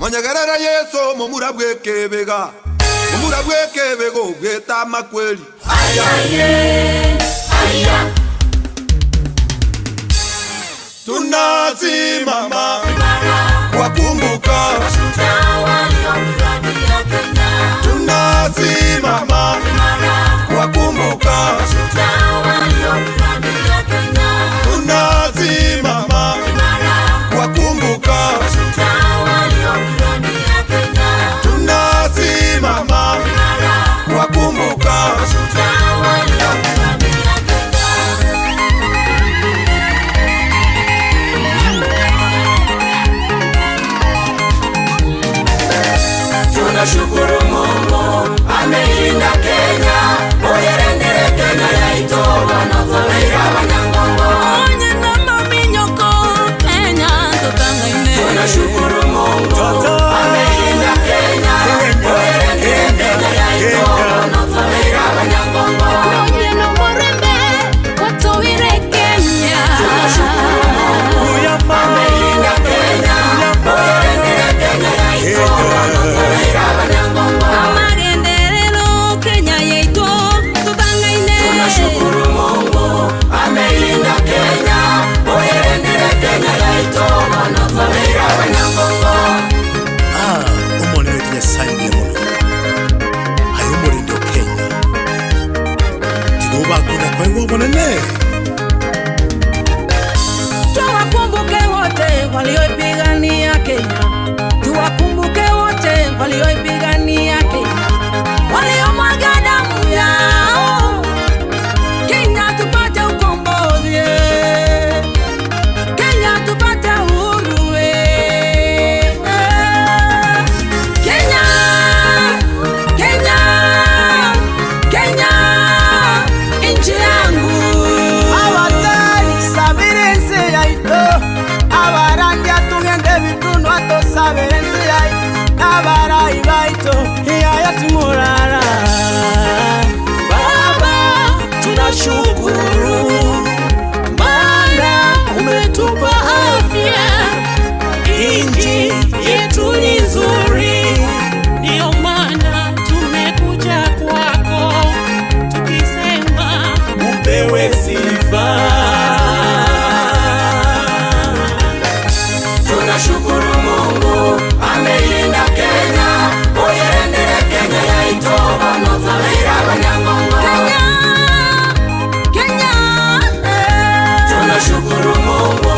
Monyegerere Yeso, momura bw'ekebega, momura bw'ekebega obwete amakweri. Tunasimama kuwakumbuka, tunasimama kuwakumbuka, tunasimama kuwakumbuka, tunasimama kuwakumbuka. Tunashukuru Mungu ameilinda Kenya, oyerendere Kenya yaito banotolera abanyangongo. Onye n'amaminyoko Kenya totangaine. Tunashukuru Mungu ameilinda Kenya, oyerendere Kenya yaito banotolera abanyangongo. Onye n'omurembe watowire Kenya. Tunashukuru Mungu ameilinda Kenya, oyerendere Kenya yaito banotolera abanyangongo. Amagenderero Kenya yaito totangaine. Tunashukuru Mungu ameilinda Kenya, oyerendere Kenya yaito banotolera abanyangongo. Ah, Omonene oito Nyasae mbuya mono, aye omorende o Kenya, tiga obakuna koegwa obonene. Tuwakumbuke wote walioipigania Kenya, tuwakumbuke wote walioipigania Kenya, waliomwaga damu yao Kenya tupate ukombozi, eh. Kenya tupate uhuru, eh. Kenya, Kenya, Kenya, nchi yangu. Abatari sabira ensi yaito abarangi atugende ebitunwa tosabira ensi yaito abarayi baito yaya tumurara. Baba, tunashukuru maana umetupa afya, nchi yetu ni nzuri, ndiyo maana tumekuja kwako tukisema Upewe sifa. Tunashukuru Mungu ameilinda Kenya, oyerendere Kenya yaito banotolera abanyangongo. Kenya, Kenya, eh. Tunashukuru Mungu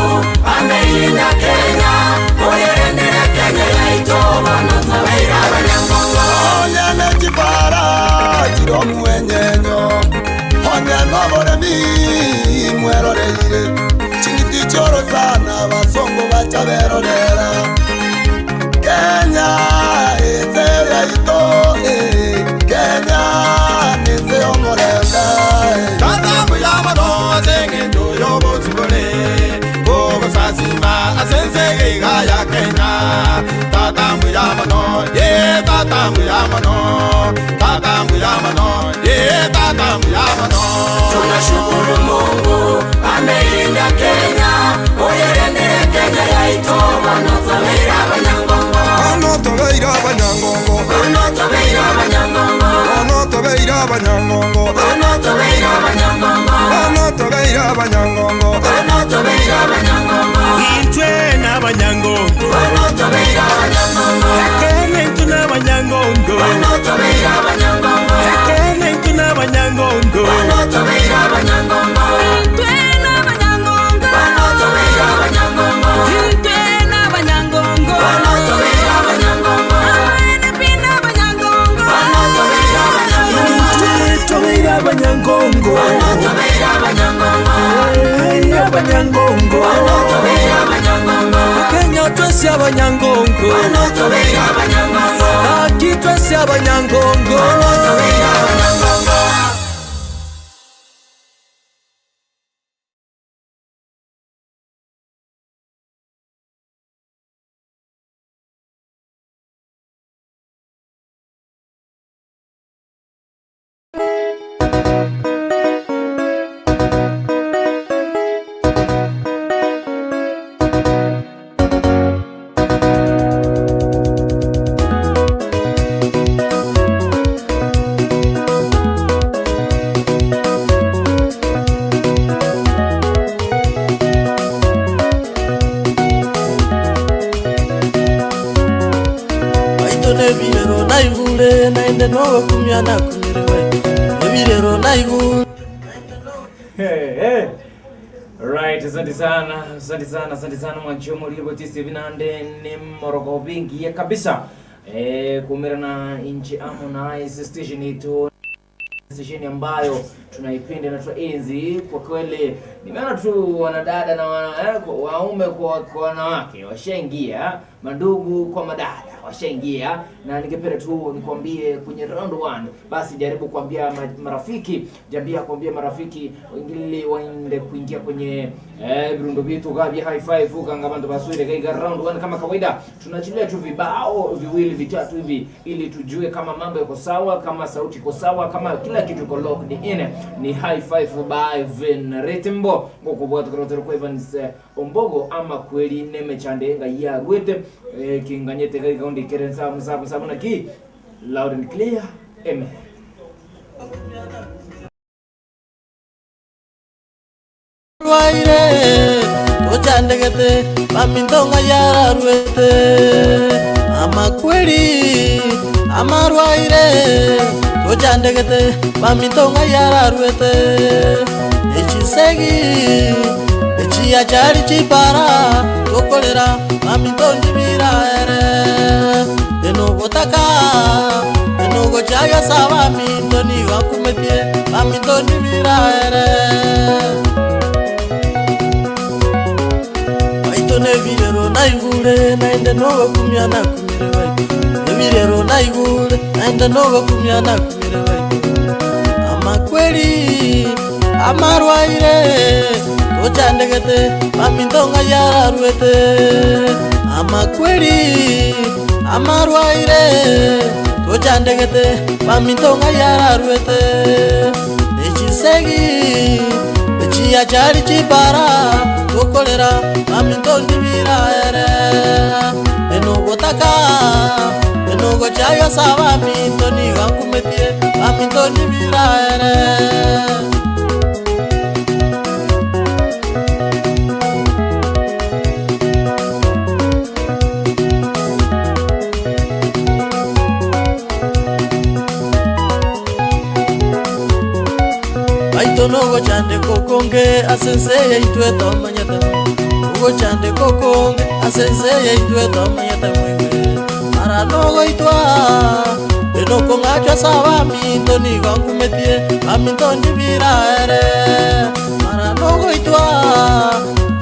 ameilinda Kenya, oyerendere Kenya yaito banotolera abanyangongo. Onye chipara chiro mwenyenyo onye noboremi mweroreire chingiti choro sana basongo bacha berorera Kenya ete yaito eh, Kenya nete omorembe. Tata muyamano aseng'encho y'obosibore kogosasima ase ense iga ya Kenya. Tata muyamano ye tata muyamano tata muyamano ye tata muyamano. Tunashukuru Mungu ameilinda Kenya, oyerendere Kenya yaito banotolera abanyangongo. Ono tobeire abanyangongo, Banotolera abanyangongo. ono tobeire abanyangongo, Banotolera abanyangongo. ono tobeire abanyangongo. Banotolera abanyangongo. Intwe n'abanyangongo, Banotolera abanyangongo. Ekene intwe n'abanyangongo, Banotolera abanyangongo. Ekene intwe n'abanyangongo. Banotolera abanyangongo. Intwe n'abanyangongo. Banotolera abanyangongo. Intwe n'abanyangongo. Banotolera abanyangongo. Abene n'abanyangongo. Banotolera abanyangongo. Intwe tobeire abanyangongo, Banotolera abanyangongo. eh, abanyangongo. Banotolera abanyangongo. Kenya twese abanyangongo, Banotolera abanyangongo. aki twese abanyangongo. Banotolera abanyangongo. naende nogokumia nakumirwe, ebirero naigure. Hey, hey. Right, asante sana, asante sana, asante sana mwanchomo ribo tisi binande ni moroko bingi ya kabisa. Eh, kumirana inchi Harmonize station itu station ambayo tunaipenda na tunaenzi kwa kweli. Nimeona tu wanadada na wana, eh, waume kwa, kwa wanawake washaingia, mandugu kwa madada washaingia, na ningependa tu nikwambie kwenye round one, basi jaribu kuambia marafiki, jambia kuambia marafiki ili waende kuingia kwenye virundo vitu vya high five kanga bantu baswire kaiga round one. Kama kawaida tunaachilia tu vibao viwili vitatu hivi ili tujue kama mambo yako sawa, kama sauti iko sawa, kama kila kitu iko locked in. Ni high five by Vin Ritimbo ngokubwata kurotero kwa Evans Ombogo ama kweli neme chande nga ya rwete kinganyete kai kaundi keren sabu sabu sabu na ki loud and clear. Amen. Rwaire tochandegete bamintonga yararwete amakweri amarwaire tochandegete bamintonga yararwete echisegi echiya chari chipara tokolera bamintonjibira ere enogotaka enogochagesa baminto nigakumetie bamintonjibira ere baito nebirero naigure naende nogokumia nakumire baito ebirero naigure naende nogokumia nakumire baito amakweri amarwaire tochandegete bamintonga yararwete amakweri amarwaire tochandegete bamintonga yararwete echisegi echiya chari chipara tokolera bamintonjibira ere enogotaka enogochagesa baminto nigankumetie bamintonjibira ere baito nogochande kokonge asense yaitwe tomanyete ogochande kokonge asense yaitwe tomanyete mwingwe mara nogoitwa enokong'achwa sa baminto nigo nkumetie baminto njibira ere mara nogoitwa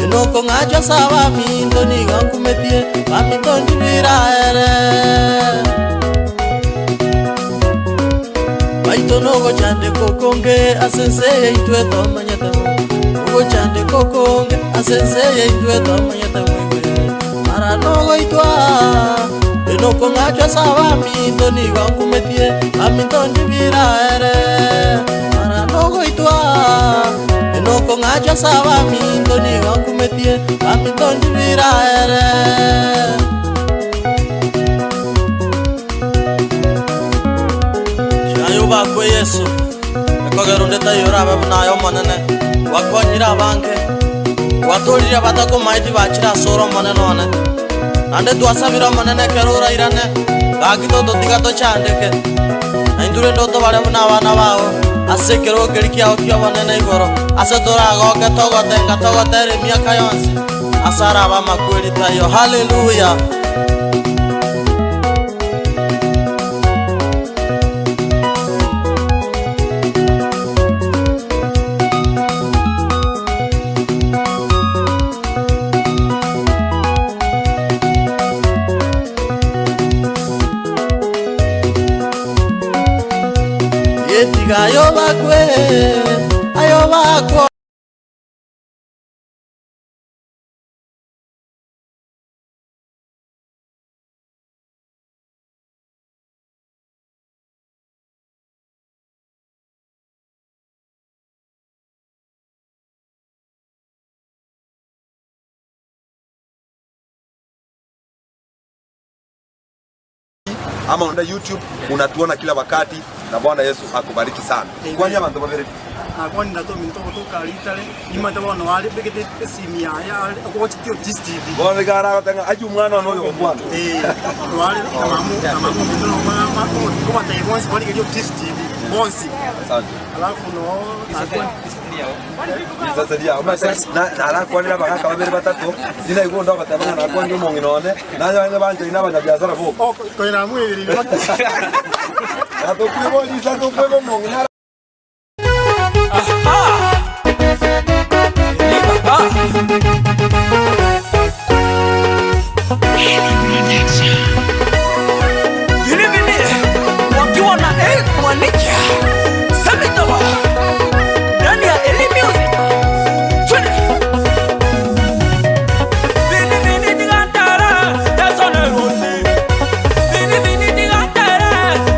enokong'achwa sa baminto nigo nkumetie baminto njibira ere baito nogochande kokonge asense yaitwe tomanyete ogochande kokonge asense yaitwe tomanyete mwingwe mara nogoitwa enokong'achwa sa baminto nigo nkumetie baminto njibira ere mara nogoitwa enokong'achwa sa baminto nigo nkumetie baminto njibira ere Shayo bakwe Yesu ekogera onde tayora abe bunayo omonene wakonyire abange watorire batakomaeti bachire ase ore omonene one naende twasabire omonene ekero orairane gaki tototiga tochandeke naintwe rende otobare buna abana bao ase ekero keri kiao kia obonene igoro ase toragoke togotenga togotere emiaka yonsi ase araba amakweri tayo haleluya. Yetiga ayo bakwe ayo bakwo ama unaenda YouTube unatuona kila wakati, na Bwana Yesu akubariki sana. Kwani abantu babere nakwani ndato minto gotoka ritare nimate bono wari begete esimi yaya agochitio GCTV Bwana gara gatenga aju mwana ono yo mwana. Wari amamu amamu minto no mama Nkobatebia bonsi barigerie Otis TV bonsi. Asante. Alafu noo Risase riao. Narakwanire abagaka babere batato, tinaigwa onde ogoteba ng'a nakwanire omong'ina one, naye onye banchoine abanyabiasara boka. Oh, konya namwebereire baka. Natokweba risase okweba omong'ina ara. Vilevile wakiwa na Eric Mwaniki Samitawa ndani ya Eli Music. Twende. Vini vini tigantara, eso ne roti. Vini vini tigantara,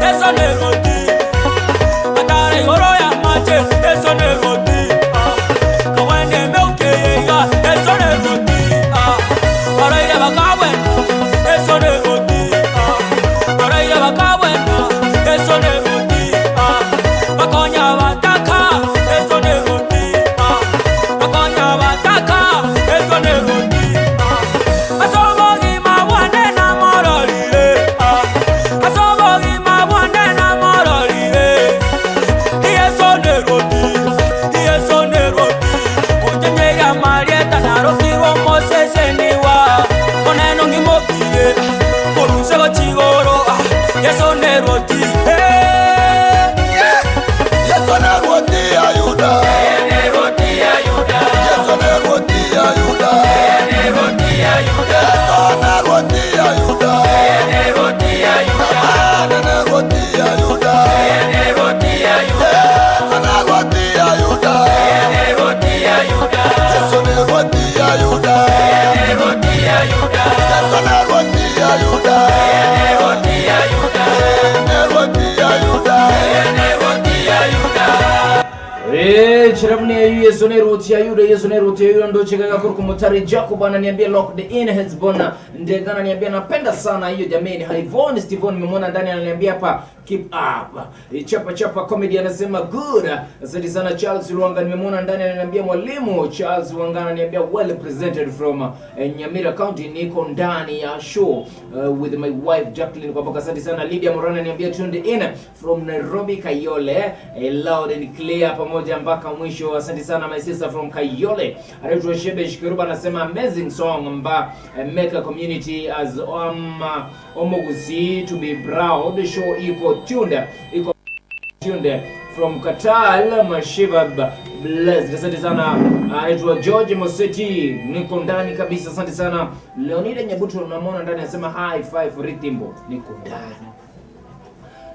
eso ne roti. Atara igoro ya mache, eso ne roti. Ah. Kawende meuke yega, eso ne roti. Ah. Baraire bakabwena, eso ne roti. Ah. Baraire bakabwena, eso ne roti. Ah. Bakonya bataka, eso ne roti. Ah. Bakonya bataka, eso ne roti. Ah. Asobogi mabwane na mororire. Ah. Asobogi mabwane na mororire. Yeso ne roti, Yeso ne roti. Kunjenyeria marieta narokirwo moseseniwa. Oneno ngimokie, korusego chigoro. Yeso ne roti. Hey. Yesu ne roti ya Yuda. Yesu ne roti ya Yuda. Yesu ne roti ya Yuda. Namane ne roti ya Yuda. Yesu ne roti ya Yuda. Yesu ne roti ya Yuda. Yesu ne roti ya Yuda. Ne roti ya Yuda. Chiramuni ya Yesu ne roti ya Yuda, Yesu ne roti ya Yuda ndo chikaga kuri kumutari Jacob ananiambia locked in Hezbon Ndega ananiambia napenda sana hiyo jameni. Haivon Steven nimemwona ndani ananiambia hapa keep up. Chapa chapa comedy anasema good. Asante sana Charles Luanga nimemwona ndani ananiambia mwalimu Charles Luanga ananiambia well presented from Nyamira County, niko ndani ya show with my wife Jacqueline kwa asante sana. Lydia Morana ananiambia tuned in from Nairobi Kayole, loud and clear pamoja mpaka mwisho. Asante sana my sister from Kayole. Anaitwa Shebe Shkiruba anasema amazing song mba make a community as Omogusi to be proud. Show iko tuned, iko tuned from Katal Mashiba blessed. Asante sana. Anaitwa George Moseti, niko ndani kabisa. Asante sana. Leonida Nyabuto namwona ndani anasema high five Ritimbo, niko ndani.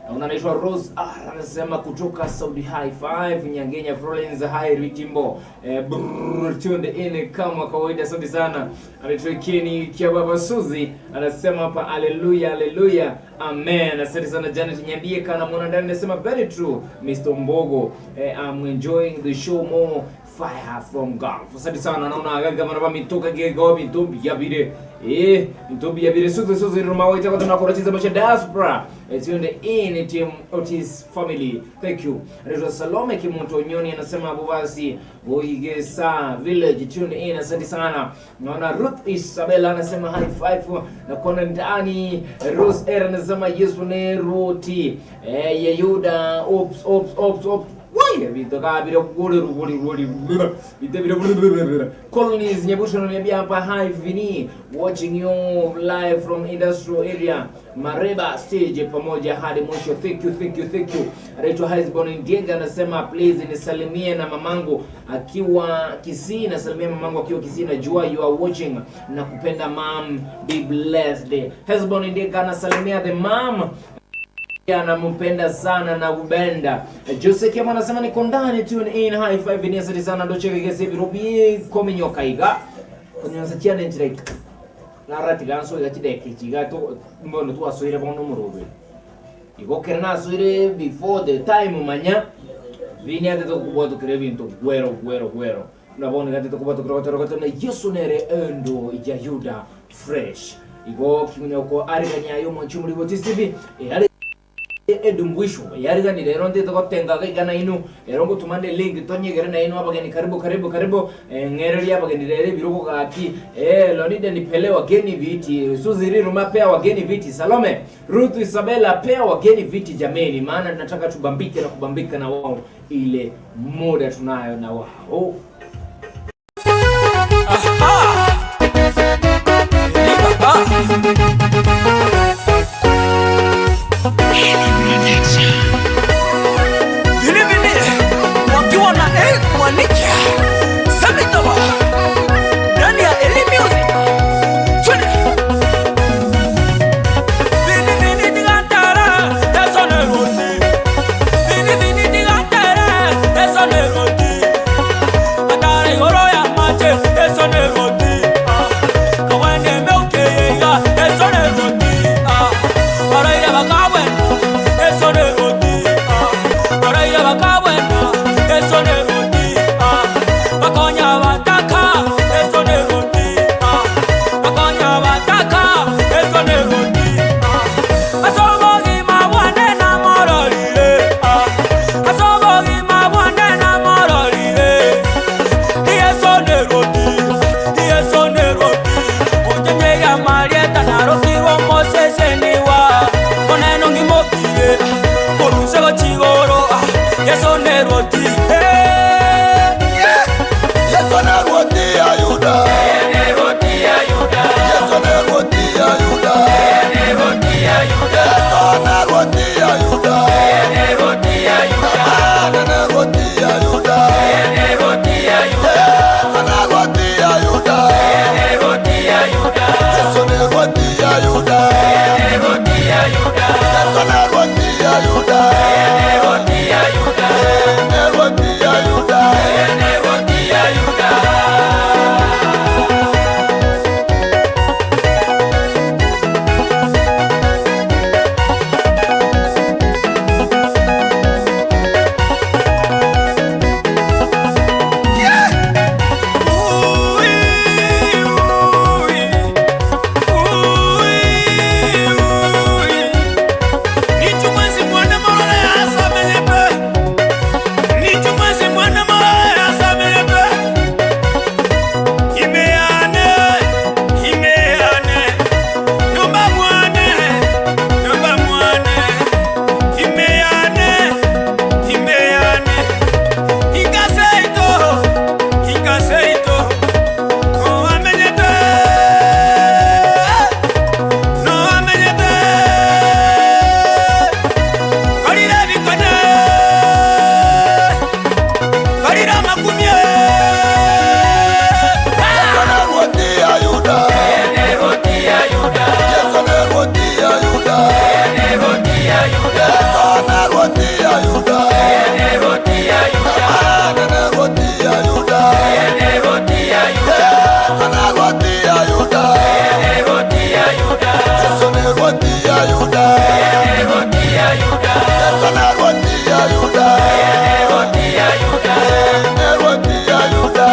Naona anaitwa Rose R anasema kutoka Saudi High Five Nyangenya Florence High Ritimbo, brrr, tuned in kama kawaida. Asante sana. Anaitwa Kenny Kiababa Suzi anasema hapa haleluya haleluya amen. Asante sana Janet Nyambie kana mwana ndani anasema very true Mr. Mbogo, I'm enjoying the show more fire from Gulf. Asante sana. Naona gaga mana mitoka gego mitombi yabire mitombi yabire Suzi Suzi rumawaita kwa tunakora chiza macha diaspora, tuned in team Otis family, thank you. Anaitwa Salome Kimuntu Nyoni anasema Bubasi Boigesa village tuned in, asante sana. Naona Ruth Isabella anasema high five na kuona ndani. Rose R anasema Yesu ne roti Yehuda ops ops ops ops Wai, vitoka vile gole gole gole vite vile Colonies Nyabusho ananiambia hapa hi Vini watching you live from industrial area Mareba stage pamoja hadi mwisho. Thank you, thank you, thank you. Anaitwa Hesbon Ndienga anasema please nisalimie na mamangu akiwa Kisii, nasalimia mamangu akiwa Kisii, najua you are watching na kupenda mom, be blessed. Hesbon Ndienga anasalimia the mom anampenda sana na ubenda. Jose Kema anasema niko ndani tune in high five ni asante sana ndo cheke kese birobi kominyoka iga. Kunyosa challenge like narati ganso iga chideke chiga to mbono twasoire bono murobe. Igo kera nasoire before the time manya vini ate tokubwatukira ebinto gwero gwero gwero. Nabone gate tokubwatukira gotero gotero na Yesu nere endo ya Yuda fresh. Igo kimunyoko ariganya yo mwanchu muri Otis TV. Erare ase edumbwisho yariganire ero ntete gotenga iga iga nainwe ero ngotuma nde link tonyegere nainwe abageni karibu karibu karibu eh, ng'ererie abageni rero ebirogo gaki eh, Lonida nipele wageni viti Suzy Riruma pea wageni viti Salome Ruth Isabella pea wageni viti jameni, maana tunataka tubambike na kubambika na wao ile muda tunayo na wao. Vilevile wakiwa na Eric Mwanike Samitoba ndani ya Eli Music. Twende. Vini vini tigantara, eso ne roti. Vini vini tigantara, eso ne roti. Atara igoro ya mache, eso ne roti. Ah, kawende meuke yega, eso ne roti. Ah, baraire bakabwena, eso ne roti. Ah, baraire bakabwena, eso ne roti. Ah, bakonya bataka, eso ne roti. Ah, bakonya bataka, eso ne roti. Ah, asobogi mabwane na mororire. Ah, asobogi mabwane na mororire. Yeso ne roti, Yeso ne roti. Onyenye marieta narokirwo moseseniwa. Oneno ngimokire, korusego chigoro. Yeso ne roti. Hey! Yesu ne roti ya Yuda. Yesu ne roti ya Yuda. Yesu ne roti ya Yuda. Amana ne roti ya Yuda. Yesu ne roti ya Yuda. Yesu ne roti ya Yuda. Yesu ne roti ya Yuda. Ne roti ya Yuda. Yesu ne roti ya Yuda. Yesu ne roti ya Yuda. Yesu ne roti ya Yuda. Amana ne roti ya Yuda. Yesu ne roti ya Yuda. Yesu ne roti ya Yuda. Yesu ne roti ya Yuda. Ne roti ya Yuda.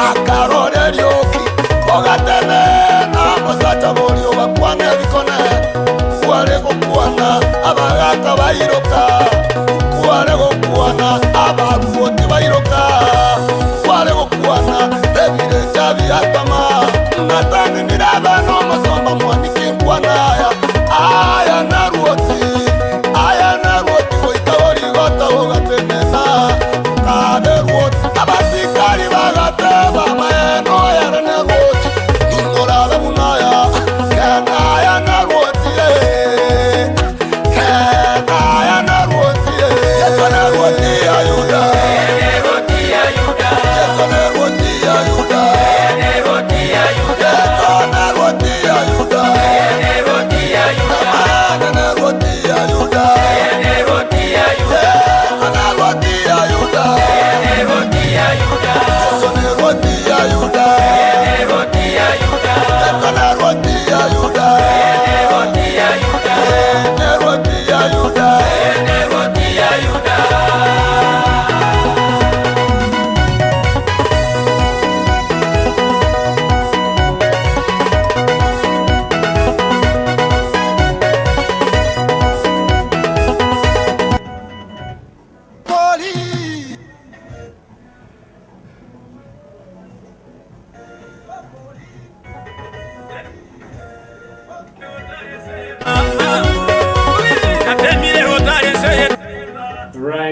Akarorerioki ogatene na musacha borio bakwane bikone kware gokwana abagaka bairoka kware gokwana abaruoti bairoka kware gokwana ebire chabiatama natanenire abana omusomba mwanikinkwana aya aya naruoti aya naruoti goika borigota bogatenena kabe ruoti abasikari bagateba maeno yare neruoti ingorabe bunaya kenaya naruoti kenaya naruoti Yesu naruoti ya Yuda.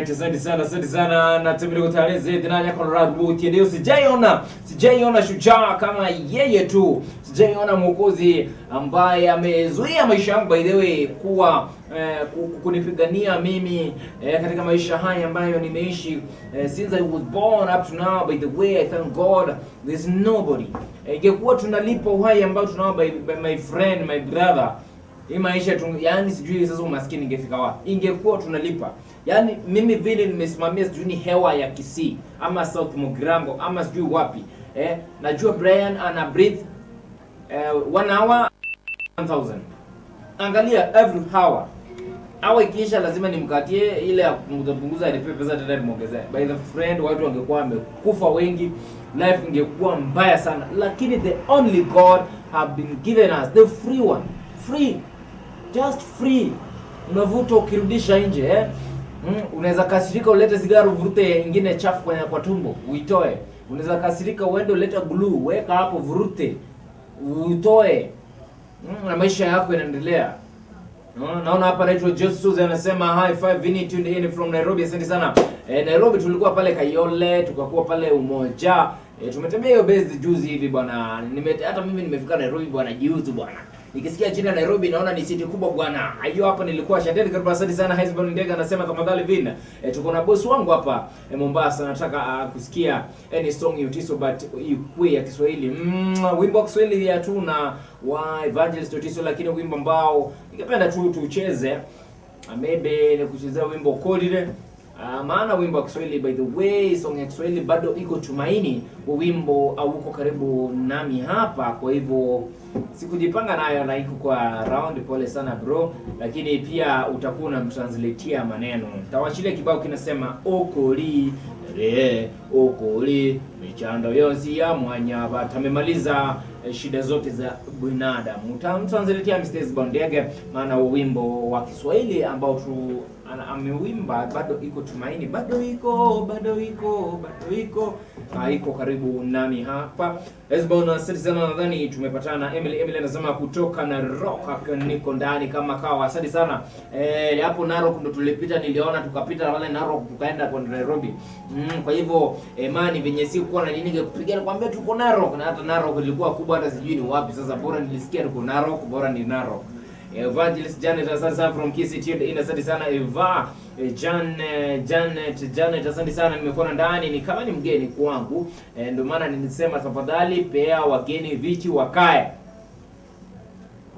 Alright, asante sana, asante sana. Natemele kutaleze tena korora ruti ndio sijaiona, sijaiona shujaa kama yeye tu. Sijaiona mwokozi ambaye amezuia maisha yangu by the way kuwa kunipigania mimi katika maisha haya ambayo nimeishi since I was born up to now. By the way, I thank God there's nobody. Ingekuwa tunalipa uhai ambao tunao by my friend, my brother, hii maisha tu, yani sijui sasa umaskini ingefika wapi. Ingekuwa tunalipa. Yaani mimi vile nimesimamia sijui ni hewa ya Kisii ama South Mugirango ama sijui wapi. Najua Brian ana breathe 1 hour 1000. Angalia every hour. Hour ikiisha lazima nimkatie ile ya kupunguza punguza alipe pesa tena nimuongezee. By the friend, watu wangekuwa wamekufa wengi, life ingekuwa mbaya sana. Lakini the only God have been given us the free one. Free. Just free. Unavuta ukirudisha nje Unaweza kasirika ulete sigara uvurute ingine chafu kwenye kwa tumbo uitoe. Unaweza kasirika uende ulete glue weka hapo vurute uitoe. Na maisha yako inaendelea. Naona hapa anaitwa Jesus anasema hi five Vinny tuned in from Nairobi. Asante sana. Nairobi tulikuwa pale Kayole, tukakuwa pale Umoja. Tumetembea hiyo base juzi hivi bwana. Hata mimi nimefika Nairobi bwana juzi bwana. Nikisikia jina Nairobi naona ni city kubwa bwana. Hiyo hapo nilikuwa Shandeli karibu. Asante sana Hezbon Ndega anasema tafadhali Vin. Tuko na boss wangu hapa Mombasa, nataka kusikia any song Otiso but ikue ya Kiswahili. Wimbo wa Kiswahili ya tu na wa Evangelist Otiso, lakini wimbo ambao ningependa tu tucheze, maybe ni kuchezea wimbo Kodire. Maana wimbo wa Kiswahili by the way, song ya Kiswahili bado iko Tumaini, wimbo hauko karibu nami hapa, kwa hivyo sikujipanga nayo na iko kwa round. Pole sana bro, lakini pia utakuwa unamtranslatea maneno. Tawachilia kibao kinasema okoli re okoli michando yonsi ya mwanyaba. Tamemaliza shida zote za binadamu. Utamtranslatea Mr. Bondege, maana wimbo wa Kiswahili ambao tu amewimba bado iko Tumaini, bado iko, bado iko, bado iko, iko karibu nami hapa. Hezbon, asante sana, nadhani tumepatana. Emily anasema kutoka Narok, niko ndani kama kawa. Asante sana. Hapo Narok ndo tulipita, niliona tukapita wale Narok tukaenda kwa Nairobi. Kwa hivyo mani venye si kuwa na nini ningekupigia nikwambia tuko Narok, na hata Narok ilikuwa kubwa hata sijui ni wapi sasa. Bora nilisikia tuko Narok, bora ni Narok. Evangelist Janet, asante sana from Kisii tuned in, asante sana Eva Janet, asante sana, nimekuona ndani, ni kama ni mgeni kwangu, ndio maana nilisema tafadhali pea wageni viti wakae,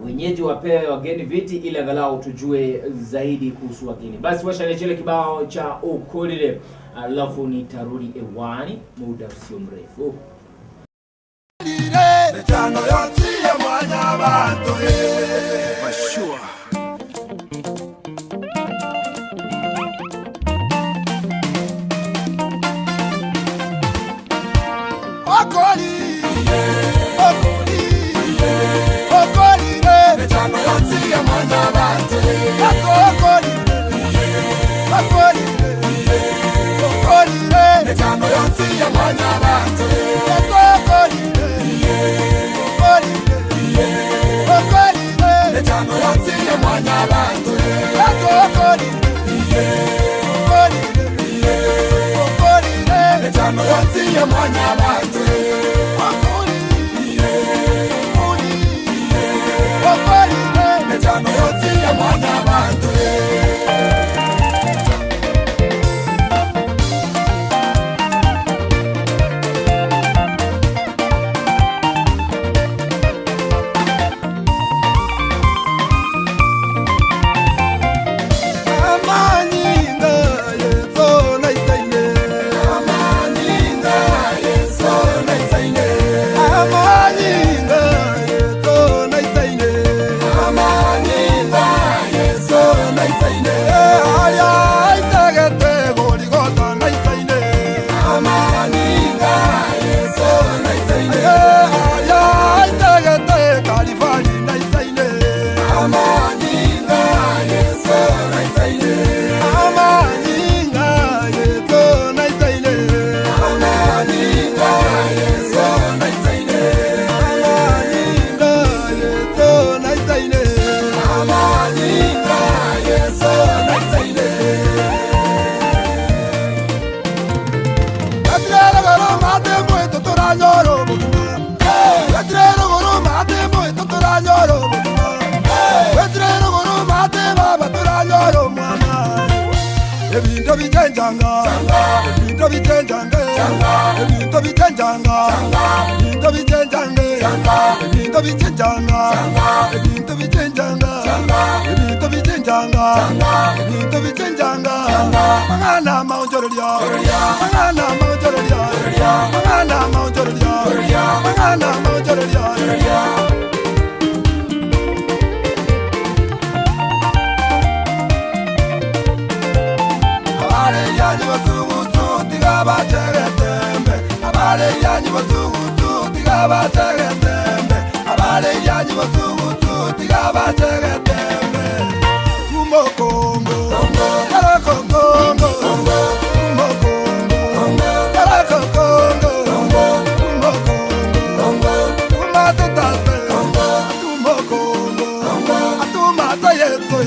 wenyeji wapewe wageni viti ili angalau tujue zaidi kuhusu wageni. Basi wacha niachele kibao cha Okolile, alafu nitarudi hewani muda usio mrefu. Michano yonsi ya mwanyabantu. Mashua. Okoli, okoli, okolire. Michano yonsi ya mwanyabantu. Okoli, okoli, okolire. Michano yonsi ya mwanyabantu. Okoli, okoli, okolire. Michano yonsi ya mwanyabantu. Okoli, okoli, okolire. Michano yonsi ya mwanyabantu. Okoli, okoli, okolire. Michano yonsi ya mwanyabantu. Amaninga yeso na isaine. Amaninga yeso Ebinto bichenjanga, ebinto bichenjanga, ebinto bichenjanga, ebinto bichenjanga, ebinto bichenjanga, ebinto bichenjanga, ebinto bichenjanga, ebinto bichenjanga. Mang'ana maonjoreria, mang'ana maonjoreria, mang'ana maonjoreria, mang'ana maonjoreria. Abale yanyu basugutu tiga bachegetembe. Abale yanyu basugutu tiga bachegetembe. Abale yanyu basugutu tiga bachegetembe. Tumo Kongo, Karako Kongo, Tumo Kongo, Karako Kongo, Tumo Kongo, Tumate tate, Tumo Kongo, Atumata yeto,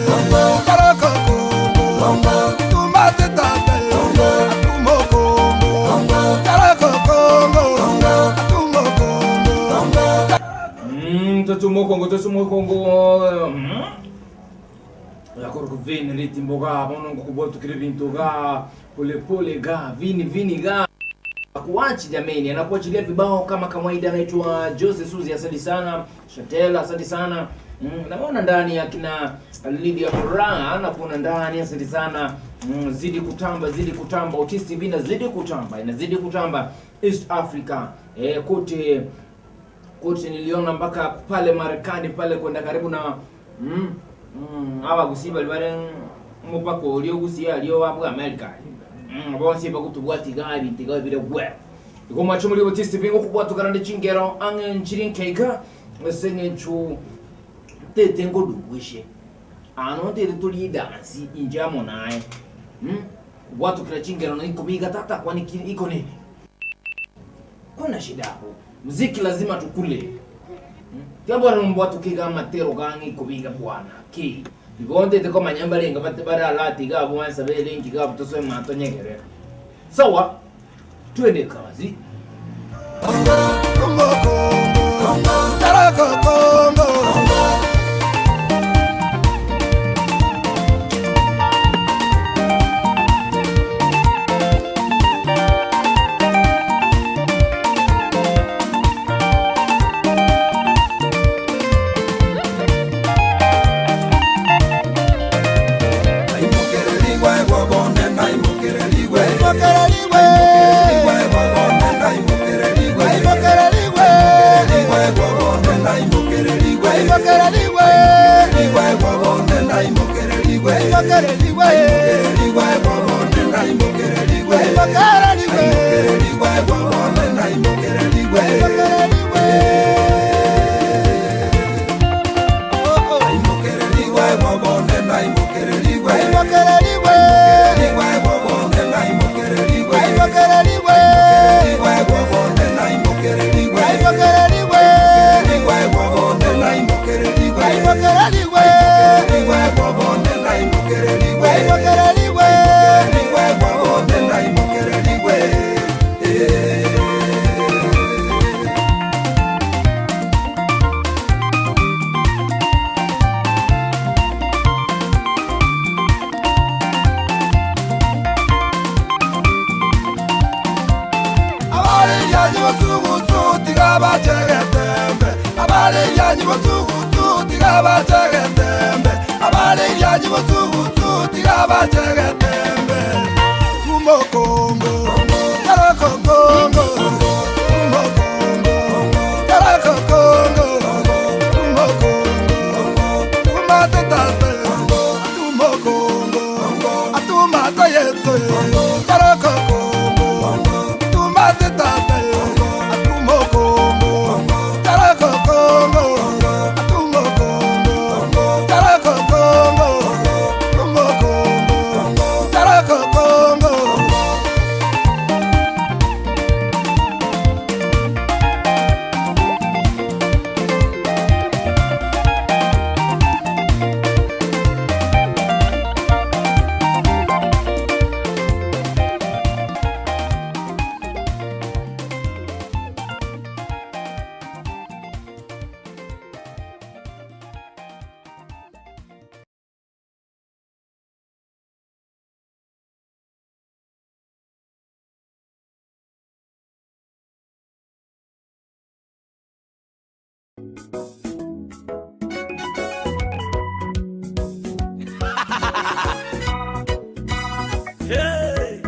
Karako Kongo, Tumate tate, Atumo Kongo, Karako Kongo, Atumo Kongo. Totumo Kongo, totumo Kongo. Yakoro kuvini ritimbo ga bono ngukubwa bintu ga polepole ga vini vini ga kuachi jameni, anakuachilia vibao kama kawaida. Anaitwa Jose Suzi, asante sana Shatela, asante sana naona ndani akina Lydia Furaha nakuona ndani, asante sana zidi kutamba, zidi kutamba, Otis TV inazidi kutamba, inazidi kutamba East Africa kote kote, niliona mpaka pale Marekani pale kwenda karibu na aba gusiba bale mupaka olio gusia alio wabu America bonsi bakutubwatiga ebintu bire gwe iko macho muri Otis TV ngokubwatukana ndi chingero ange nchiri nkeka ese ng'enchu tete ngodugwishe ano tete tuli dansi injamo naye kubwatukira chingero na ikubiga tata kwani iko nini kuna shida hapo muziki lazima tukule kyabwana mbwatukiga amatero gange kubiga bwana ki igonde teko manyambalenga bate baralati gabo wansa belengi gabo toswe mato nyegere sawa twende kazi. Kongo, Kongo, Karako Kongo. Hey!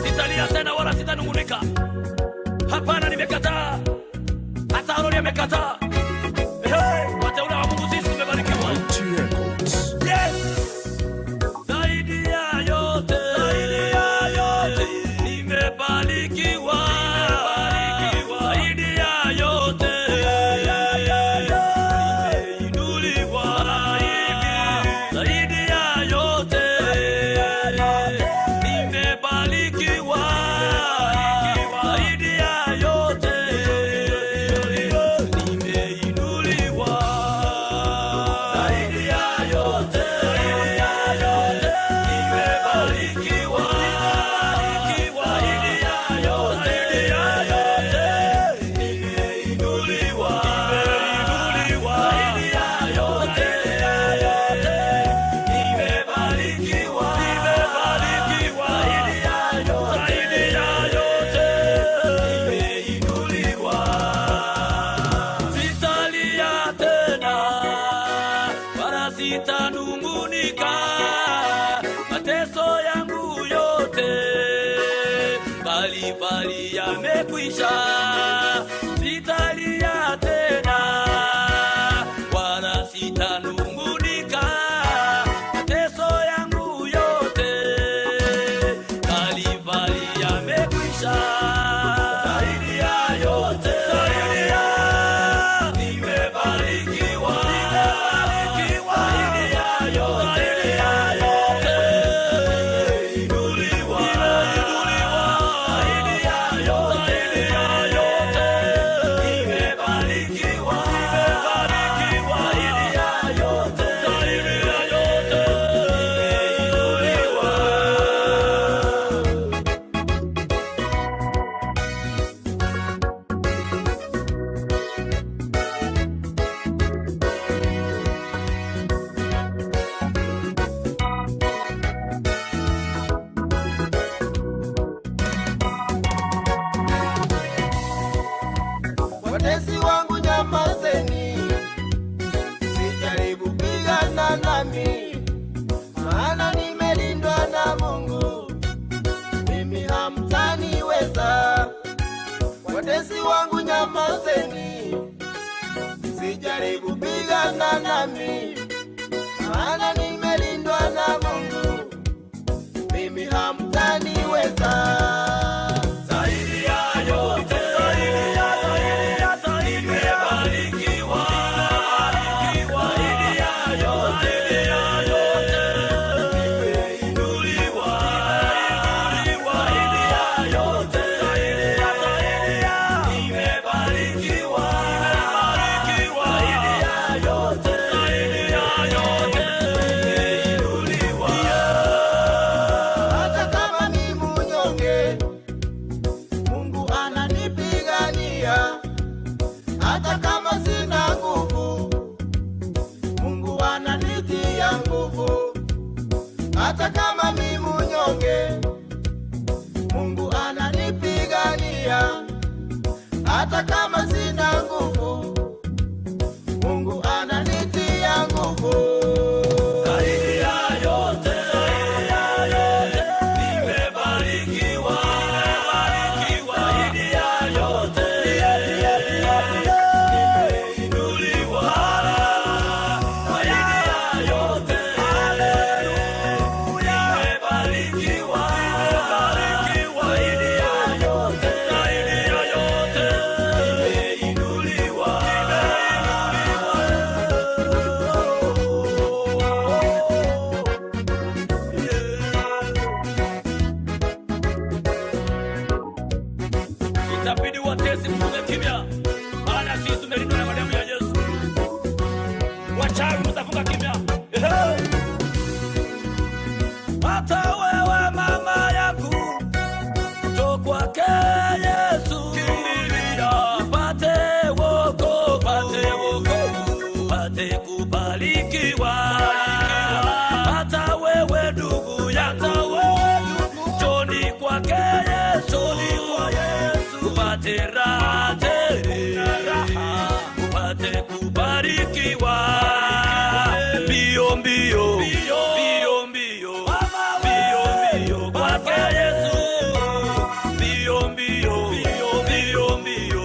Sitalia tena wala sitanung'unika. Hapana, nimekataa. Hata Aroni amekataa. Hey! Wateule wa Mungu sisi tumebarikiwa. Yes! Zaidi ya yote, zaidi ya yote, nimebarikiwa. Zaidi ya yote, nimeinuliwa. Zaidi ya yote, nimebarikiwa. Zaidi ya yote, nimeinuliwa. Zaidi ya yote, nimebarikiwa. Zaidi ya yote, nimeinuliwa. Zaidi ya yote, nimebarikiwa. Zaidi ya yote, nimeinuliwa. Sitalia tena wala sitanung'unika, mateso yangu yote mbalimbali yamekwisha. Sitalia tena wala sitanung'unika, mateso yangu yote mbalimbali yamekwisha. Zaidi ya yote, zaidi ya nimebarikiwa, nimebarikiwa, zaidi ya yote, nimeinuliwa, nimeinuliwa, zaidi ya yote, nimebarikiwa, nimebarikiwa, zaidi ya yote, zaidi ya yote, nimeinuliwa. Watesi wangu nyamazeni, sijaribu pigana nami, maana nimelindwa na Mungu, mimi hamtaniweza. Watesi wangu nyamazeni, sijaribu pigana nami, maana nimelindwa na Mungu, mimi hamtaniweza. Zaidi ya yote, zaidi ya, zaidi ya, zaidi nimebarikiwa. Zaidi ya yote, nimeinuliwa. Zaidi ya yote, zaidi ya, nimebarikiwa. Zaidi ya yote, zaidi ya yote, nimeinuliwa. Hata kama ni munyonge, Mungu ananipigania. Hata kama sina nguvu, Mungu ananitia nguvu. Hata kama ni munyonge, Mungu ananipigania. Hata kama sina nguvu, Mungu ananitia nguvu. Zaidi ya yote, zaidi ya yote, nimebarikiwa. Zaidi ya yote, nimeinuliwa. Zaidi ya yote, nimebarikiwa. Zaidi ya yote, zaidi ya yote, nimeinuliwa. Itabidi watesi mfunge kimya, maana sisi tumelindwa na damu ya Yesu. Wachawi mtafunga kimya. Ehe. Hata wewe mama yangu, njoo kwake Yesu, kimbilia upate wokovu, upate wokovu, upate kubarikiwa. Hata wewe ndugu yangu, njoni kwake Yesu, upate raha tele, upate Nimebarikiwa mbio mbio mbio mbio mbio mbio kwake Yesu mbio mbio mbio mbio mbio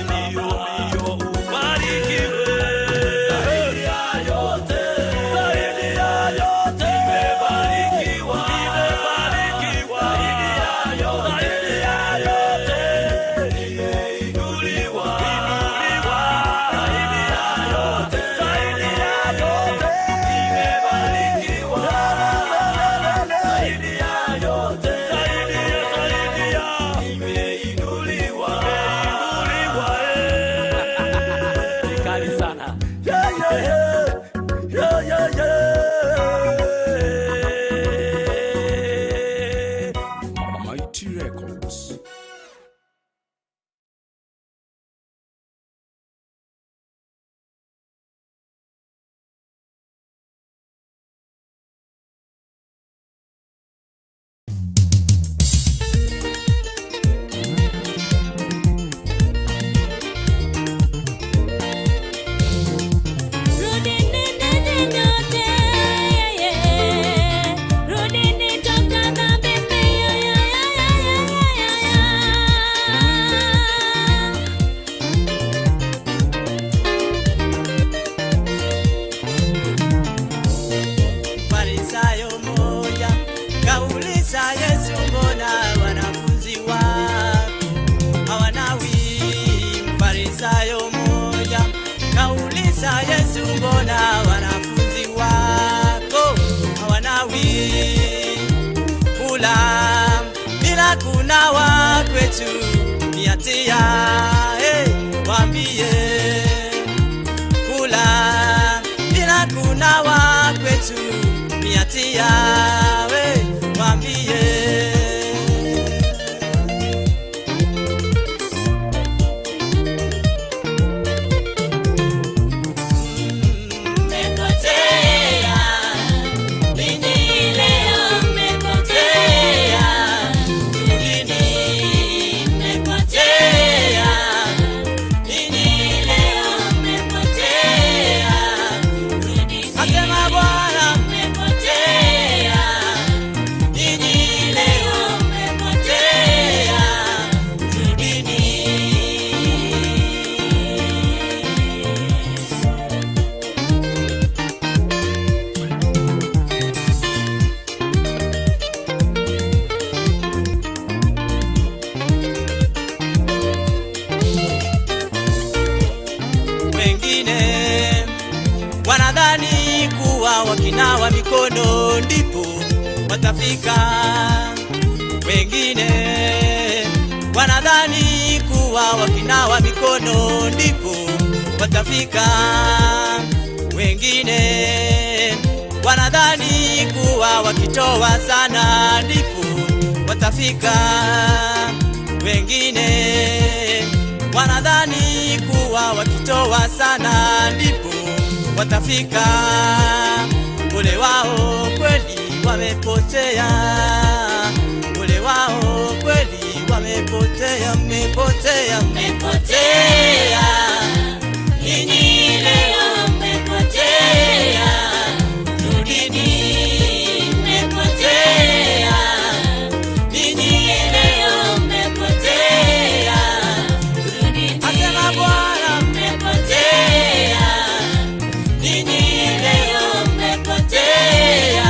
mbio ubarikiwe zaidi ya yote zaidi ya yote nimebarikiwa nimebarikiwa zaidi ya yote zaidi ya yote nimeinuliwa inuliwa zaidi ya yote zaidi ya yote nimebarikiwa zaidi ya yote zaidi ya zaidi ya nimeinuliwa nimeinuliwa eh kali sana yeah yeah yeah yeah yeah yeah Mighty Records. Farisayo moja kauliza Yesu, mbona wanafunzi wako hawanawi? Farisayo moja kauliza Yesu, mbona wanafunzi wako hawanawi? Kula bila kunawa kwetu ni hatia, hey, waambie kula bila kunawa kwetu ni hatia, we waambie. Mmepotea, ninyi leo mmepotea, rudini, mmepotea, ninyi leo mmepotea, rudini. Asema Bwana mmepotea, ninyi leo mmepotea, rudini. Wengine wanadhani kuwa wakinawa mikono ndipo watafika. Wengine wanadhani kuwa wakinawa mikono ndipo watafika. Wengine wanadhani kuwa wakitoa sana ndipo watafika. Wengine wanadhani kuwa wakitoa sana ndipo watafika. Ole wao kweli wamepotea, ole wao kweli wamepotea, mmepotea, mmepotea, ninyi leo mmepotea, rudini, mmepotea, ninyi leo mmepotea, rudini. Asema Bwana mmepotea, ninyi leo mmepotea,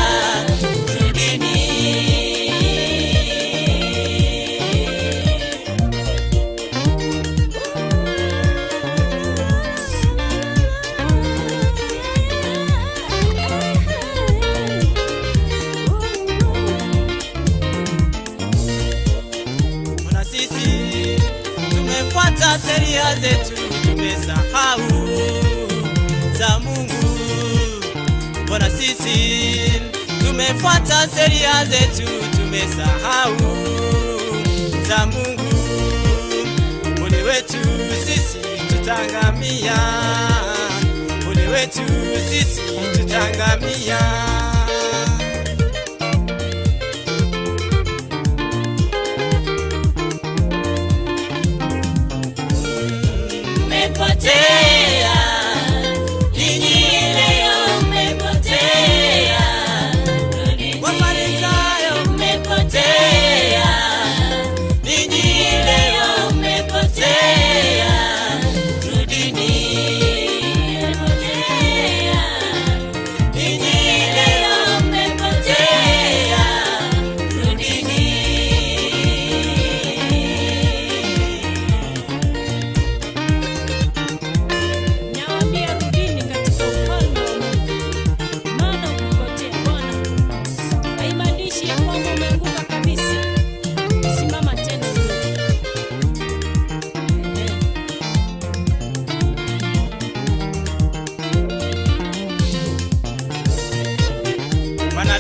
rudini. Mbona sisi tumefuata sheria zetu, tumesahau za Mungu. Mbona sisi tumefuata sheria zetu, tumesahau za Mungu. Ole wetu sisi tutangamia, ole wetu sisi tutangamia. Mmepotea,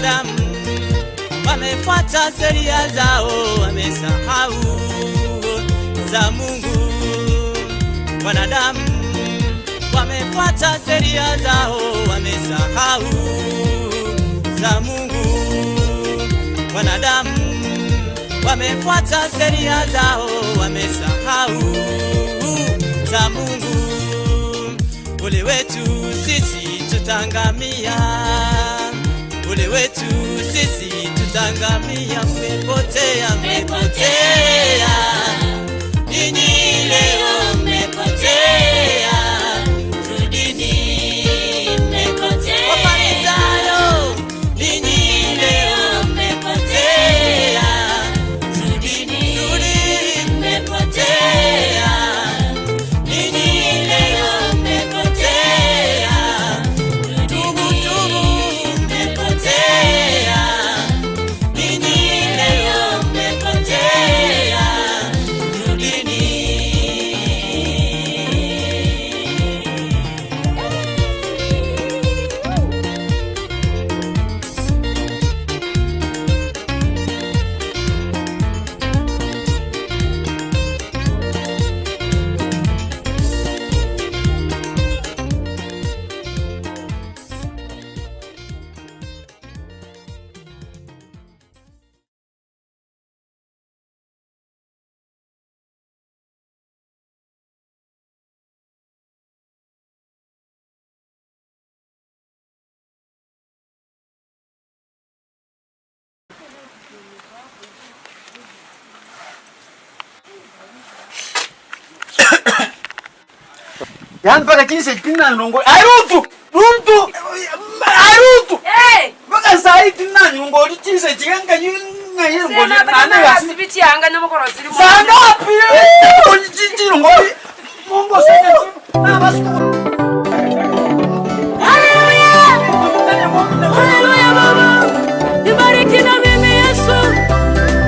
Wanadamu wamefuata sheria zao, wamesahau za Mungu. Wanadamu wamefuata sheria zao, wamesahau za Mungu. Wanadamu wamefuata sheria zao, wamesahau za Mungu. Ole wetu sisi tutangamia, ole wetu sisi tutangamia. Mmepotea, mmepotea ninyi leo mmepotea, rudini mmepotea. Wafarisayo ninyi leo mmepotea, rudini, rudini mmepotea, ninyi leo mmepotea, tubu tubu mmepotea, ninyi leo mmepotea, rudini. Yaani mpaka chinse tinanyongo arutu runtu arutu mpaka sai tinanyongo chinse chiganga sangapi chinongo mungu sene Haleluya Baba, nibariki na mimi Yesu,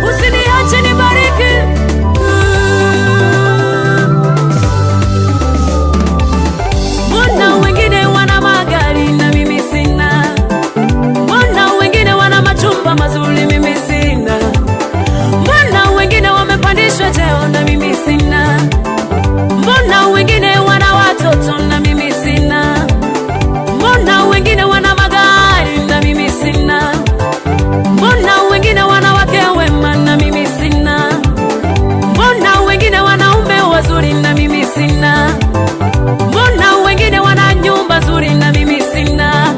usiniache nibariki. Mbona wengine wana magari na mimi sina? Mbona wengine wana machumba mazuri mimi sina? Mbona wengine wamepandishwa cheo na mimi sina? Mbona wengine wana watoto na mimi sina? Mbona wengine wana magari na mimi sina? Mbona wengine wana wake wema na mimi sina? Mbona wengine wanaume wazuri na mimi sina? Mbona wengine wana nyumba nzuri na mimi sina?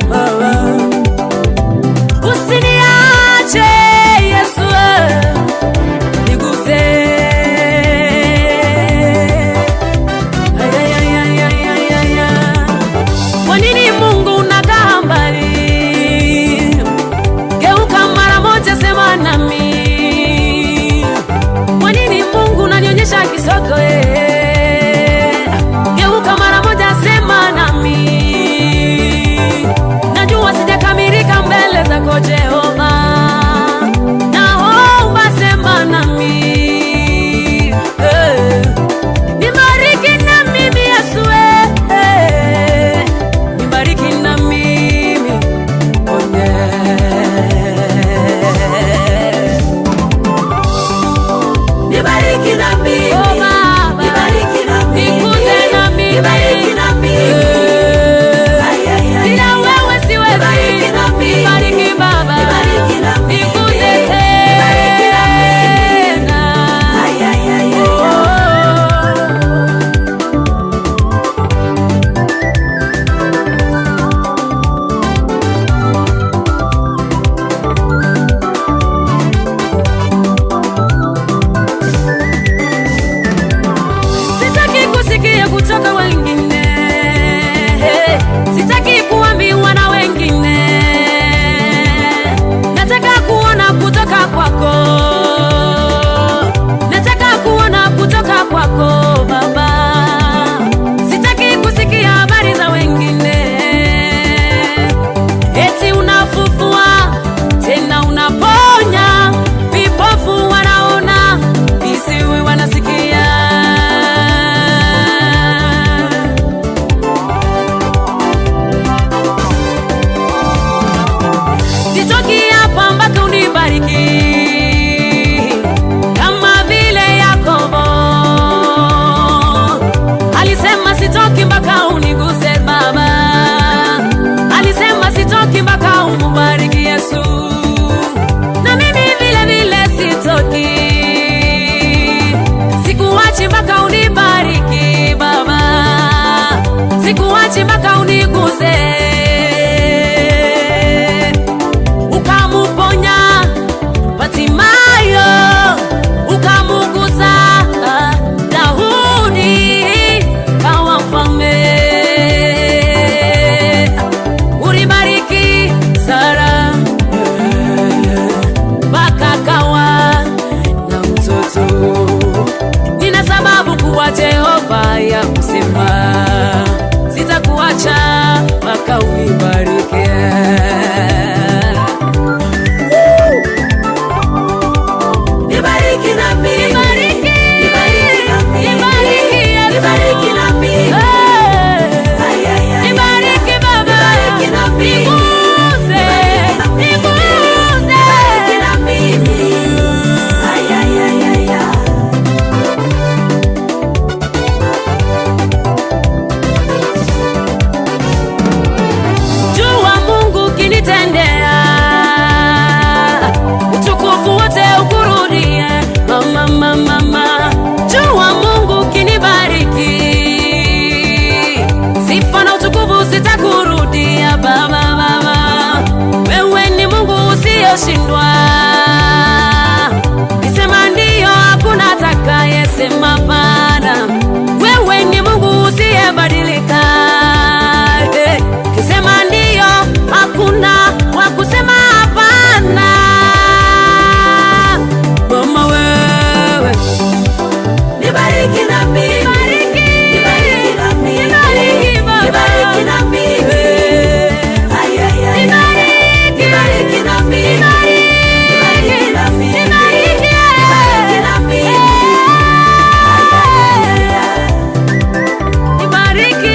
Usiniache Yesu, niguse. Ay, ay, ay, ay, ay, ay, ay, ay. Kwa nini Mungu unakaa mbali? Geuka mara moja, sema nami. Kwa nini Mungu unanionyesha kisogo? eh? Geuka mara moja, sema nami. Najua sijakamilika mbele zako Jehova, naomba sema nami eh. Nibariki na mimi Yesu, eh, eh. Nibariki na mimi mwenyewe. Nibariki na mimi. Oh, Baba. liloshindwa. Kisema ndiyo, hakuna atakayesema hapana. Wewe ni Mungu usiyebadilika. Hey, kisema ndiyo, hakuna wa kusema hapana. Mama wewe, Nibariki na mimi. Nibariki na mimi. Nibariki baba. Nibariki na mimi. Ay, ay, ay, ay. Nibariki na mimi. Nibariki na mimi. Nibariki na mimi. Ay, ay, ay, ay, ay. Nibariki.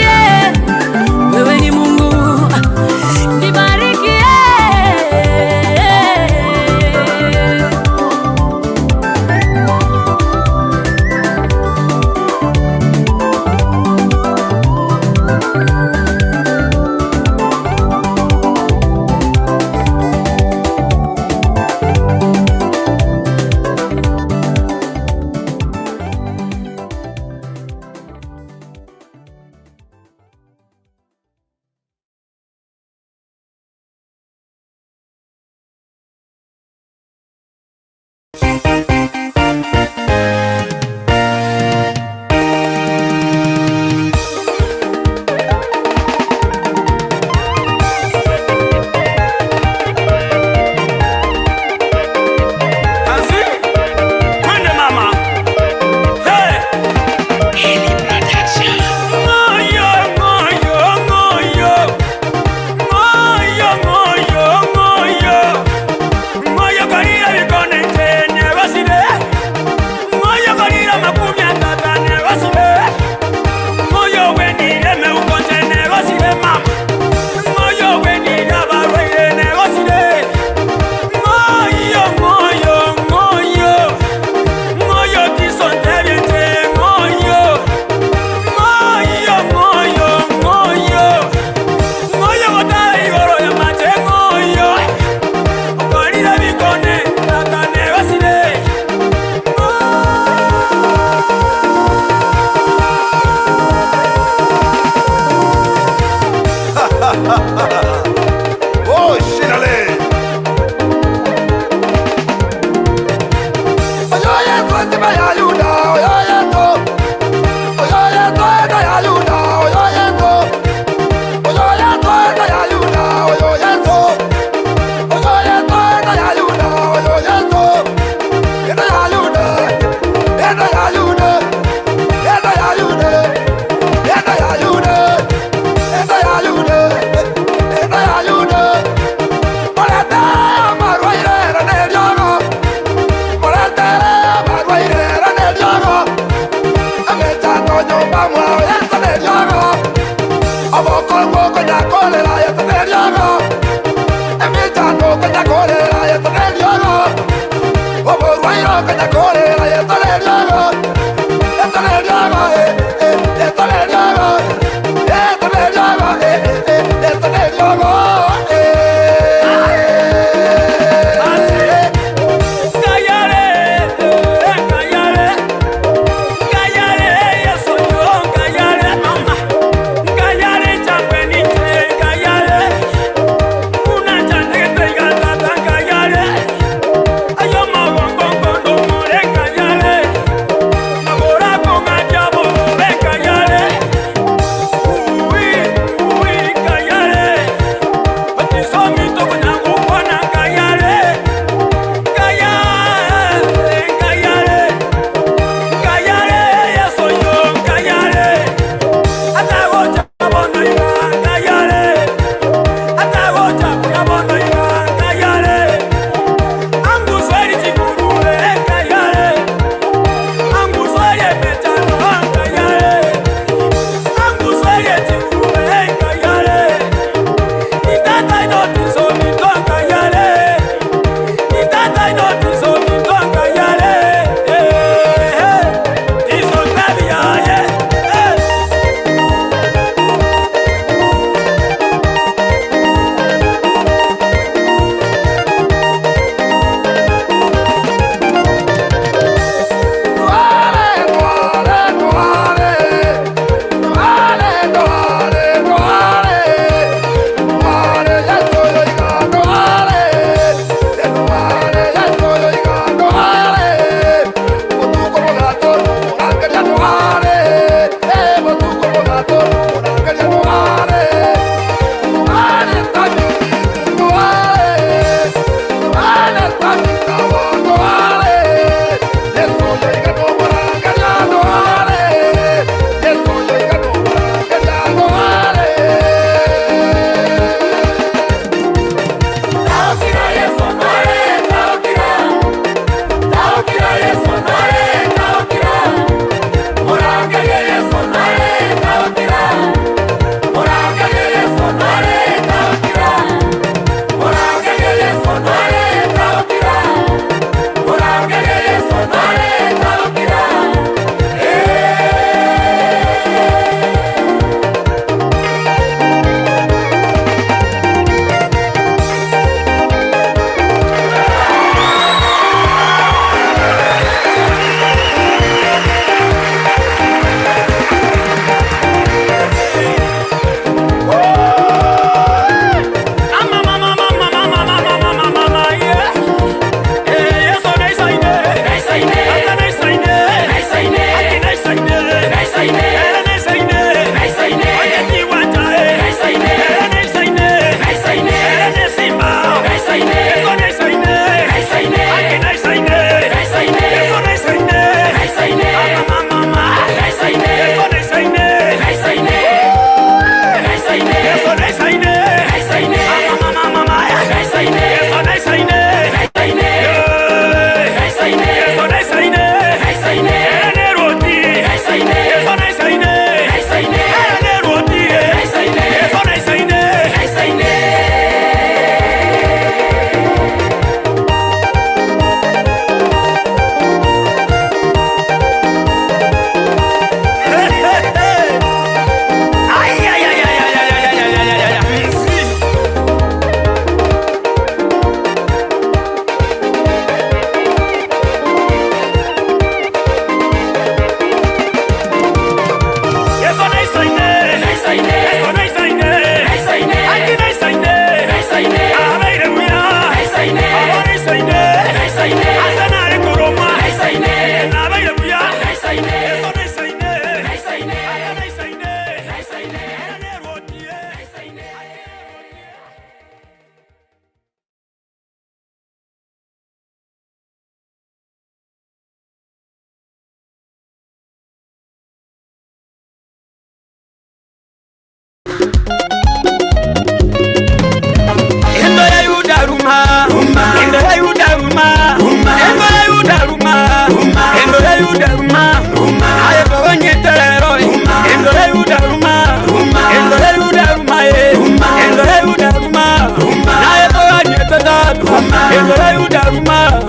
ruma,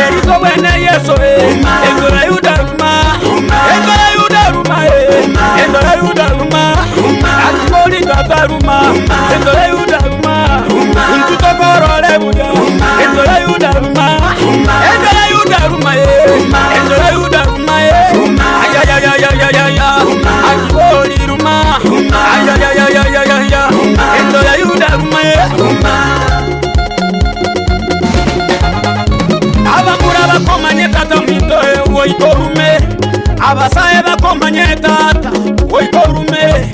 erito bwene Yeso eh, endo ya Yuda ruma, endo ya Yuda ruma eh, endo ya Yuda ruma, akibori tata ruma, endo ya Yuda ruma, ntutokorore buya, endo ya Yuda ruma, endo ya Yuda ruma eh, endo ya Yuda ruma eh, ayayayayayaya, akibori ruma, ayayayayayaya, endo ya Yuda ruma eh. Abamura bakomanye tata minto woikorume, abasae bakomanye tata woikorume,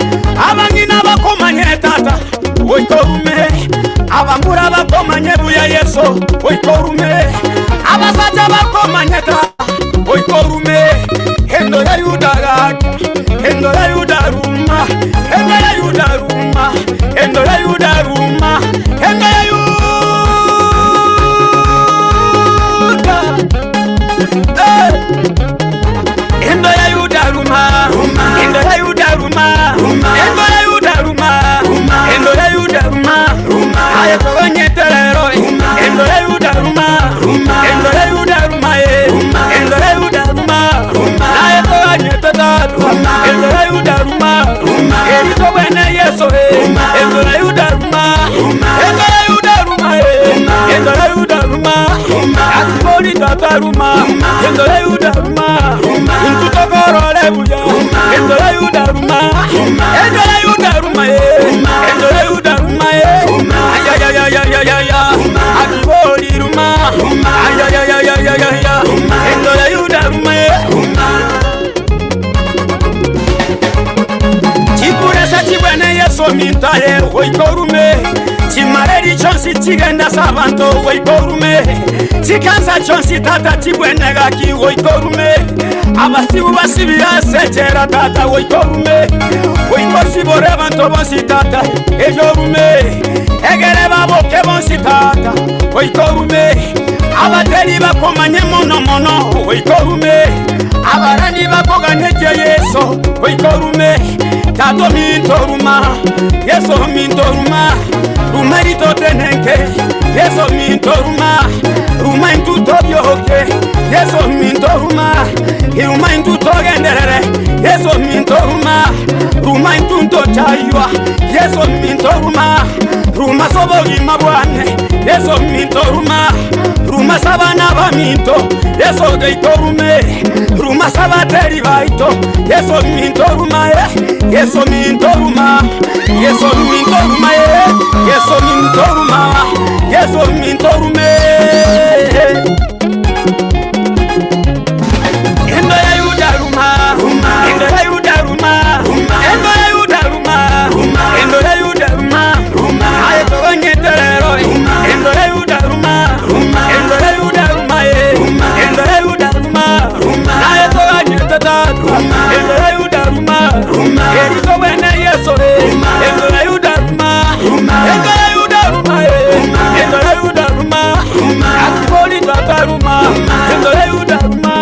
abang'ina bakomanye tata woikorume, abamura bakomanye buya Yeso woikorume, abasacha bakomanye tata woikorume, endo ya Yuda gaka, endo ya Yuda ruma, endo ya Yuda ruma, endo ya Yuda ruma, endo ya Yuda. Eh. Endo ya Yuda ruma, endo ya Yuda ruma, endo ya Yuda ruma, endo ya Yuda ruma, aye togonyete rero, endo ya Yuda ruma, endo ya Yuda ruma, eh, endo ya Yuda ruma, naye togonyete tata, endo ya Yuda ruma, erito bwene Yeso, eh, endo ya Yuda ruma, endo ya Yuda ruma, eh, endo ya Yuda ruma, akibori tata ruma, endo ya Yuda ruma, ntutokorore buya, endo ya Yuda ruma, endo ya Yuda ruma, eh, endo ya Yuda ruma, eh, ayayayayayaya, akibori ruma, ayayayayayaya, endo ya Yuda ruma, eh. Chikuresa chibwene Yeso mintaye oikorume, chimareri chonsi chigenda sabanto oikorume, chikansa chonsi tata chibwene gaki oikorume, abasibu basibira sechera tata oikorume, oikosibore abanto bonsi tata eyorume, egere baboke bonsi tata oikorume, abateri bakomanye mono mono oikorume, abarani bakoganeje Yeso oikorume, tato mintoruma, Yeso mintoruma, ruma ritotenenke, Yeso mintoruma, ruma intutobyoke, Yeso mintoruma, iruma intutogenderere, Yeso mintoruma, ruma intuntochaywa, Yeso mintoruma, ruma sobogima bwane, Yeso mintoruma, ruma sabana baminto, Yeso geitorume, ruma sabateri baito, Yeso mintoruma, eh, Yeso mintoruma, Yeso mintoruma, eh, Yeso mintoruma, Yeso mintorume. Endo ya Yuda ruma, endo ya Yuda ruma, endo ya Yuda ruma, endo ya Yuda ruma, aye togonyete rero, endo ya Yuda ruma, endo ya Yuda ruma, eh, endo ya Yuda ruma, naye togonyete tata, endo ya Yuda ruma, erito bwene Yeso, eh, endo ya Yuda ruma, endo ya Yuda ruma, eh, endo ya Yuda ruma, akibori tata ruma, endo ya Yuda ruma,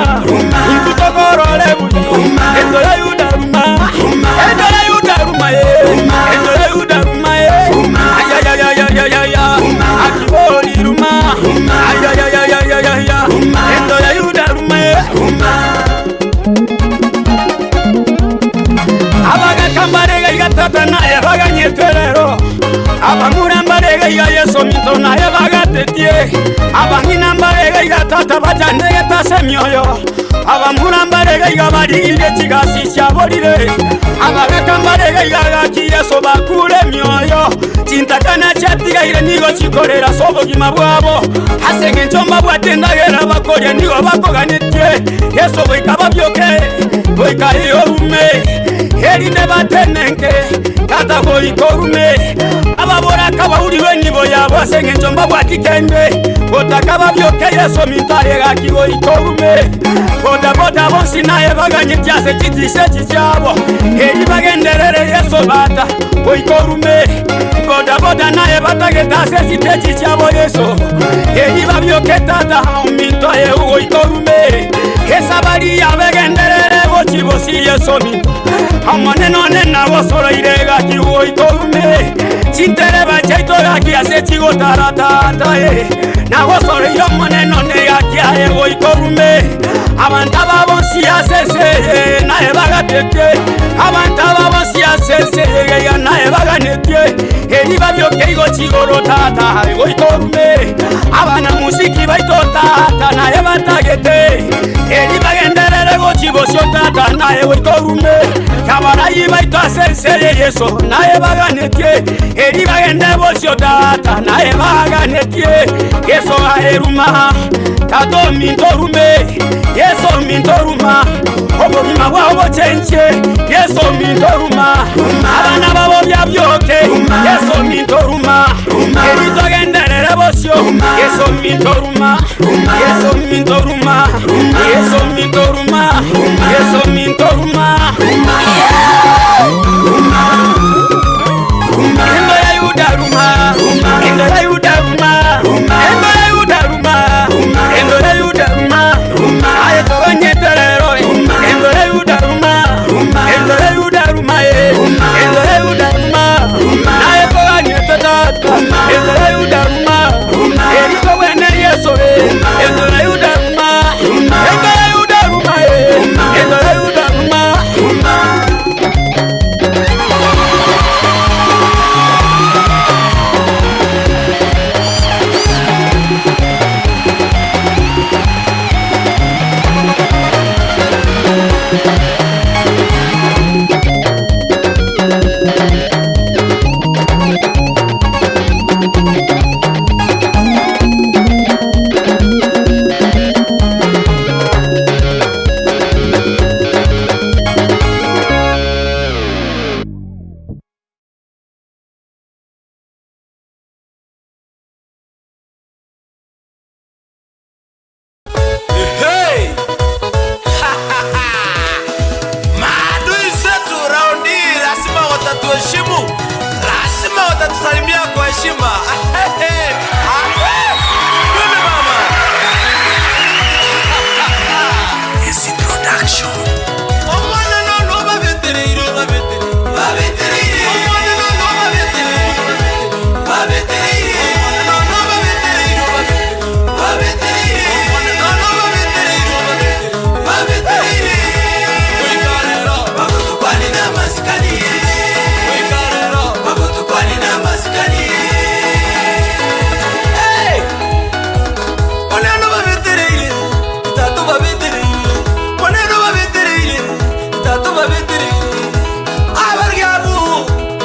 ntutokorore buya, endo ya Yuda ruma, endo ya Yuda ruma, eh, endo ya Yuda ruma, eh, ayayayayayaya, akibori ruma, ayayayayayaya, endo ya Yuda ruma, eh. Abagakambarega igatata naye baganyetwerero, abamurambarega iga Yeso minto naye bagatetie, abang'inambarega igatata bajandegetase emioyo, abamurambarega iga barire chigasi chiaborire, abagakambarega iga gaki Yeso bakure emioyo, chintakana chiatigaire nigo chikorera ase obogima bwabo, ase eng'encho mbabwate endagera bakoria nigo bakoganetie, Yeso goika babioke, goika iyorume, erinde batenenke, tata goikorume, ababoraka bauriwe nibo yabo ase eng'encho mbabwati kende, gotaka babioke Yeso mintaye gaki goikorume, bodaboda bonsi naye baganyeti ase chitise chichiabo, eri bagenderere Yeso bata goikorume, bodaboda naye batagete ase esite chichiabo Yeso, eri babioke tata ominto aye goikorume, esabari yabegenderere gochibosi Yeso minto, amonene one nabosoroire gaki goikorume, chintereba chaito gaki ase chigotaratata, eh. Nagosoreire Omonene one egati aye goika orume. Abanto aba bonsi ase ense eye naye bagatetie, abanto aba bonsi ase ense eye naye baganetie, eri babioke igochi igoro tata goika orume. Abana musiki baito tata naye batagete, eri bagenderere gochi bosio tata naye goika orume. Abarai baito ase ense eye Yeso naye baganetie, eri bagende bosio tata naye baganetie. Yeso aye ruma, tata ominto orume, Yeso ominto ruma, obogima bwao bochenche, Yeso ominto ruma, abana babo biabioke, Yeso ominto ruma, eri togenderere bosio, Yeso ominto ruma, Yeso ominto ruma, Yeso ominto ruma, Yeso ominto ruma. Endo ya Yuda ruma, endo ya Yuda ruma, endo ya Yuda ruma, endo ya Yuda ruma, aye togonyete rero, endo ya Yuda ruma, endo ya Yuda ruma, endo ya Yuda ruma, naye toganyete tata, endo ya Yuda ruma, eri togwene Yeso, endo ya Yuda ruma, endo ya Yuda ruma, endo ya Yuda ruma. Hey! Maadui zetu raundi hii lazima watatuheshimu, lazima watatusalimia kwa heshima. Twende mama. Easy Production. Omwana nono babetereire, babetereire. Babetereire. Omwana nono babetereire, babetereire. Omwana nono babetereire, babetereire. Omwana nono babetereire, babetereire. Oikarero, bagotukwani na masikani. Oikarero, bagotukwani na masikani. Hey! Oneno babetereire, tatu babetereire. Oneno babetereire, tatu babetereire. Abaryabu,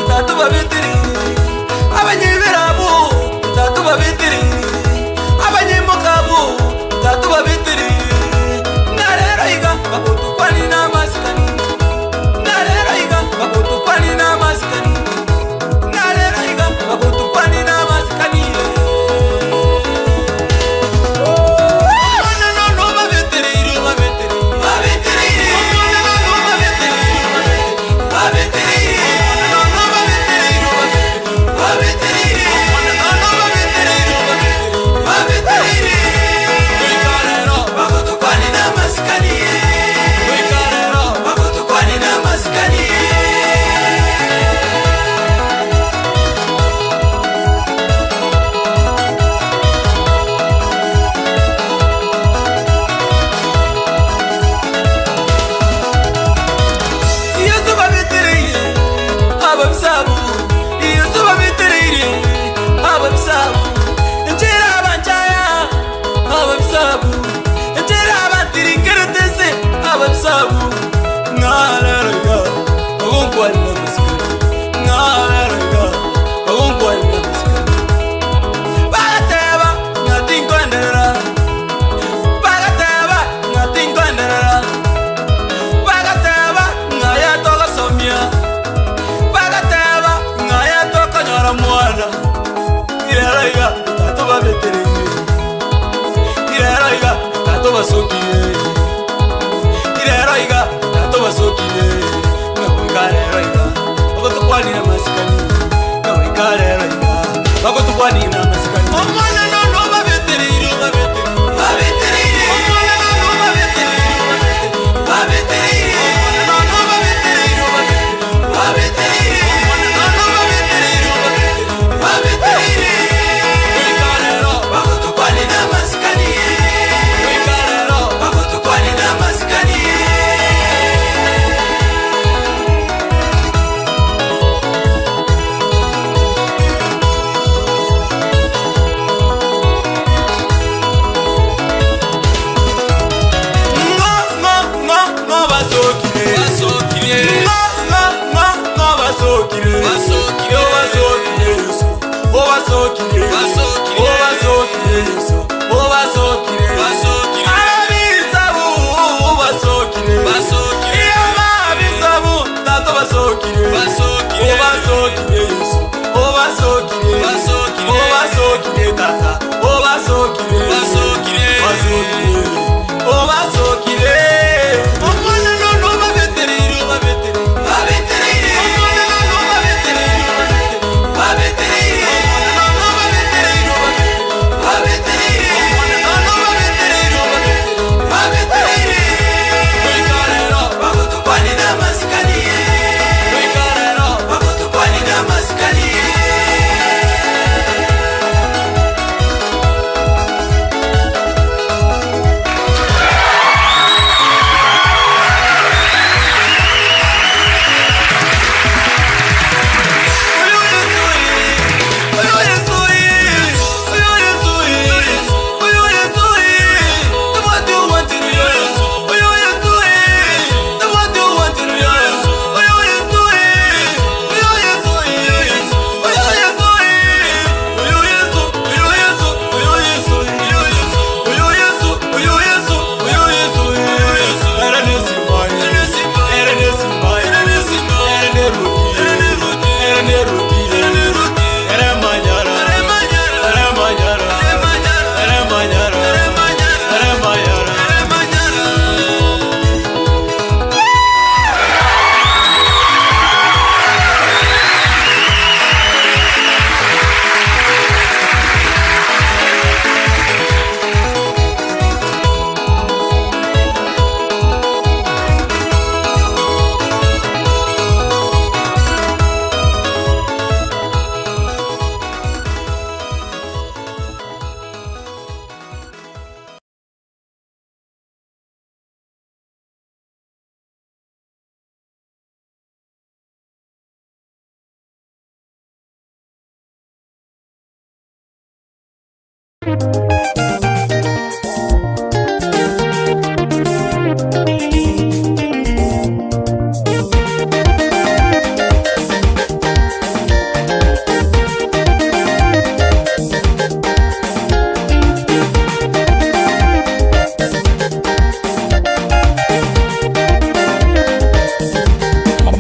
tatu babetereire. Abanyeberabu, tatu babetereire. Abanyemokabu, tatu babetereire. Ngarero iga, bagotukwani na masikani. Ngarero iga, bagotukwani na masikani. Ngarero iga, bagotukwani na masikani. Yesu babetereire ababisabu, Yesu babetereire ababisabu, njera abanjaya ababisabu, njera abantiringeretese ababisabu, ngararaga bagonkwani na masikani, ngararaga bagonkwani na masikani, bagateba ngatinkwenderera, bagateba ngatinkwenderera. Bagateba ngaya togasomia, bagateba ngaya tokonyora mwana, irero iga tatu babetereire, irero iga tatu basokire, irero iga tatu basokire, ngagoika rero iga bagotukwanira masikani, ngagoika rero iga bagotukwanira masikani. Omwana nono babetereire, babetereire, babetereire, omwana nono babetereire, babetereire, omwana nono babetereire, babetereire, omwana nono babetereire, babetereire. Oikarero, bagotukwanira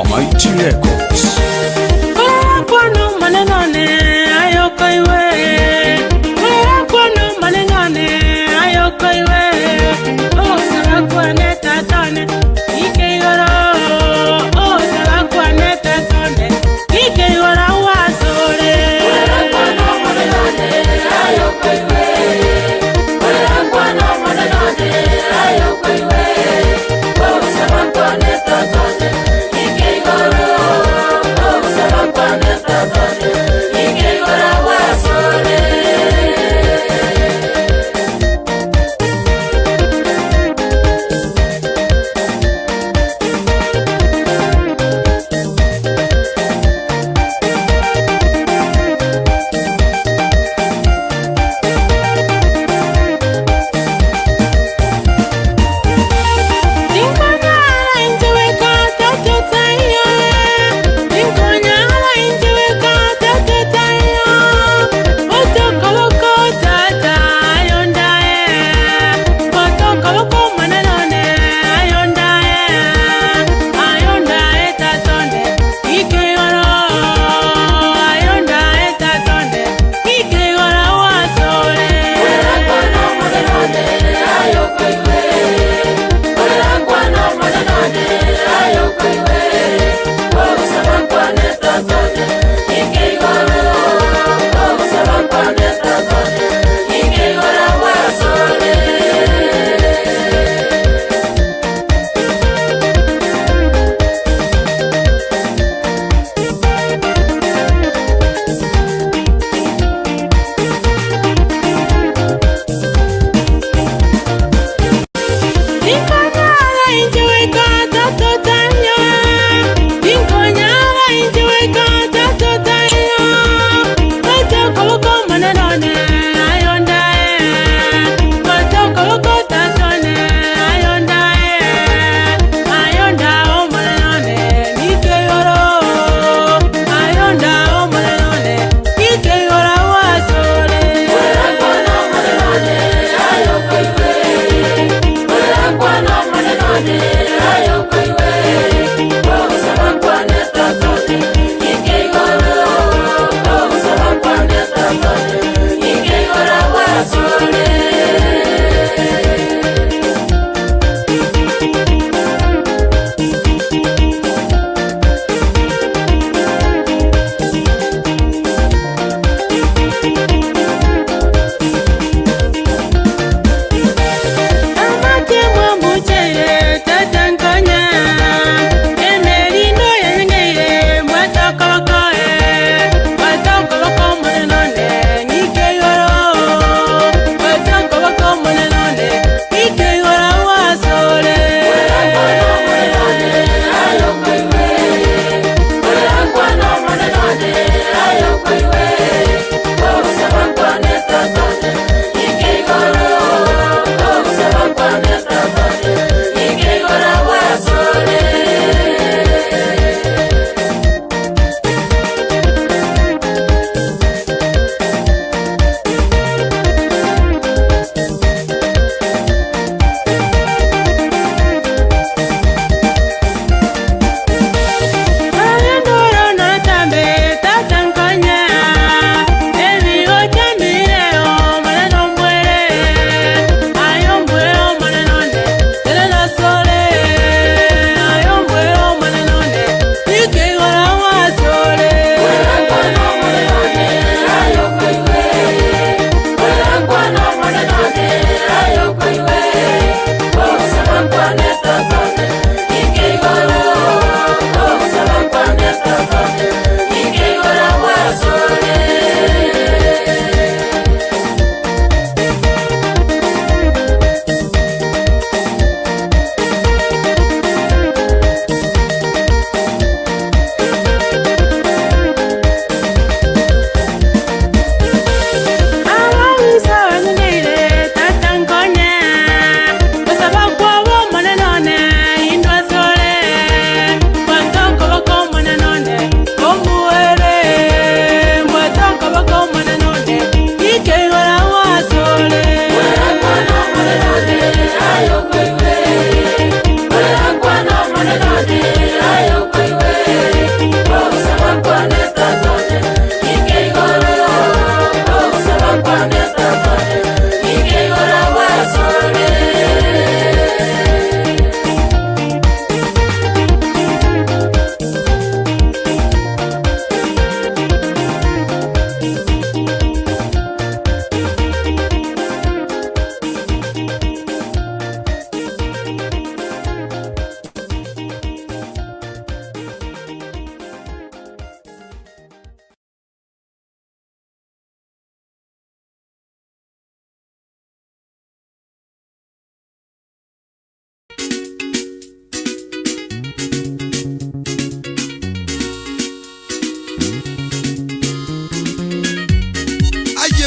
Mighty Records. Kwana maneno ne ayokoiwe. Kwana.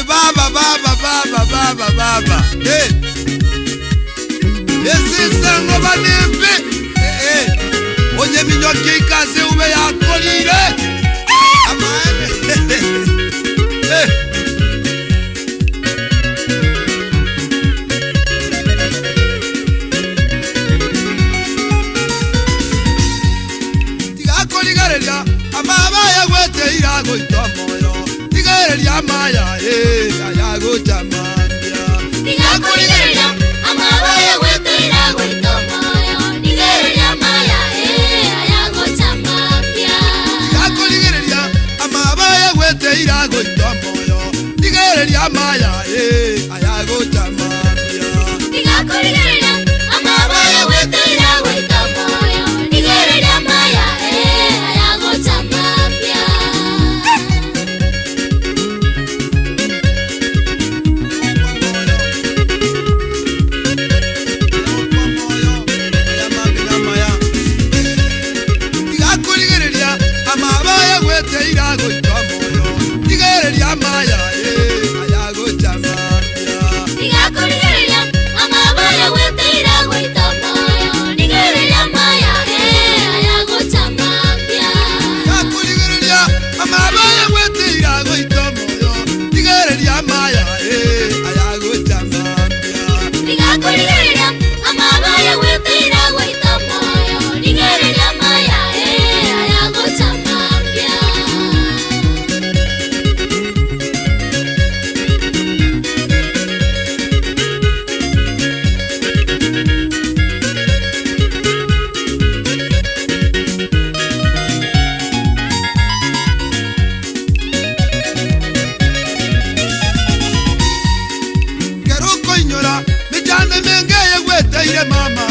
Baba baba baba baba baba. Hey. Esisengo banimbi. Eh eh. Onye minyoki ikaze ube yakolire. Amane. Eh. Tigakorigereria amaba yagwete iragoitwa moyo tigereria amaya ayagochamambia Tigakorigereria amaba yagwete iragoitwa moyo Rigereria amaya ayagochamambia Tigakorigereria amaba yagwete iragoitwa moyo tigereria amaya ayagochamambia Tigakorigereria amaba yagwete iragoitwa moyo Rigereria amaya ayagochamambia Tigakorigereria amaba yagwete iragoitwa moyo tigereria amaya ayagochamambia Tigakorigereria amaba yagwete iragoitwa moyo Rigereria amaya ayagochamambia Tigakorigereria amaba yagwete iragoitwa moyo tigereria amaya ayagochamambia Tigakorigereria amaba yagwete iragoitwa moyo Rigereria amaya ayagochamambia Keruko inyora mechando menge yagweteire mama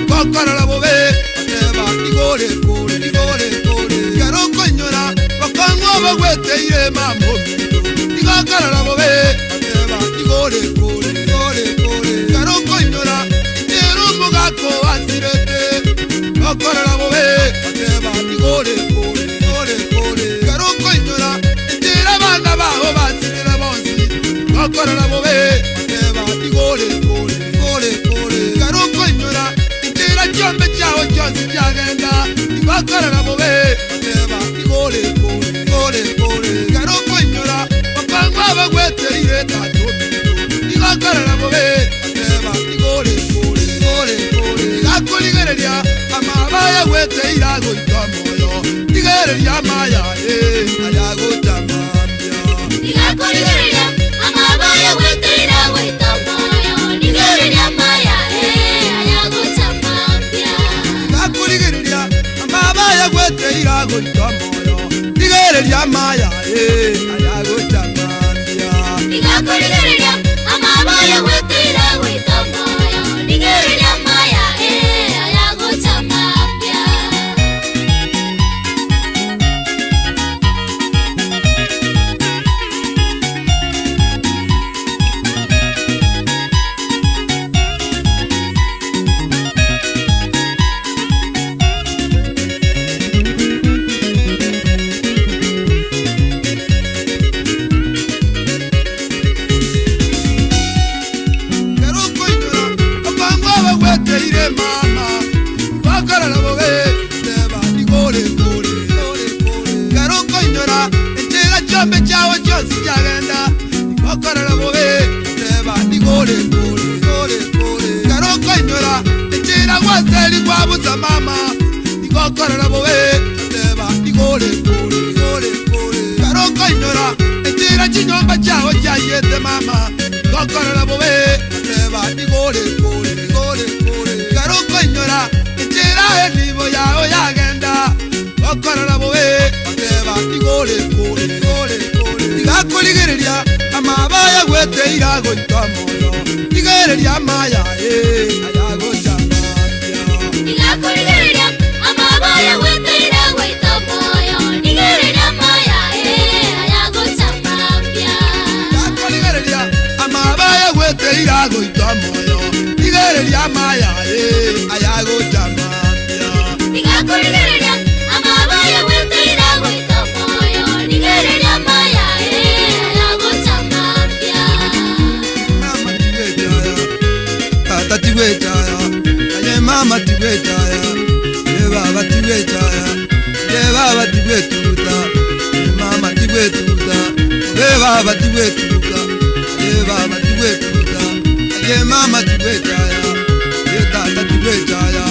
gokorora bobe bateba igore kore igore kore Keruko inyora bakangwa bagweteire mama ominto igokorora bobe bateba igore kore igore kore Keruko inyora itero mugako asirete gokorora bobe bateba igore kore igore kore Keruko inyora itera abana baho batsirira bonsi gokorora bobe bateba igore kore igore kore Keruko inyora itera kyombe kyawo kyonsi kyagenda igokorora bobe bateba igore kore igore kore Keruko inyora bakangwa bagweteire tatu ominto igokorora bobe bateba igore kore igore kore igakorigereria amaba yagwete iragoitwa moyo igereria amaya ayagochamambia Tigakorigereria amaba yagwete iragoitwa moyo Rigereria amaya ayagochamambia Tigakorigereria amaba yagwete iragoitwa moyo igereria amaya ayagochamambia Tigakorigereria amaba yagwete iragoitwa moyo Rigereria amaya ayagochamambia Bakangwa bagweteire mama bakorora bobe teba igore kore Keruko inyora ekira kyombe kyawo kyonsi kyagenda bakorora bobe teba igore kore igore kore Keruko inyora ekira gwaseri gwabusa mama igokorora bobe teba igore kore igore kore Keruko inyora ekira kinyomba kyawo kyayete mama gokorora bobe teba igore kore igore kore Keruko inyora ekira enibo yawo yagenda gokorora bobe bateba igore kore igore kore Tigakorigereria amaba yagwete iragoitwa moyo tigereria amaya ayagochamambia Tigakorigereria amaba yagwete iragoitwa moyo Rigereria amaya ayagochamambia Tigakorigereria amaba yagwete iragoitwa moyo tigereria amaya ayagochamambia Tigakorigereria amaba yagwete iragoitwa moyo Rigereria amaya ayagochamambia. baba tigweturuka, aye baba tigweturuka, aye mama tigwechaya, aye tata tigwechaya.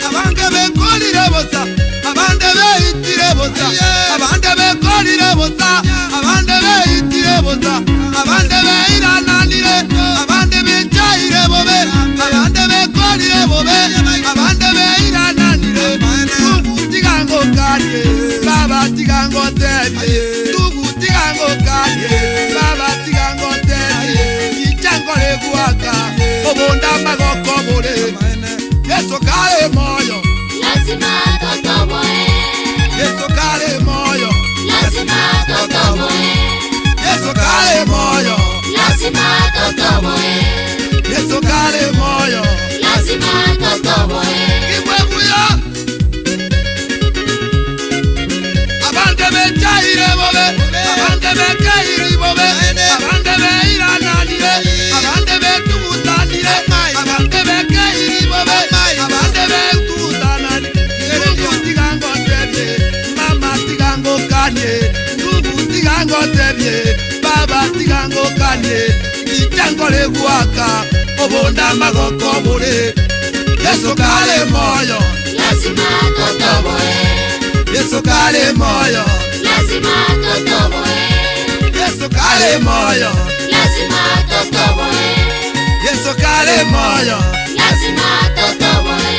Abange bekorire bosa, abande beitire bosa, abande bekorire bosa, abande beitire bosa, abande beirananire, abande bechaire bobe, abande bekorire bobe, abande beirananire. Ndugu tigango kanye, baba tigango tebie, ndugu tigango kanye, baba tigango tebie, ichango legwaka, obonda magoko bore. Yesu kale moyo, Lazima totoboe, Yesu kale moyo, lazima totoboe, Yesu kale moyo, lazima totoboe, Yesu kale moyo. lazima totoboe. Igwebuya abande bechaire bobe, abande bekeiri bobe, abande beirananire, abande betugutanire, abande bekeiri bobe, abande betugutanani. Ndugu tigango tebie, mama tigango kanye, ndugu tigango tebie, baba tigango kanye, ichango legwaka, obonda magoko bure. Yesu kale moyo, Lazima totoboe, Yesu kale moyo, lazima totoboe, Yesu kale moyo, lazima totoboe, Yesu kale moyo. lazima totoboe.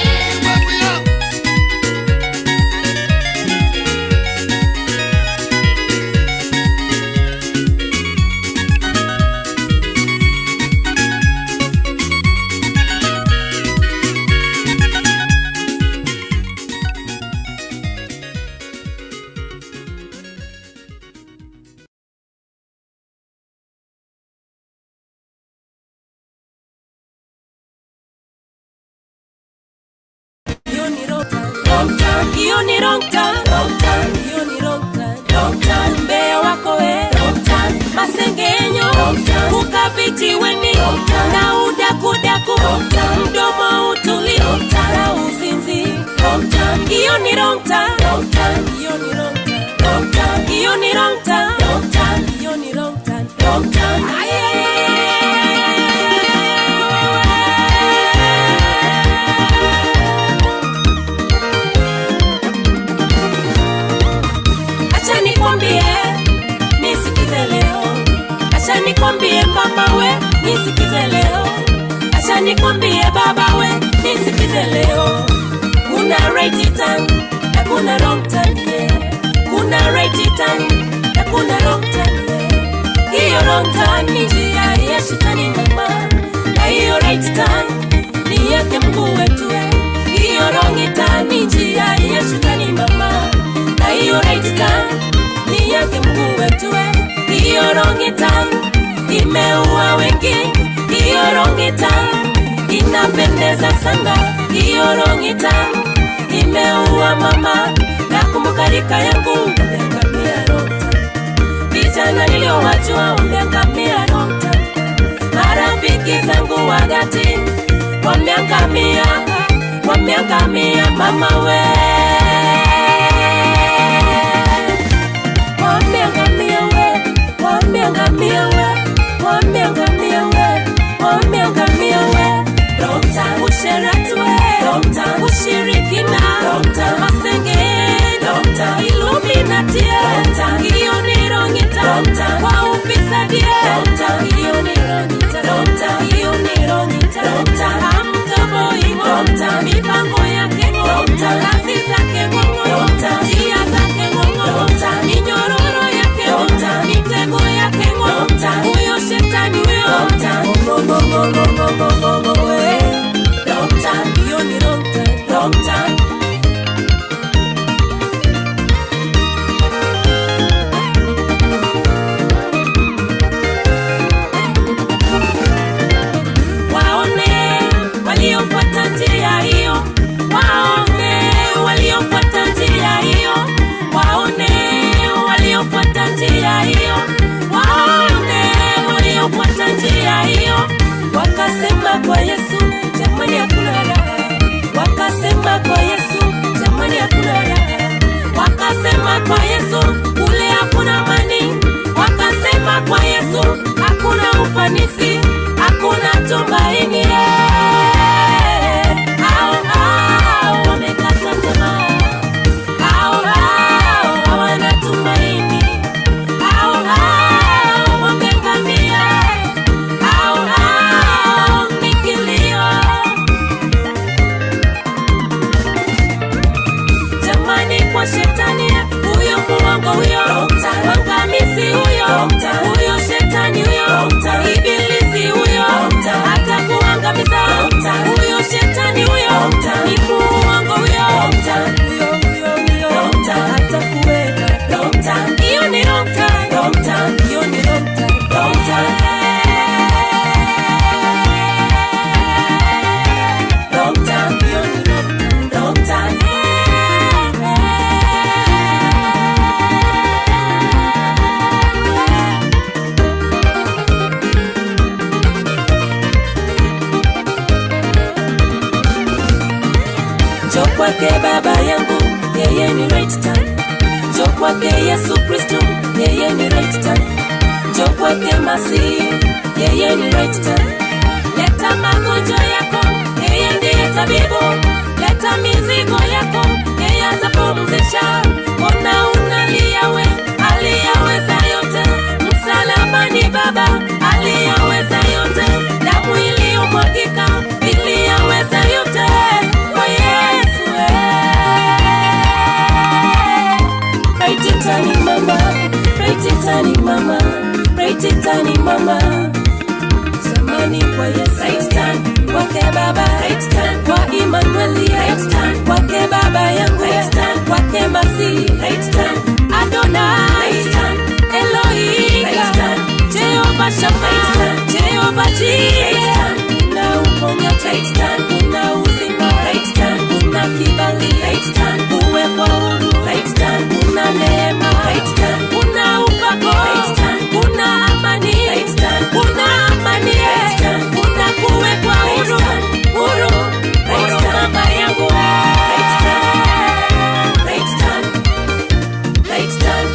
Hiyo ni wrong turn, wrong turn. Hiyo ni wrong turn, wrong turn. Umbea wako we, wrong turn. Masengenyo, wrong turn. Ukapichiweni na udakudaku, wrong turn. Mdomo utuli, wrong turn. Na uzinzi, wrong turn. Hiyo ni wrong turn, wrong turn. Hiyo ni wrong turn, wrong turn. Hiyo ni wrong turn, wrong turn. Hiyo ni wrong turn, wrong turn. Ay, ay, ay, ay, ay, ay, ay, ay, ay, Acha nikwambie, nisikize leo. Acha nikwambie mama we, nisikize leo. Acha nikwambie baba we, nisikize leo. Kuna right time na kuna wrong time, yeah. Kuna right time na kuna wrong time, yeah. Hiyo wrong time ni njia ya shetani mama, na hiyo right time ni yake Mungu wetu. eh. Hiyo wrong time ni njia ya shetani mama, na hiyo right time ni yake Mungu wetu. eh. Hiyo wrong time imeua wengi, hiyo wrong time inapendeza sana, hiyo wrong time imeua mama. Nakumbuka rika yangu wameangamia wrong time, vijana niliowajua wameangamia wrong time, marafiki zangu wa dhati wameangamia, wameangamia mama we wameangamia we, wameangamia we, wameangamia we, wameangamia we. Wrong time, usherati we, wrong time, ushirikina, wrong time, masengenya, wrong time, Illuminati, wrong time, hiyo ni wrong time, wrong time, kwa ufisadi, wrong time, hiyo ni wrong time, wrong time, hiyo ni wrong time, wrong time, hamtoboi, wrong time, mipango yake, wrong time, kazi zake, wrong time, njia zake, wrong time, minyororo yake, wrong time, mitego yake, wrong time, huyo shetani huyo, wrong time, go go go go go go go go we, wrong time, hiyo ni wrong time, wrong time. njia hiyo, wakasema kwa Yesu, jamani hakuna raha. Wakasema kwa Yesu, jamani hakuna raha. Wakasema kwa Yesu, kule hakuna amani. Wakasema kwa Yesu, hakuna ufanisi, hakuna tumaini. Hao hao wamekata tamaa, hao hao hawana tumaini, hao hao wameangamia, hao hao ni kilio. Jamani, kwa shetani huyo muongo huyo, mwangamizi huyo, huyo shetani huyo, ibilisi huyo, hata kuangamiza huyo shetani huyo, ni muongo huyo, huyo huyo huyo, hata kuweka hiyo ni wrong turn, hiyo ni wrong turn, wrong turn, hiyo ni wrong turn. Njoo kwake baba yangu, yeye ni right time. Njoo kwake Yesu Kristo, yeye ni right time. Njoo kwake Masihi, yeye ni right time. Leta magonjwa yako, yeye ndiye tabibu. Leta mizigo yako, yeye atapumzisha. Mbona unalia we? Aliyaweza yote msalabani, Baba aliyaweza yote, damu iliyomwagika iliyaweza yote kwa Yesu. Right turn mama, right turn mama, right turn mama. Jamani kwa Yesu, right turn kwake Baba, right turn kwa Emmanuel, right turn kwake Baba yangu, right turn kwake Masihi, right turn Adonai, right turn Elohim, right turn Jehovah Shammah, right turn Jehovah Jireh, right turn kuna uponyaji, right turn kuna uzima, right turn kuna kibali, right turn uwekwa huru, right turn kuna neema, right turn kuna upako, right turn kuna amani, right turn kuna amani, right turn kuna kuwekwa huru, huru, huru mama yangu, right turn, right turn, right turn.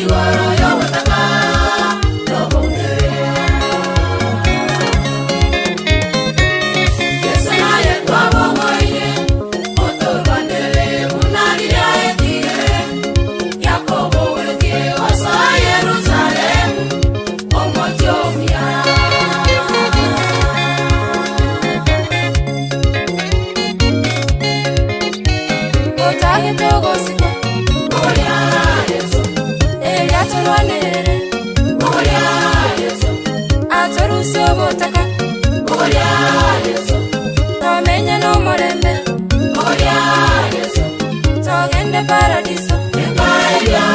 Igoro y'obotaka n'obongere. Yesu naye twabomoire, otorwanere buna riria etigere. Yakobo wetie osoa Yerusalemu, omochie omuya. Otagete ogosiko Oria Yesu, eria torwanerere Oria Yesu, atorusie obotaka Oria Yesu, tomenye n'omorembe Oria Yesu, togende paradiso Engaria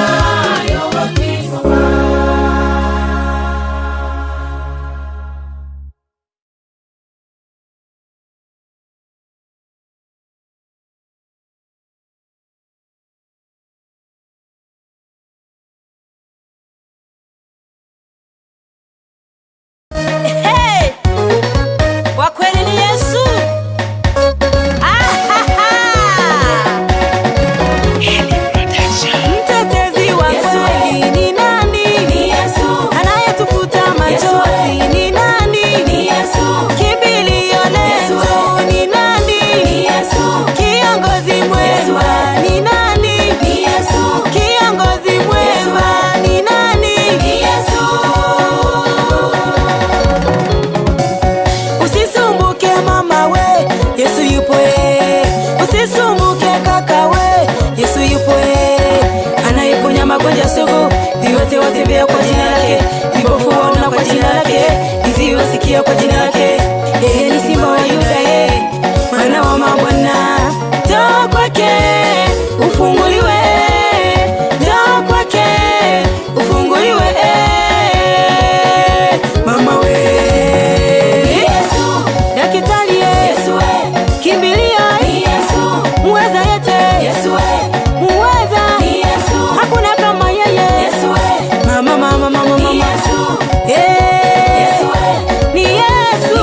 y'ogotimoka. Hey! Kwa kweli ni Yesu. Mtetezi wa kweli ni nani? Ni Yesu. Anayetufuta machozi ni nani? Ni Yesu. Kimbilio letu ni nani? Ni Yesu. Kiongozi mwema ni nani? Ni Yesu. Kiongozi mwema ni nani? Ni Yesu. Usisumbuke mama we, Yesu yupo ye. Usisumbuke kaka we, Yesu yupo ye. Anayeponya magonjwa sugu, viwete watembea kwa jina lake, vipofu waona kwa jina lake, viziwi wasikia kwa jina lake. Yeye ni simba wa Yuda, ye mwana wa mabwana. Njoo kwake ufunguliwe, njoo kwake ufunguliwe, mama we. Yesu, daktari Yesu, kimbilio Yesu, muweza yote Yesu, muweza Yesu, hakuna kama yeye Yesu, mama mama mama mama Yesu, Yesu, ni Yesu.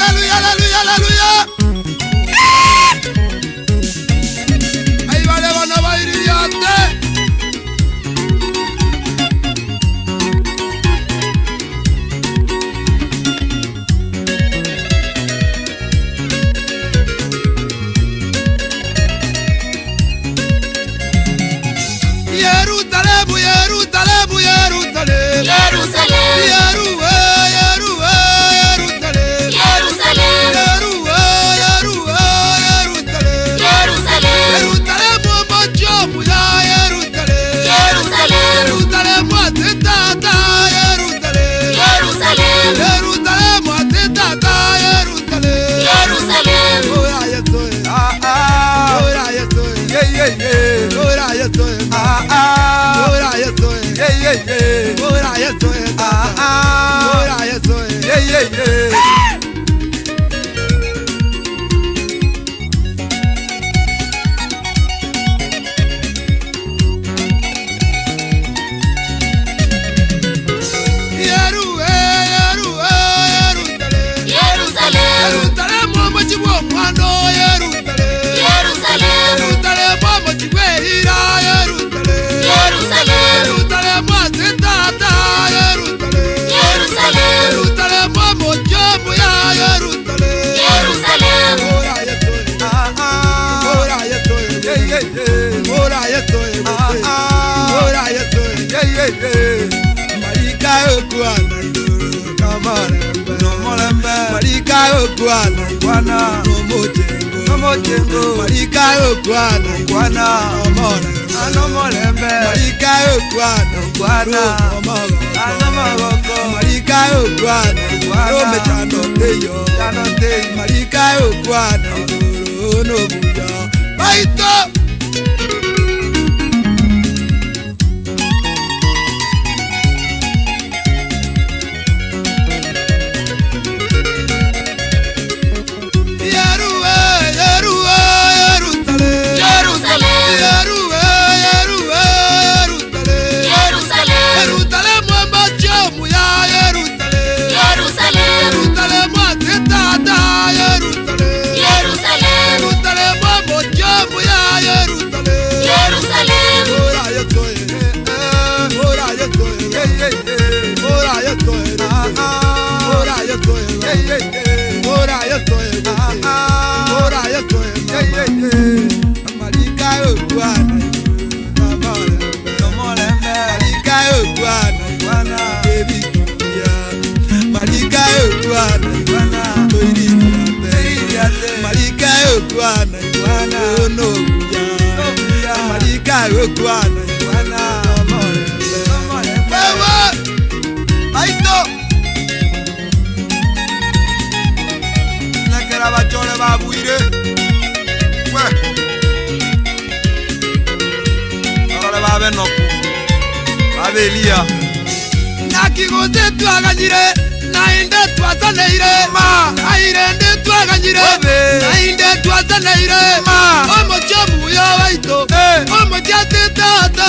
Haleluya, haleluya, haleluya. Ai bale bana baiririate. Yerusalemu, Yerusalemu, Yerusalemu. Yerusalemu. Yeruwe, Yeruwe, Yerusalemu. Yerusalemu. Yeruwe, Yeruwe, Yerusalemu. Yerusalemu. Yerusalemu, omochomu ya Yerusalemu. Yerusalemu. Yerusalemu, atitata Yerusalemu. Yerusalemu. Yerusalemu, atitata Yerusalemu. Yerusalemu. Ora Yesu, ah ah. Ora Yesu, yeah yeah yeah. Ora Yesu, ah ah. Ora Yesu, yeah yeah yeah. Ora Yesu, ah ah. Ora Yesu, yeah yeah yeah. Yeruwe, Yeruwe, Yerusalemu. Yerusalemu. Yerusalemu, omuji bw'omwana, Yerusalemu. Yerusalemu. Yerusalemu, omuji bw'eira, Yerusalemu. Yerusalemu. Yerusalemu, atitata, Yerusalemu. Yerusalemu. Yerusalemu, omuji omuya, Yerusalemu. Yerusalemu. Ora Yesu, ah ah. Ora Yesu, yeah yeah yeah. Ora Yesu, ah ah. Ora Yesu, yeah yeah yeah. Marika okuana nomolembe nomolembe Marika okuana kwana nomojengo nomojengo Marika okuana kwana nomolembe anomolembe Marika okuana kwana nomogoko Marika okuana kwana nomechano teyo chano teyo Marika okuana nobuya Baito Yeruwe, Yeruwe, Yerusalemu. Yerusalemu. Yeruwe, Yeruwe, Yerusalemu. Yerusalemu. Yerusalemu, omochomu ya Yerusalemu. Yerusalemu. Yerusalemu, atitata Yerusalemu. Yerusalemu. Yerusalemu, omochomu ya Yerusalemu. Yerusalemu. Ora Yesu, eh, eh. Ora Yesu, eh, eh, eh. Ora Yesu, ah, ah. Ora Yesu, eh, eh, eh. Ora Yesu, ah, ah. Ora Yesu, eh, eh, eh. Marika okuana, nomolembe. Marika okuana, baby Julia. Marika okuana, toiriate. Marika okuana, onobuya. Marika okuana, nomolembe. Wewe, aito. Lekera bachole babwire. We. Barore babe noku. Babe Elia. Nakiguse twaganyire nainde twasaneire ma airende twaganyire nainde twasaneire ma omoche omuya waito omoche atitata.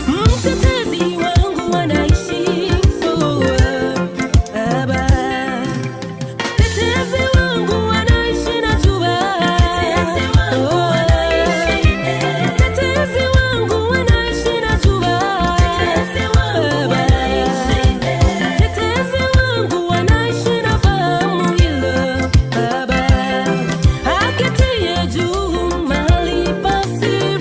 Mtetezi wangu anaishi, oh, Baba. Mtetezi wangu anaishi najua. Oh, Mtetezi wangu anaishi najua. Baba. Mtetezi wangu anaishi nafahamu hilo, Baba. Aketie juu mahali pa siri.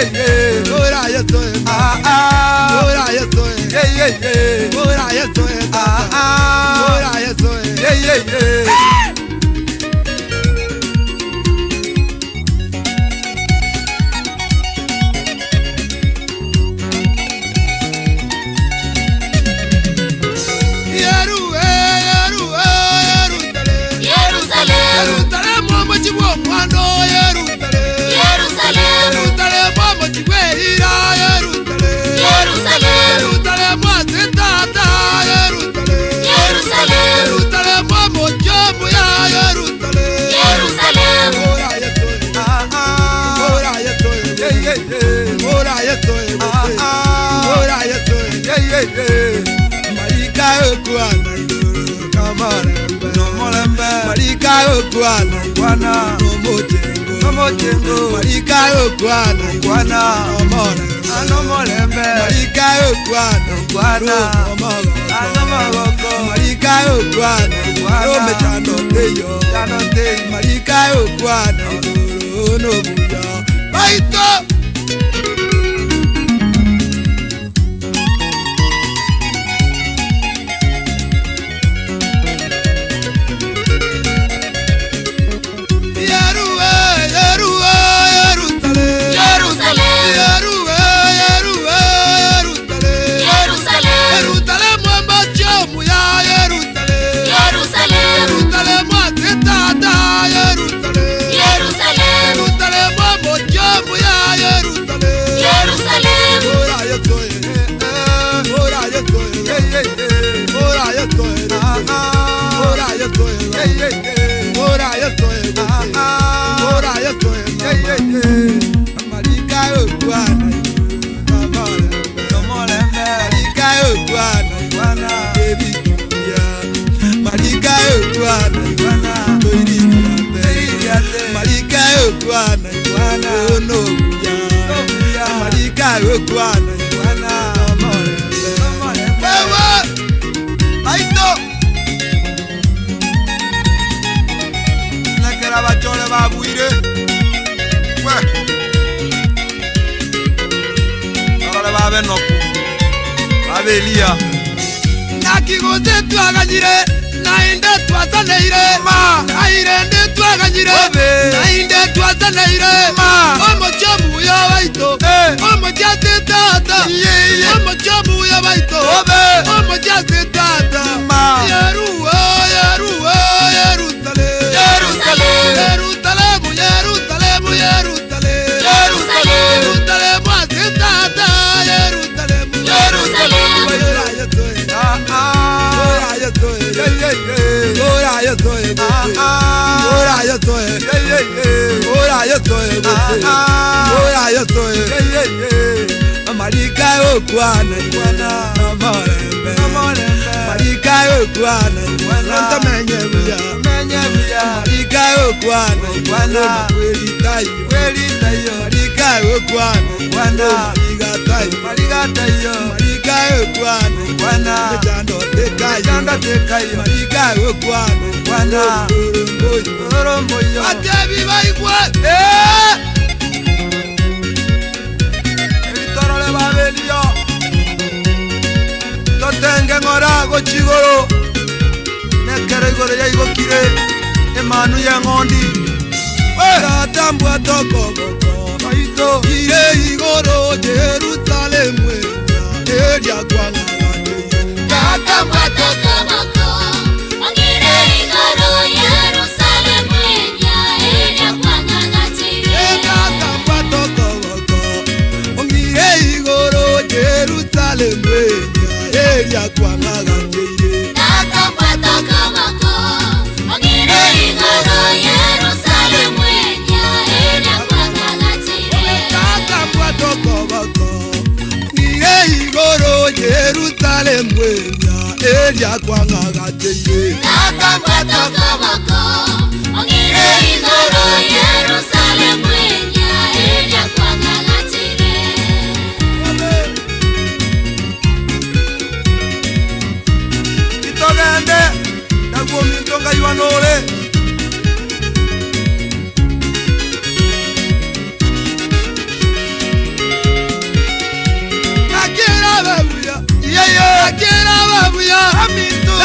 Ora yeso ah ah Ora yeso yeah yeah yeah Ora yeso ah ah Ora yeso yeah yeah yeah Baito!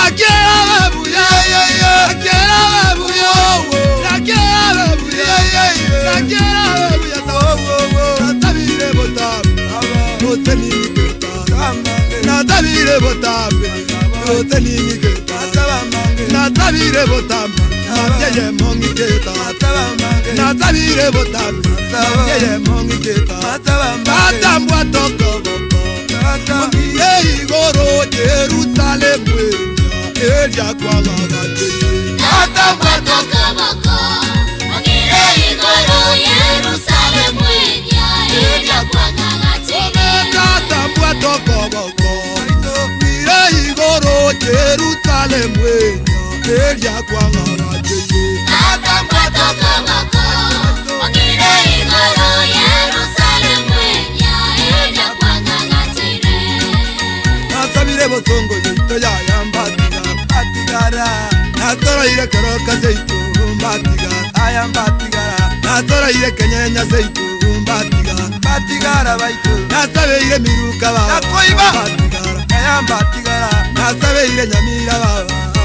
Nakiera buya, nakiera buya, nakiera buya, nakiera buya, natabire botambe, oteninike, natabire botambe, oteninike, natabire botambe, yeye mongiketa, natabire botambe, yeye mongiketa, tatambwa tokoboko, ye igoro Jerusalemu, elia kwang'ang'ate. Tatambwa tokoboko, ong'ire igoro Yerusalemu enya, elia kwang'ang'atire. Tatambwa tokoboko, ire igoro Jerusalemu, elia kwang'ang'ate. Tatambwa tokoboko, ong'ire igoro Yerusalemu enya, elia kwang'ang'atire. Nasabire bosongo yoito yayambatigara batigara natoroire keroka seitu mbatigara aya mbatigara natoroire kenyenya seitu mbatigara batigara baitu nasabeire miruka baba nakoiba mbatigara aya mbatigara nasabeire nyamira baba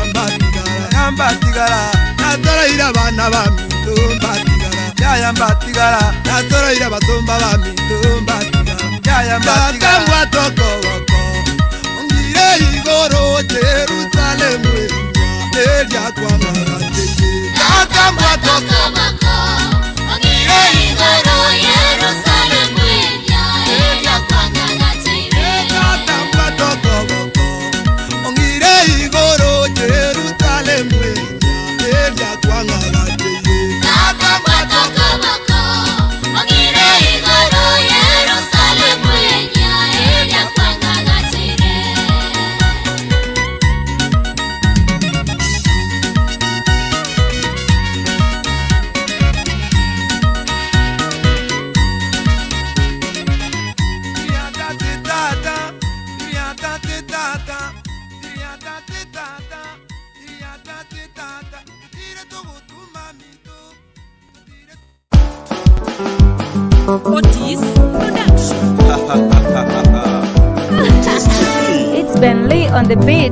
mbatigara aya mbatigara natoroire abana ba mintu mbatigara yaya mbatigara natoroire abasomba ba mintu mbatigara yaya mbatigara tatambwa tokoboko ngire igoro Jerusalemu elia kwang'ang'ate. Tatambwa tokoboko, ong'ire igoro Yerusalemu enya, elia kwang'ang'atire. Tatambwa tokoboko, ngire igoro Jerusalemu elia kwang'ang'ate. Tatambwa tokoboko, ong'ire igoro Yerusalemu enya, elia kwang'ang'atire. Otis Production. It's Ben Lee on the beat.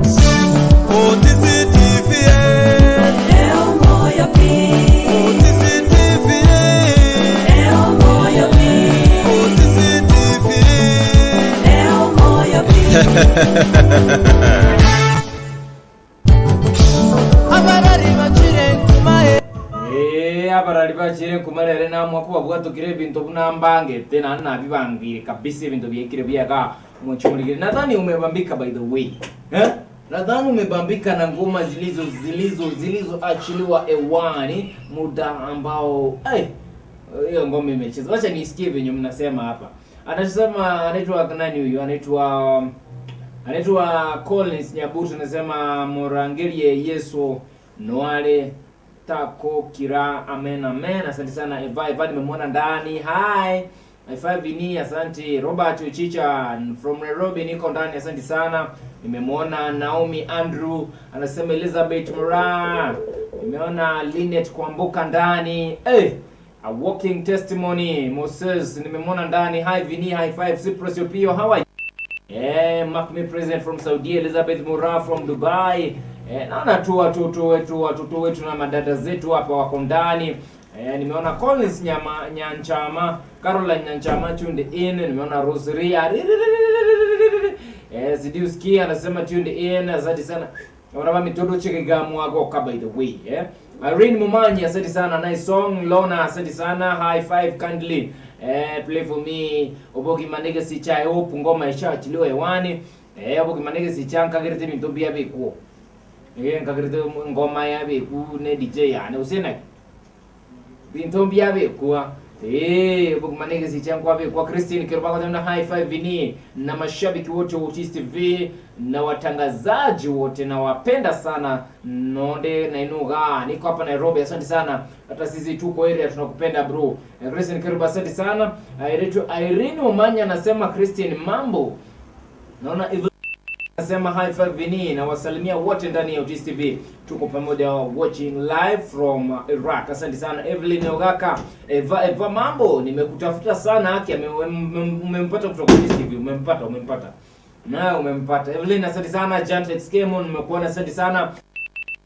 Eh, abarari bachire nkumarere namwa kubabwatukire ebinto buna mbangete nani nabibangire kabisa ebinto biekire biaga mwichumuligire nadhani umebambika by the way eh? Nadhani umebambika na ngoma zilizo zilizo zilizoachiliwa hewani muda ambao eh, hiyo ngoma imecheza. Wacha nisikie venye mnasema hapa. Anasema anaitwa nani huyu? Anaitwa anaitwa Collins Nyabuto anasema murangirie Yesu noale tako kira amen amen. Asante sana Eva Eva, nimemwona ndani. Hi Eva Vini, asante Robert Uchicha from Nairobi, niko ndani, asante sana. Nimemwona Naomi Andrew anasema Elizabeth Mura, nimeona Linet Kwamboka ndani hey, A walking testimony Moses nimemwona ndani. Hi Vini, hi five Cyprus Opio, how are you? Eh, Mark me president from Saudi, Elizabeth Mura from Dubai. Eh, naona tu watoto wetu watoto wetu na madada zetu hapa wako ndani. Eh, nimeona Collins Nyama Nyanchama, Caroline Nyanchama tuned in, nimeona Rosaria. Eh, Sidiuski anasema tuned in, asante sana. Naona mitodo chikigamwagoka by the way, eh. Irene Mumanyi asante sana, nice song. Lona asante sana, high five kindly. Eh, play for me oboki manege sicha I hope ngoma ishaachiliwa hewani. Eh, oboki manege sicha nkagirite bintu bia bikuo. Eh, nkagirite ngoma ya biku ne DJ yani usina bintu bia bikuwa. Eh, oboki manege sicha nkwa bikuwa Christine Kirubako na high five vini na mashabiki wote wa Otis TV na watangazaji wote nawapenda sana nonde nainuga niko hapa Nairobi asante sana hata sisi tuko area tunakupenda bro Eh, Christine Kiruba asante sana Irene Irene Omanya anasema Christine mambo naona Eve Nasema hi five Vini na wasalimia wote ndani ya Otis TV. Tuko pamoja watching live from Iraq. Asante sana Evelyn Ogaka. Eva, Eva mambo, nimekutafuta sana haki umempata kutoka Otis TV. Umempata, umempata. Na umempata. Evelyn, asante sana. Jantex Kemo, nimekuona, asante sana.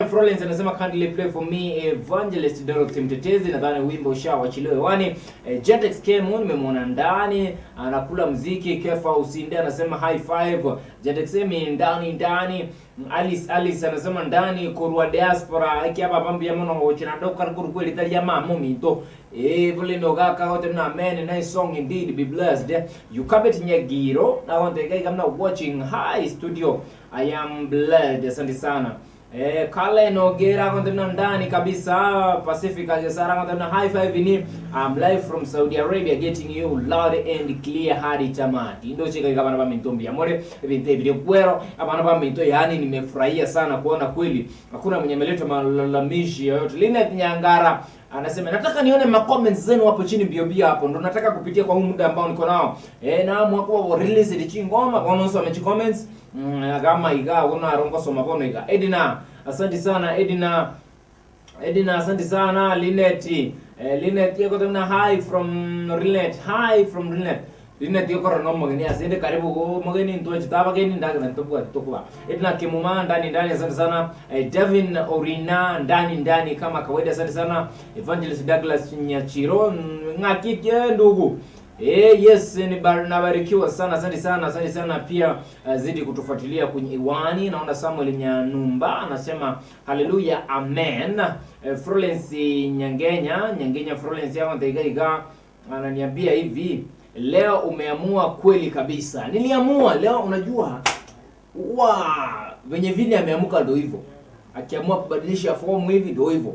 Florence anasema kindly play for me Evangelist Dorothy Mtetezi, nadhani wimbo ushawachiliwa hewani. Jetex Kemo nimemwona ndani anakula mziki. Kefa Usinde anasema high five. Jetex Emi ndani ndani. Alice Alice anasema ndani korwa diaspora iki aba bambia mono gochina doka kuru kweli taria mamo minto. Evelyn Ogaka gote na amen, nice song indeed, be blessed. Yukabet Nyagiro na wante kai kamna watching hi studio, I am blessed, asante sana. Kale Nogera kontena ndani kabisa. Pacific Agesara kontena high five ni I'm live from Saudi Arabia getting you loud and clear hadi tamati. Ndio chika ikabana ba mintombi amore ebintu ebiri kwero abana ba minto, yani nimefurahia sana kuona kweli hakuna mwenye ameleta malalamishi yoyote. Linet Nyangara anasema nataka nione ma comments zenu hapo chini mbio mbio hapo, ndo nataka kupitia kwa huu muda ambao niko nao. Na mwako wa release di chingoma kwa nonso amechi comments kama iga una rongo soma bono iga. Edina asante sana Edina. Edina asante sana Linet. Linet yako tena hi from Linet, hi from Linet. Linet yako rono mogeni asante karibu go mogeni ndo chitaba geni ndaga ntobwa tokwa. Edina Kimuma ndani ndani asante sana. Devin Orina ndani ndani kama kawaida asante sana. Evangelist Douglas Nyachiro ngakike ndugu. Yes, ni nabarikiwa sana, asante sana, asante sana pia. Zidi kutufuatilia kwenye Iwani. Naona Samuel Nyanumba anasema haleluya amen. Florence Nyangenya, Nyangenya Florence yako ndaigaiga ananiambia hivi, leo umeamua kweli kabisa. Niliamua leo, unajua wa venye vile ameamuka ndio hivyo. Akiamua kubadilisha fomu hivi ndio hivyo.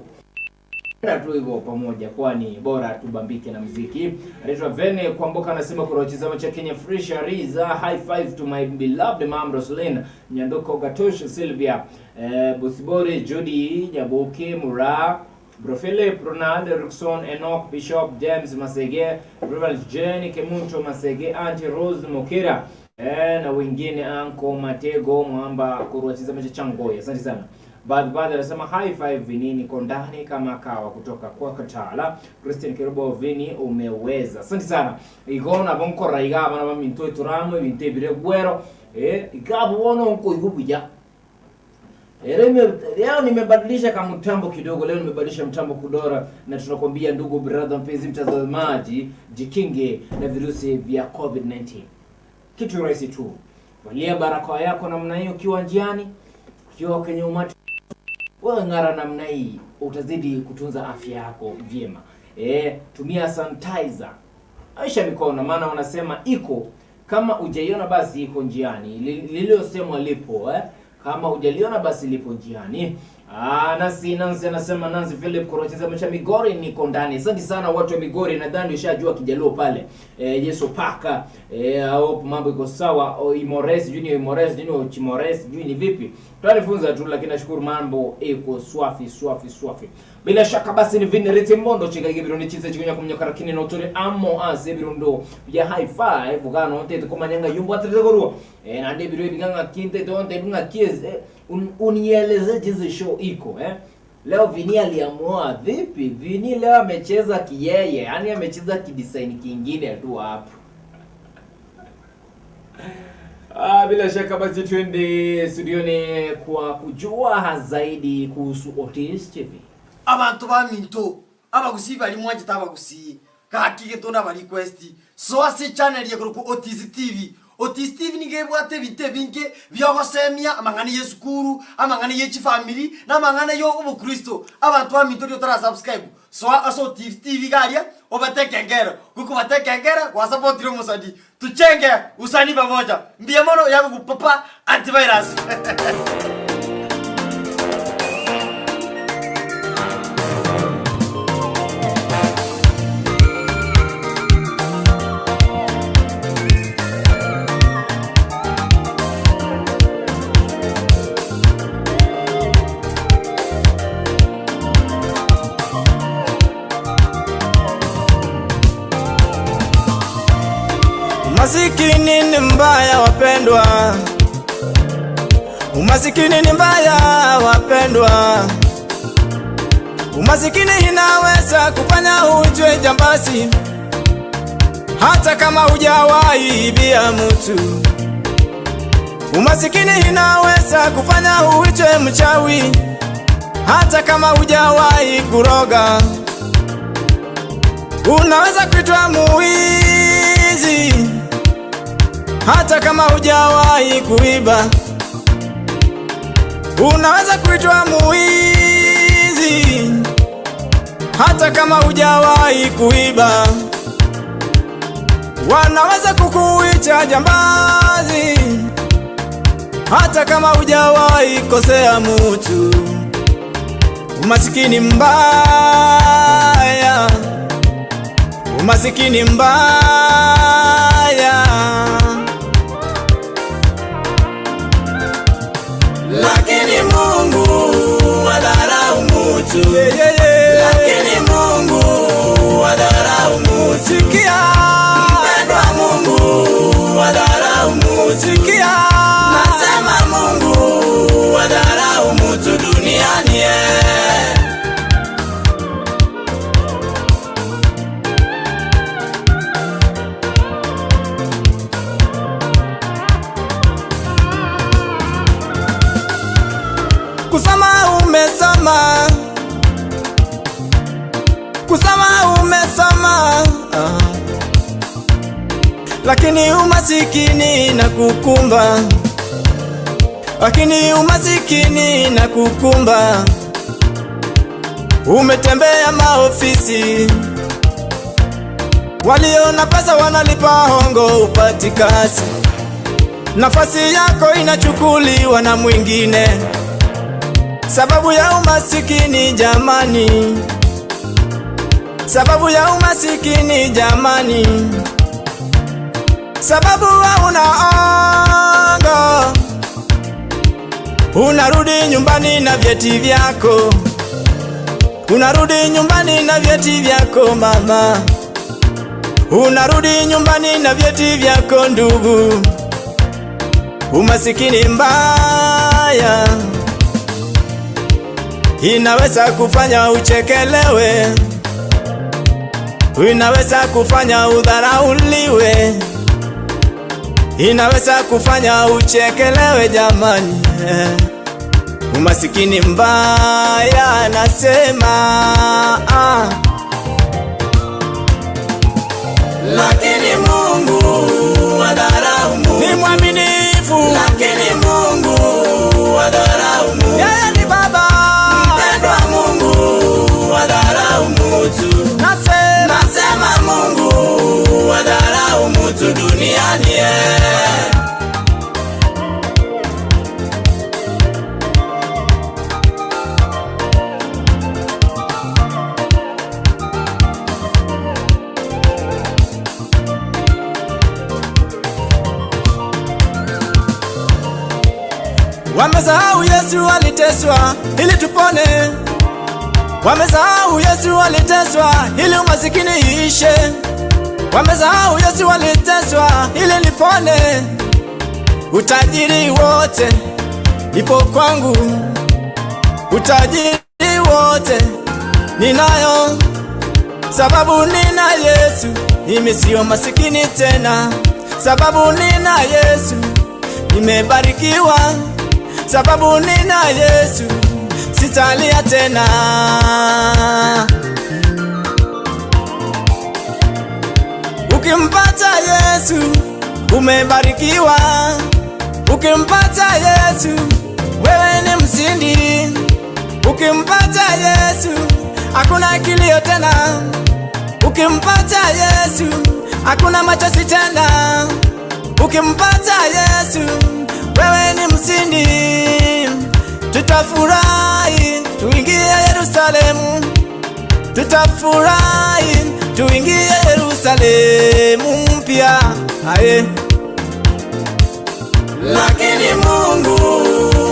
Na tu hivyo pamoja, kwani bora tubambike na muziki. Anaitwa Vene Kwamboka anasema kuna wachezaji cha Kenya Fresh Ariza, high five to my beloved mom Roslyn Nyandoko Gatosh Sylvia, Bosibori Judy Nyabuki Mura Bro Philip Ronald Erickson Enoch Bishop James Masege Reverend Jane Kemunto Masege Auntie Rose Mokira na wengine Anko Matego Mwamba kurwa chama cha Ngoya. Asante sana. Baadhi anasema high five Vini, niko ndani kama kawa kutoka kwa Katala. Christian Kirubo Vini umeweza. Asante sana. Igona bonkora igaba na baminto turamo ibinte bire gwero. Igabo wono nko igubuja. Leo nimebadilisha kama mtambo kidogo, leo nimebadilisha mtambo kudora, na tunakwambia ndugu brother mpenzi mtazamaji, jikinge na virusi vya COVID-19. Kitu rahisi tu. Valia barakoa yako namna hiyo ukiwa njiani, ukiwa kwenye umati. Wewe ng'ara namna hii, utazidi kutunza afya yako vyema. Tumia sanitizer. Osha mikono, maana wanasema iko kama hujaiona basi iko njiani. Lililosemwa lipo, Kama hujaliona basi lipo njiani. Nasi Nancy anasema Nancy Philip kurocheza mcha Migori niko ndani. Asante sana watu wa Migori, nadhani ushajua Kijaluo pale. Yesu paka. Hope mambo iko sawa. Imores Junior, Imores Junior, Chimores Junior ni vipi? Tutanifunza tu, lakini nashukuru mambo iko swafi swafi swafi. Bila shaka basi ni Vini Ritimondo chika gibirundi chize chikunya kumnyoka lakini notore amo ase birundo ya high five ugano ntete komanyanga yumbo atreze korwa. Na ndi biru biganga kinte tonte binga kies unieleze jinsi show iko Leo Vini aliamua vipi? Vini leo amecheza kiyeye, yani amecheza kidesign kingine tu hapo. Bila shaka basi twende studioni kwa kujua zaidi kuhusu Otis TV. Abantu ba minto abagusi bali mwanje tabagusi kakige tona ba request so ase channel ye ku Otis TV. Otis TV ningebwate binte binge byogosemia amang'ana ye sukuru, amang'ana ye chifamily na amang'ana yo obukristo. Abantu ba minto ryo tara subscribe so ase Otis TV garia obatekengera kukubatekengera kwa support yo musadi tuchenge usani pamoja mbia mono yako kupapa antivirus. Umasikini ni mbaya wapendwa, umasikini ni mbaya wapendwa, umasikini inaweza kufanya ujue jambasi hata kama hujawahi ibia mtu. Umasikini inaweza kufanya uitwe mchawi hata kama hujawahi kuroga. Unaweza kuitwa muwizi hata kama hujawahi kuiba. Unaweza kuitwa muwizi hata kama hujawahi kuiba. Wanaweza kukuita jambazi hata kama hujawahi kosea mutu. Umasikini mbaya, umasikini mbaya. Lakini Mungu wadharau mutu. Lakini Mungu wadharau mutu. Sikia. Mpendwa Mungu wadharau mutu. Sikia. Nasema Mungu wadharau mutu duniani eh. Kusoma umesoma, kusoma umesoma, ah. Lakini umasikini na kukumba, lakini umasikini na kukumba. Umetembea maofisi, walio na pesa wanalipa hongo, upati kazi, nafasi yako inachukuliwa na mwingine sababu ya umasikini jamani, sababu ya umasikini jamani, sababu hauna ongo, unarudi nyumbani na vyeti vyako, unarudi nyumbani na vyeti vyako mama, unarudi nyumbani na vyeti vyako ndugu. Umasikini mbaya inaweza kufanya uchekelewe, inaweza kufanya udharauliwe, inaweza kufanya uchekelewe jamani. Umasikini mbaya nasema ah. Lakini Mungu wadharau mutu. Ni mwaminifu. Lakini Mungu wadharau mutu. Yeye ni baba. Mpendwa Mungu wadharau mutu. Nasema, nasema Mungu wadharau mutu duniani eh. Wamesahau Yesu aliteswa ili tupone. Wamesahau Yesu aliteswa ili umasikini iishe. Wamesahau Yesu aliteswa ili nipone. Utajiri wote ipo kwangu, utajiri wote ninayo, sababu nina Yesu. Mimi sio masikini tena, sababu nina Yesu. Nimebarikiwa sababu nina Yesu, sitalia tena. Ukimpata Yesu umebarikiwa, ukimpata Yesu wewe ni mshindi, ukimpata Yesu hakuna kilio tena, ukimpata Yesu hakuna machozi tena, ukimpata Yesu wewe ni mshindi, tutafurahi tuingie Yerusalemu, tutafurahi tuingie Yerusalemu mpya. Aye. Lakini Mungu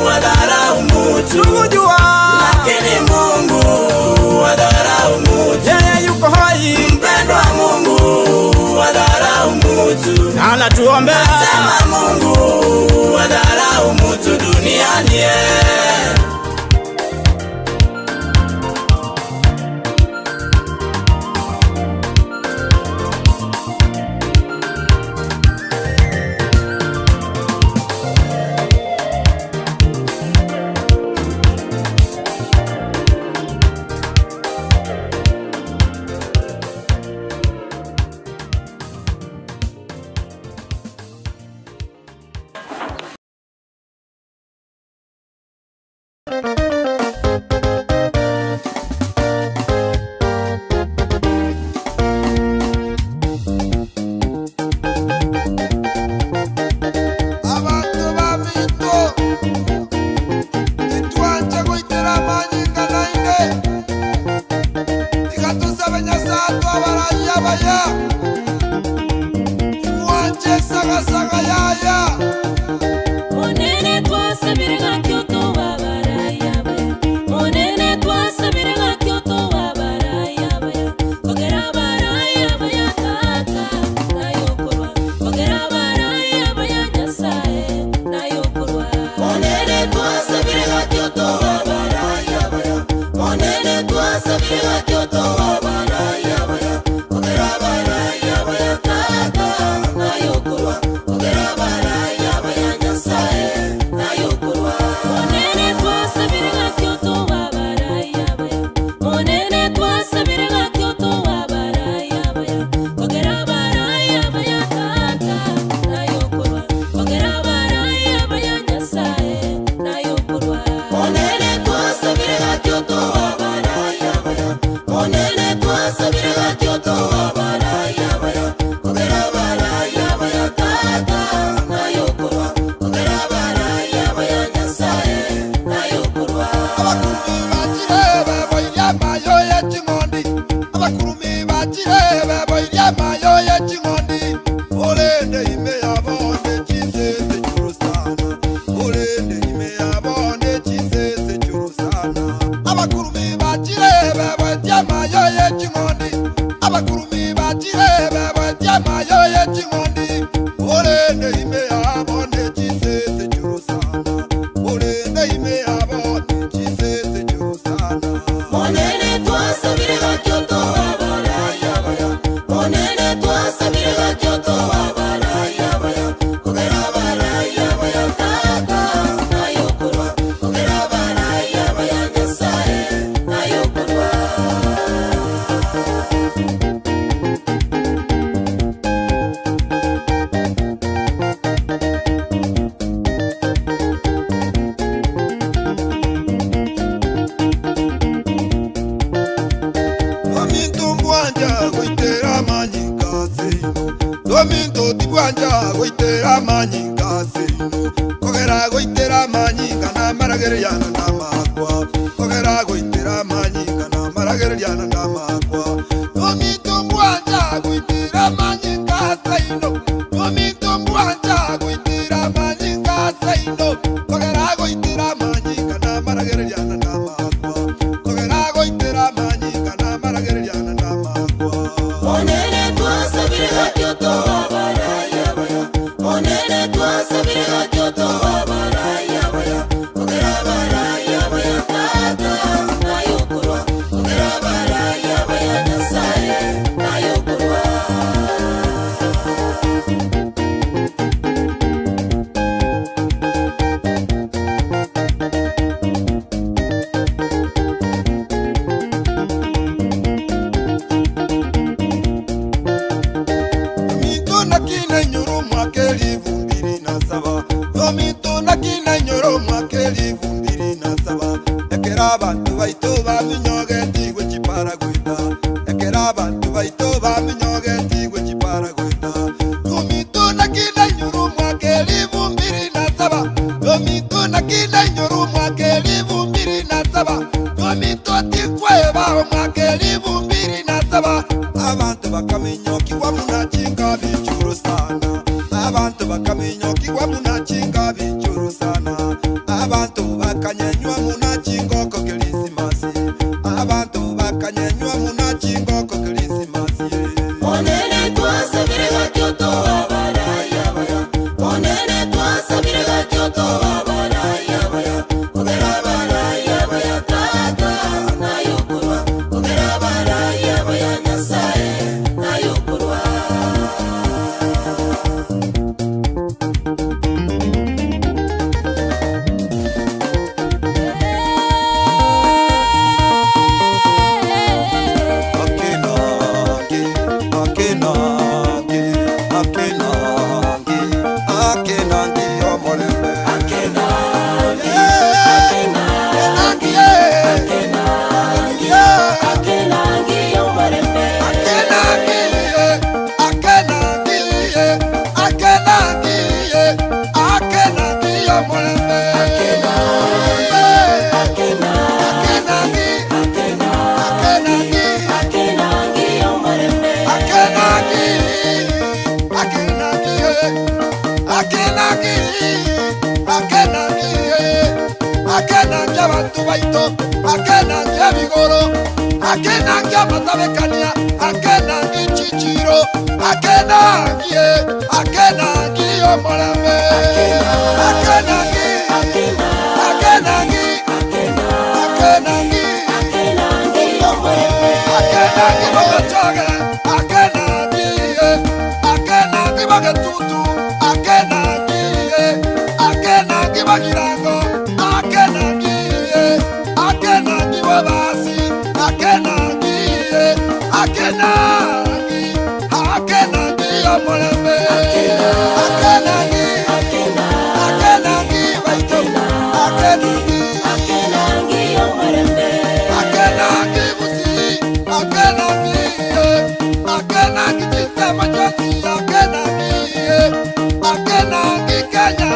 wadharau mutu. Tukujua. Lakini Mungu wadharau mutu. Yeye yuko hai. Mpendwa Mungu wadharau mutu. Anatuombea. Nasema Mungu wadharau mutu duniani eh. Abarayia abaya, timwancha esagasaga yaya. Monene twasabire gaki otobe abarayia abaya, Monene twasabire gaki otobe abarayia abaya, Kogera abarayia abaya Tata naye okorwa, Kogera abarayia abaya Nyasaye naye okorwa. Monene twasabire gaki otobe abarayia abaya, Monene twasabire gaki otobe abarayia abaya, Kogera abarayia abaya Tata naye okorwa, Kogera abarayia abaya Nyasaye naye okorwa. Monene twasabire gaki otobe abarayia abaya, Monene twasabire gaki otobe abarayia abaya, Kogera abarayia abaya Tata naye okorwa, Kogera abarayia abaya Nyasaye naye okorwa. Monene twasabire gaki otobe abarayia abaya, Monene twasabire gaki otobe abarayia abaya, Kogera abarayia abaya Tata naye okorwa, Kogera abarayia abaya Nyasaye naye okorwa. Bachire beboirie amayo ye ching'ondi, abakurumi bachire beboirie amayo ye ching'ondi. Orende ime yabone chisese churusana, orende ime yabone chisese churusana. Abakurumi bachire beboirie amayo ye ching'ondi, abakurumi bachire beboirie amayo ye ching'ondi. Orende ime yabone chisese churusana, orende ime yabone chisese churusana. Monene twasabire gaki otobe abarayia abaya, Monene twasabire gaki otobe abarayia abaya, Kogera abarayia abaya Tata naye okorwa, Kogera abarayia abaya Nyasaye naye okorwa. Dominto mbwanja goitera manyinga seino, Dominto tibwanja goitera manyinga seino, Kogera goitera manyinga na marageryana na makwa, Kogera goitera manyinga na marageryana na makwa. Dominto mbwanja goitera manyinga seino, Dominto mbwanja goitera manyinga seino, Kogera goitera manyinga na marageryana na makwa, Kogera goitera manyinga na marageryana na makwa. Monene twasabire gaki otobe abarayia abaya, Monene twasabire gaki otobe abarayia abaya, Kogera abarayia abaya Tata naye okorwa, Kogera abarayia abaya Nyasaye naye okorwa. Dominto nakina nyoro mwaka 2007, Dominto nakina nyoro mwaka 2007, Ekera abantu baito baminyogetigwe chiparagweta, Ekera abantu baito baminyogetigwe chiparagweta. Dominto nakina nyoro mwaka 2007, Dominto nakina nyoro mwaka 2007, Dominto tikweba mwaka 2007, Abantu bakaminyokigwa munachinga bichurusana, abantu bakaminyokigwa munachinga bichurusana, abantu bakanyenywa munachingoko kirisimasi, abantu bakanyenywa munachingoko kirisimasi. Monene twasabire gaki otobe abarayia abaya, Monene twasabire gaki otobe abarayia abaya, Kogera abarayia abaya Tata naye okorwa, Kogera abarayia abaya Nyasaye naye okorwa. Akenange, akenange, akenange, akenange omulembe. Akenange, akenange, akenange omulembe. Akenange, akenange, akenange, akenange omulembe. Akenange, akenange, akenange, akenange omulembe. abanto baito, akenangi ebigoro, akenangi amatabekania, akenangi chichiro, akenangi, akenangi omorembe, akenangi, akenangi, akenangi, akenangi bogochoge, akenangi, akenangi bogetutu, akenangi, akenangi bogirango, akenangi, akenangi bobasi, akenangi, akenangi, akenangi omorembe, akenangi, akenangi baito, akenangi, akenangi omorembe, akenangi busi, akenangi, akenangi chitema chonsi, akenangi, akenangi Kenya,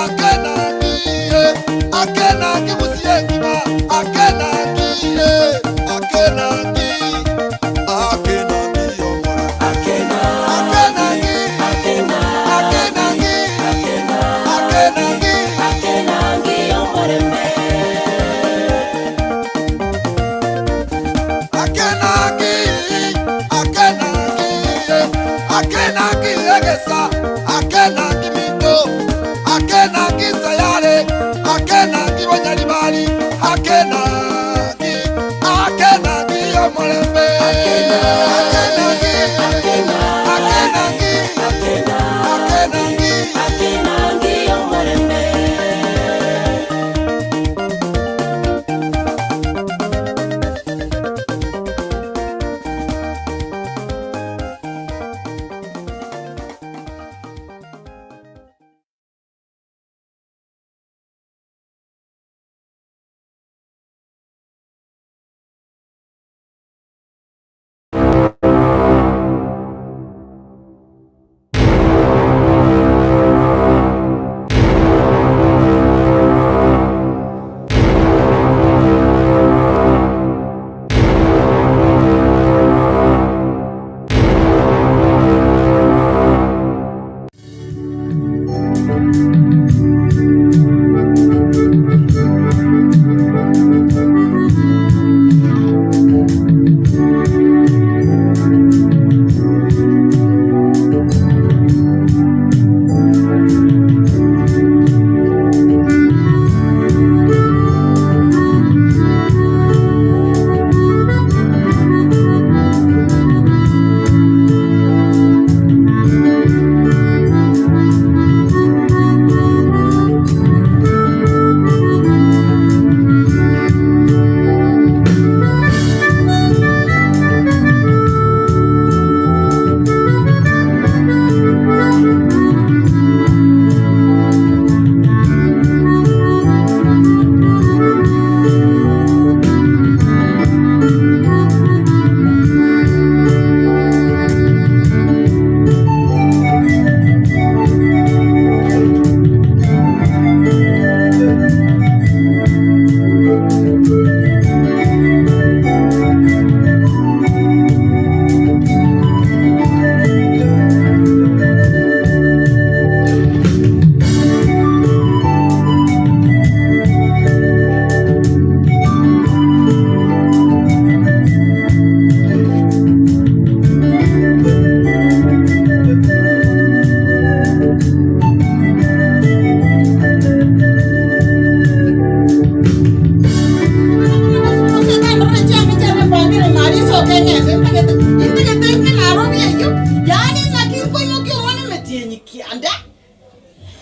akenangi, akenangi busi engima, akenangi, akenangi, akenangi omorembe, akenangi, akenangi, akenangi, akenangi omorembe. Akenangi, akenangi, akenangi egesa, akenangi mito, akenangi sayare, akenangi banyaribari, akenangi, akenangi omorembe, akenangi, akenangi, akenangi, akenangi omorembe.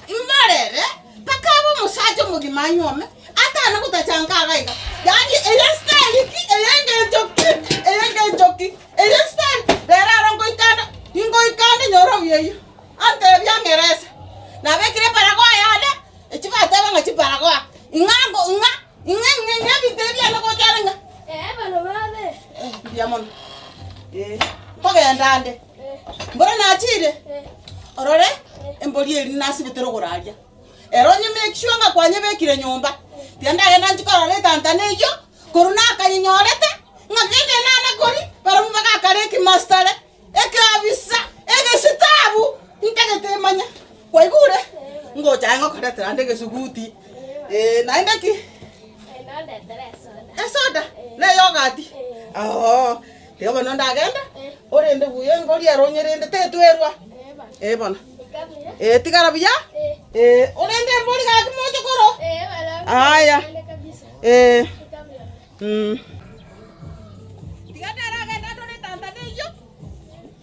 Mbarere paka abe omosacha omogima anyuome atana gotachanka iga iga yaani eye style ki eye engencho ki eye engencho ki eye style rero aro ngoikande ingoikande nyora obuya eywo antebia ang'erese nabekire ebaragoa yane echi bateba ng'a chibaragoa ing'a ngo ing'a ing'a ing'a ing'a ebinto ebi biane gocha are ng'a mbuya mono eh nkogenda ande mboro nachire orore embori eria nasibete rogoro aria ero onye make sure ng'a kwanyebekire nyomba tiga ndagenda nchie korora etantana eywo korwa nakanyenyorete ng'a kende nane kori barabwo bagakara ekimastare ekeabisa egesitabu ntagete emanye kwaigure ngocha aye ngokoretera ande egesuguti naende ki. Na eyogati? Oo, tiga bono ndagende, orende buya engori ere onyerende tetwerwa. Eh bono. Eh tigara buya? Eh, orende embori gaki mochokoro? Aya. Eh. Mm. Tiga ndaragende andore etanta neyio.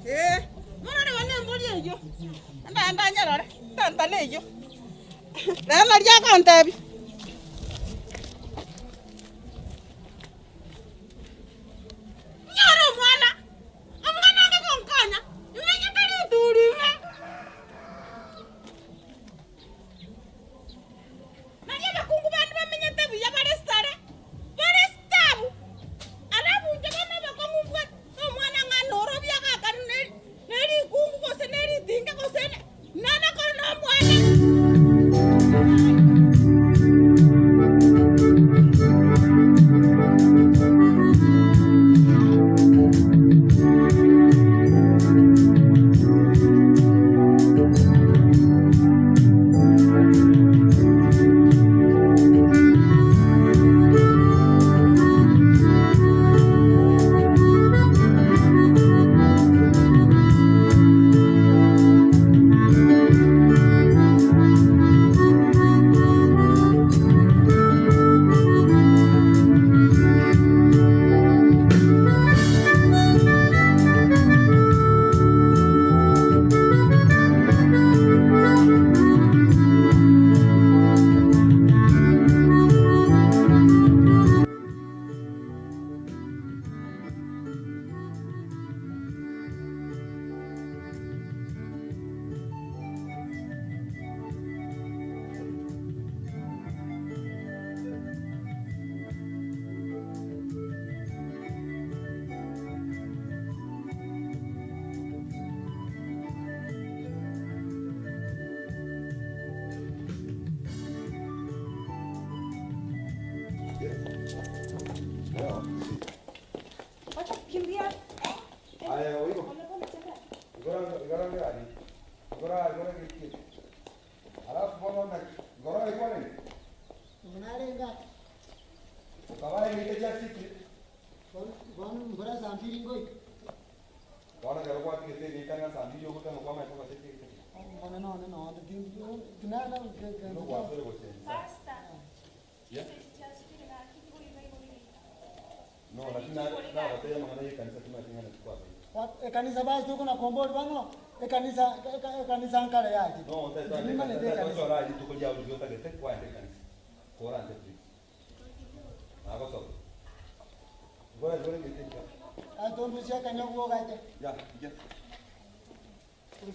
Eh, morore bono embori eyio. Ndagende anyerore, etanta neyio. Rero nario agontebia. Nyore omwana, omwana onde gonkonya, imenyete rituri ime. Nario abakungu bande bamenyete buya bare sare, bare sitabu, alafu inche bono obokong'u mbwate, nomwana ng'a norobia agakanu ne rikungu gose ne ritinga gose ne. Nana kore nomwana. Ekanisa basi tuko na kombori bano ekanisa ekanisa nkale yake Ndimane ekanisa. Atondu sia kanyogo gache.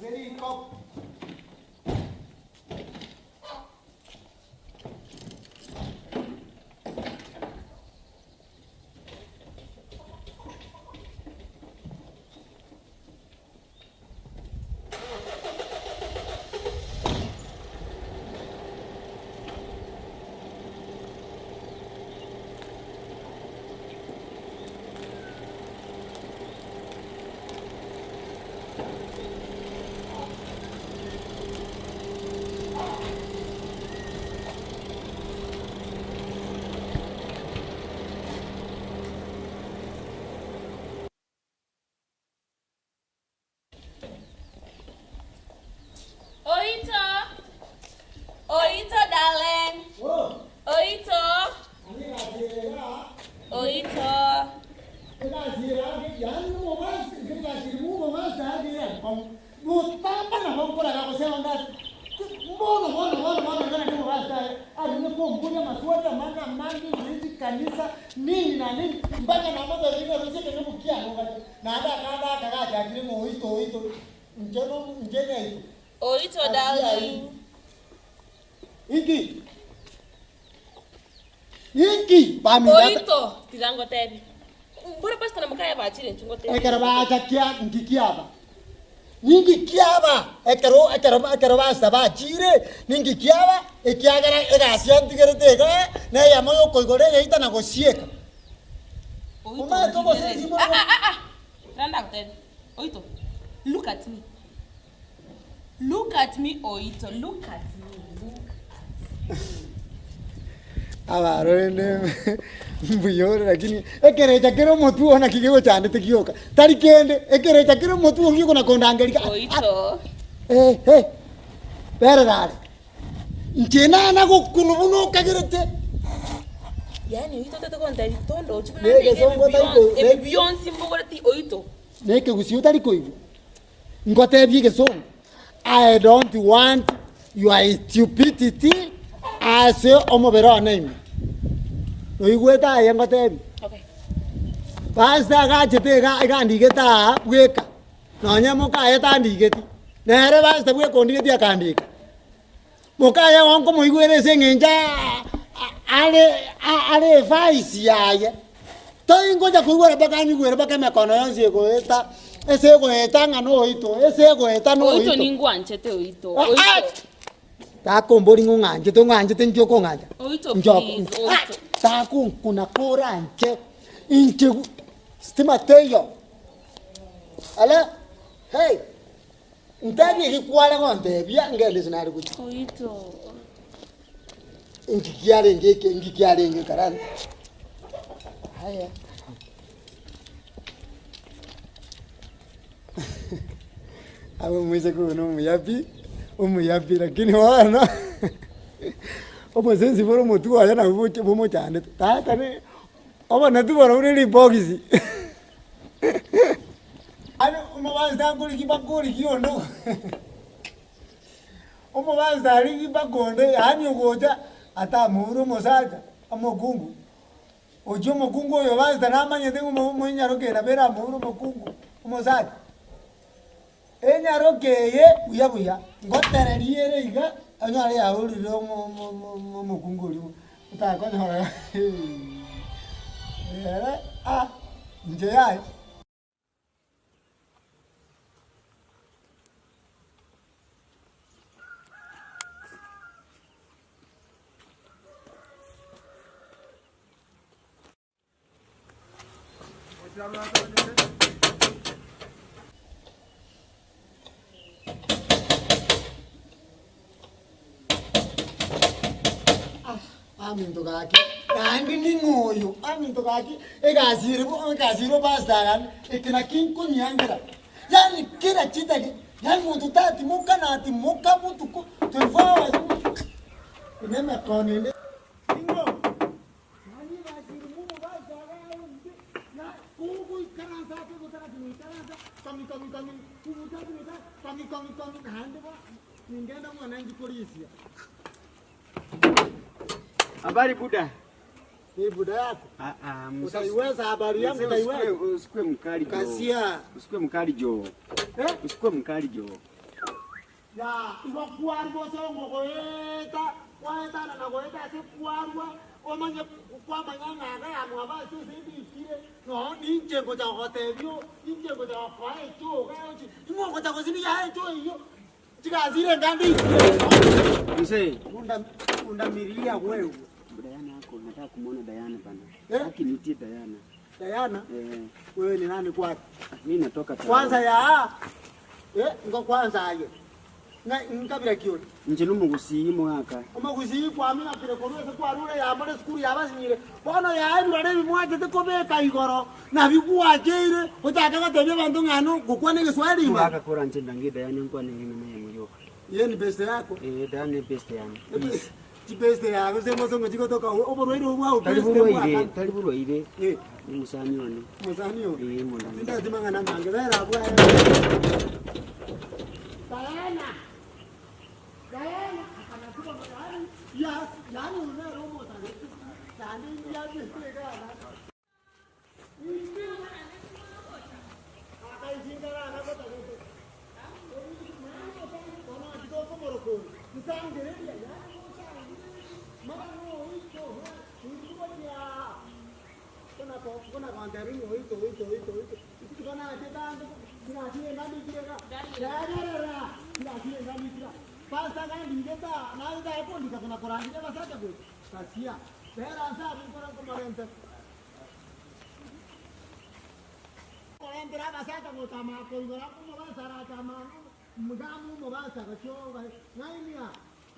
Very cop. Oito. Oito, darling. Oito. Oito. Kanisa nini na nini mpaka na moto riko rusike no bukia no na ada kada kaga jagire mo oito oito njeno njene ito Oito, darling. Iki iki bami Oito. Tigango tebi. Mbona pastor na mukaya bachire nchungo tebi. Ekero bacha kia ngikiaba ningikiaba ekero ekero ekero basa bachire ningikiaba ekiagera egasia ntigerete iga neyamo yokoigora egeita na gosieka Omae togo sesi Ah ah ah ah. Randa kutebi. Oito. Look at me. Look at me, Oito. Look at me. Look. Abaro rende mbuya ore lakini ekerecha kere omotwe oo naki kegochandete gioka. Tari kende, ekerecha kere omotwe oo giokona kondangeria Oito. Eh, eh, berera are. Inche nana gokunu buna okagerete. Yaani oito otete gontebia tondochi buna Ne nde iga egesongo ebi otari bionsi, ko- ebi ne- bionsi mbogoreti oito. Na ekegusii otari koigwa. Ngotebie egesongo, I don't want your stupidity ase omobere one ime. Noigwete aye ngotebie? Okay. Pastor agachete iga iga andigete aa bweka, nonye mokaye tandigeti, nere pastor bweka ondigeti akandika. Mokaye oo nkomoigwera ase eng'encho are are evaisi yaye, tai ngocha koigwera mpaka anyigwere mpaka emekono yonsi egoeta, ase egoeta ng'a noito, ase egoeta Oito noito. ningwanchete oito, Ah, ah! oito. Takombori ng'a ong'anchete, ong'anchete inki okong'ancha? Oito Nchoko please, ah! oito. Takonkuna koranche inche stima teiyo, ala hey. Ntebie eki kware gontebia, ngende ase nare gochia. Oito. Inki kiarenge eke, inki kiarenge karani? Haya. Abe omoiseke oyo na omuya pi, omuya pi, lakini bono obosensi bore omotwe oye nabwo boche bomochandete. Tata ne oboneti borobwo ne ribogisi. Yaani omobasta akorigia mpaka origie onde omobasta arigie mpaka onde yaani ogocha atamoure omosacha omokungu, ochia omokungu oyo basta namanyete ng'a omo omonyaroke eye nabo eramoure omokungu omosacha. Enyaroke eye buya buya, ngotereria ere iga, onyore yaurire omo omo omo omokungu oria otakonyora ere ah inche yaya. Aminto gaki, naende ning'o oyo? Aminto gaki, egasi ere bo egasi ere opastor agane, eke naki nkonyiangera. Yaani kera chidaki, yaani monto tatimoka natimoka botuko 24 hours, ime emekono ende. Ning'o? Habari buda. Ni buda yako. Ah ah, mzee Utaiweza habari yangu mzee utaiweza. usikue usikue mkali jo. Kasia. Usikue mkali jo. Eh? Usikue mkali jo. Ya, igo kwarwa ase ogoeta, kwaetana na goeta ase kwarwa, omanye kwamanya ng'a iga yamwabo ase ase ebikire, noo ninche ngocha gogotebia oo, ninche ngocha gokoa echoo iga ochi, ing'o ogocha gosibi yaye echoo eywo, chigasi ire ngande ikire. Mzee. Punda pundamilia wewe. Diana ako nataka kumuona Diana bana. Eh? Haki nitie Diana. Diana, Eh, wewe ni nani kwake? mimi natoka Tarbo. Kwanza ya eh, ngo kwanza aye. Na nkabira kioni. Nje n'umugusii mwaka. Omogusii kwamina kire korwa ase kwarure yamore esukuru yabasinyire bono yaebirore ebimwachete kobeka igoro nabigwacheire ochake gotebia abanto ng'a no gokwana egeswahili ima Mwaka kora nje ndangi Diana nkwane ngene naye muyoka. Iye ni beste yako? Eh, Diana ni beste yangu. Please. Chibeste yago se mosongo chigotoka oborwaire obwo bwa Tari obeste burwaire, bwaka. tari burwaire. Eh. Ni musani one. Musani one. Eh, mwana. Sindati mang'ana mange bera abwo aye. Diana. Diana akanatuba yani ya yani unero omotare. Nande ya beste gana. Korentera abasacha gotama koigora omobasara mugamu omobasa gachioga ng'ainia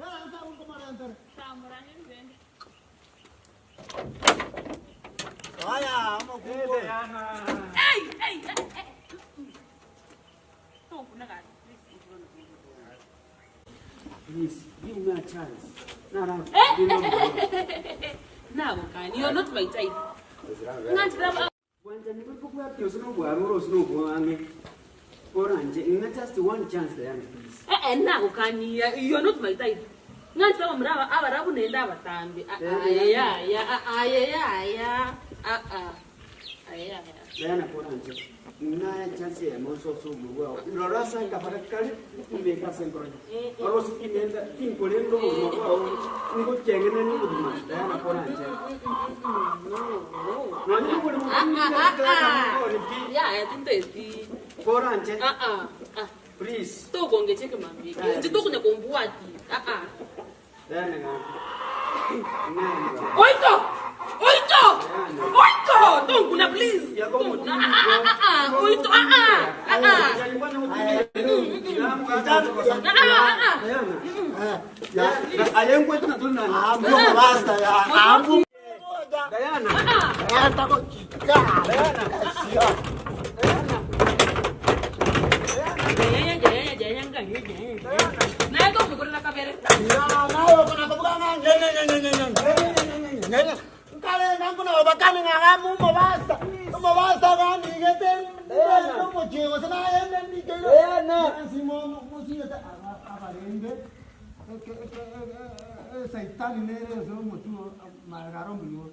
era nsa nkomorentere. Hey, hey, hey, hey. Please, give me a chance. Now, can you're not my type. Ng'anti Just one chance, Diana, please. Eh, eh, now can you're not my type. Ng'anti abamura abarabu nenda abatambi. Aya ya aya ya ya. Ah ah. Aya ya. Diana koranje. Naya chance ya moso so mwa. Lora sanga barakali kumeka sengro. Orosi kinenda kinkolendo mwa. Ngo chengene ni kuduma. Diana koranje. No, no. Nani kuri mu Ah ah ah. Ya, ya tinteti. Koranje. Ah ah. Ah. Please. Tokonge cheke mambiki. Nditokunya kombuati. Ah ah. Diana ngaki. Oito! Oito! Oito! Tonguna please. Tonguna. Ah ah ah ah. Oito ah ah. Ah ah. Saitani nere omutu magaro mbuyo.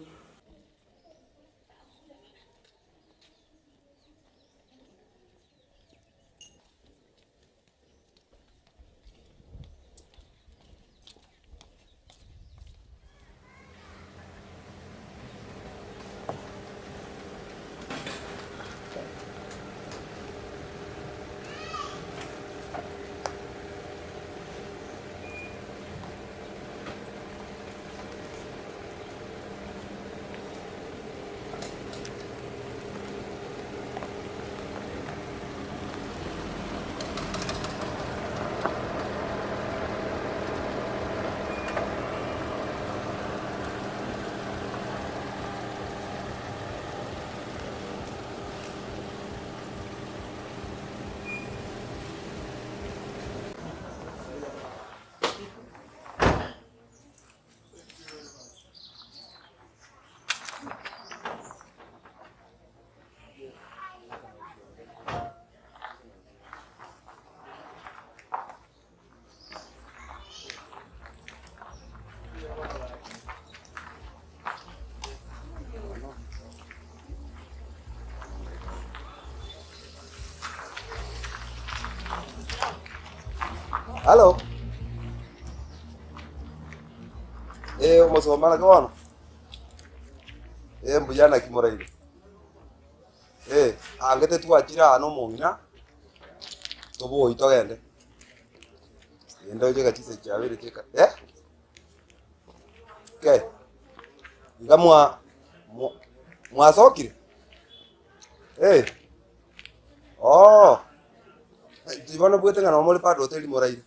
Halo. Eh, omusomana kono. Eh, mbuyana kimoraire. Eh, angete twachira ano omong'ina toboi togende. Endo cheka chise chabere cheka. Eh? Ke. Iga mwa mwa- mwasokire. Eh. Oh. Tibona bwete ng'a nomore bado hoteli moraire.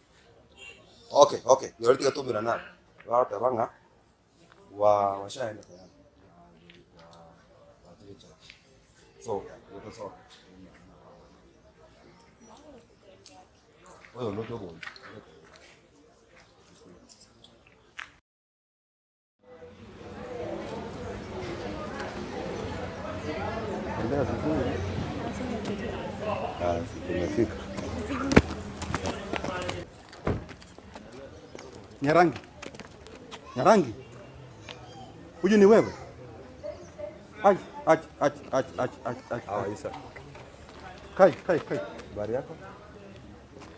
Okay, okay. Yori tiga na. Wao banga wa washaenda tayari. So, so. Oyo ndo tobo. Ah, tumefika. Nyarangi, Nyarangi, huyu ni wewe? Achi, achi, achi, achi, achi, achi, achi. Hawa Isa. Kai, kai, kai. Habari yako?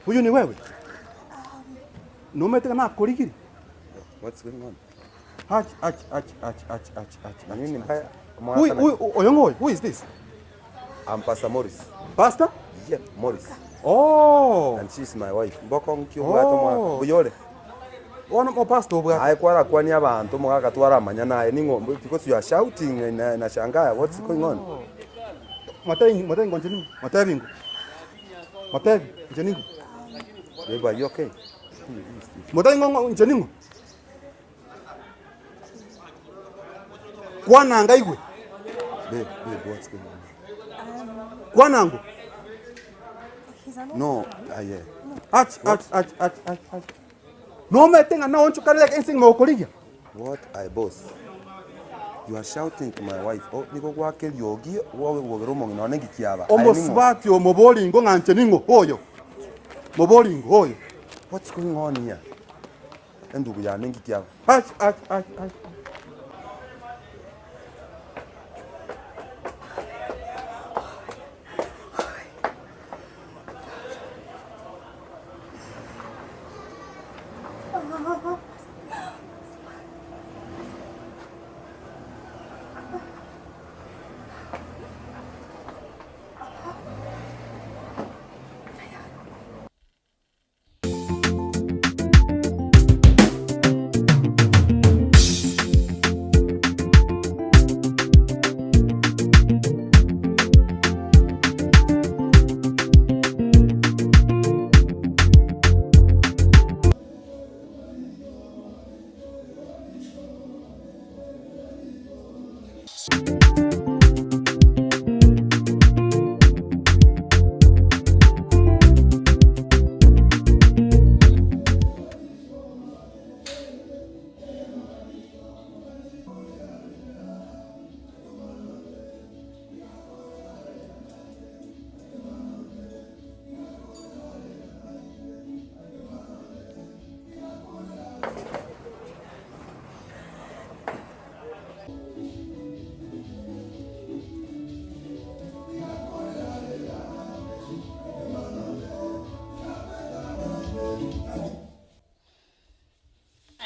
Huyu ni wewe? Numeteka na kurigiri. What's going on? Achi, achi, achi, achi, achi, achi, achi. Nini mbaya? Huyu, huyu, Oyongo, who is this? I'm Pastor Morris. Pastor? Yeah, Morris. Oh. And she's my wife. Mboko nkiubwate Oh. mwa buyole. Ono mo pastor obwate. Aye kwara kwani abantu mugaka twaramanya naye ning'ombe because you are shouting na nashangaa what's going on? Matebi, matebi ngo njeningo. Matebi ngo. Matebi njeningo. Babe, are you okay? Matebi ngo njeningo. Kwana ngaigwe. Babe, babe, what's going on? Kwana ngo. No, aye. Ach, ach, ach, ach, ach, ach. Nomete ng'a naonchokarere ense ng'a okorigia. What I boss? You are shouting to my wife. Oh, nigo gwake riogi wogera omong'ina one ngikiaba. Omosubati omoboringo ng'anche ning'o oyo. Moboringo oyo. What's going on here? Endugu yane ngikiaba. Ach, ach, ach, ach.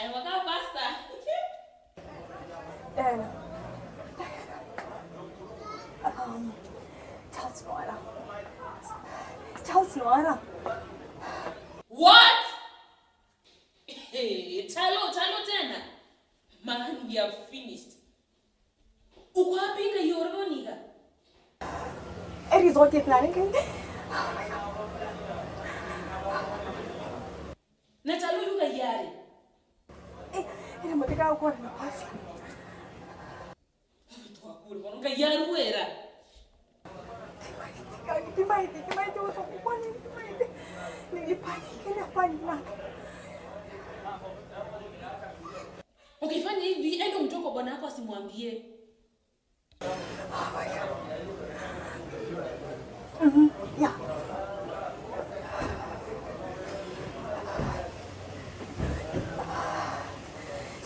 I waka faster. Diana. Diana. Charles Noara. Charles Noara. What? Hey, Chalo, Chalo tena. Man, we are finished. Uko wapi nga yoroniga? Resort planning. Oh my god. Na Chalo yuka yari. Ina matika uko na pasta. Nga yari wera. Timaiti, timaiti usokukwani, timaiti. Nilipanic, nilipanic. Ukifanya hivi, enda umtoe kwa bwana wako asimwambie. Oh my god. Yeah.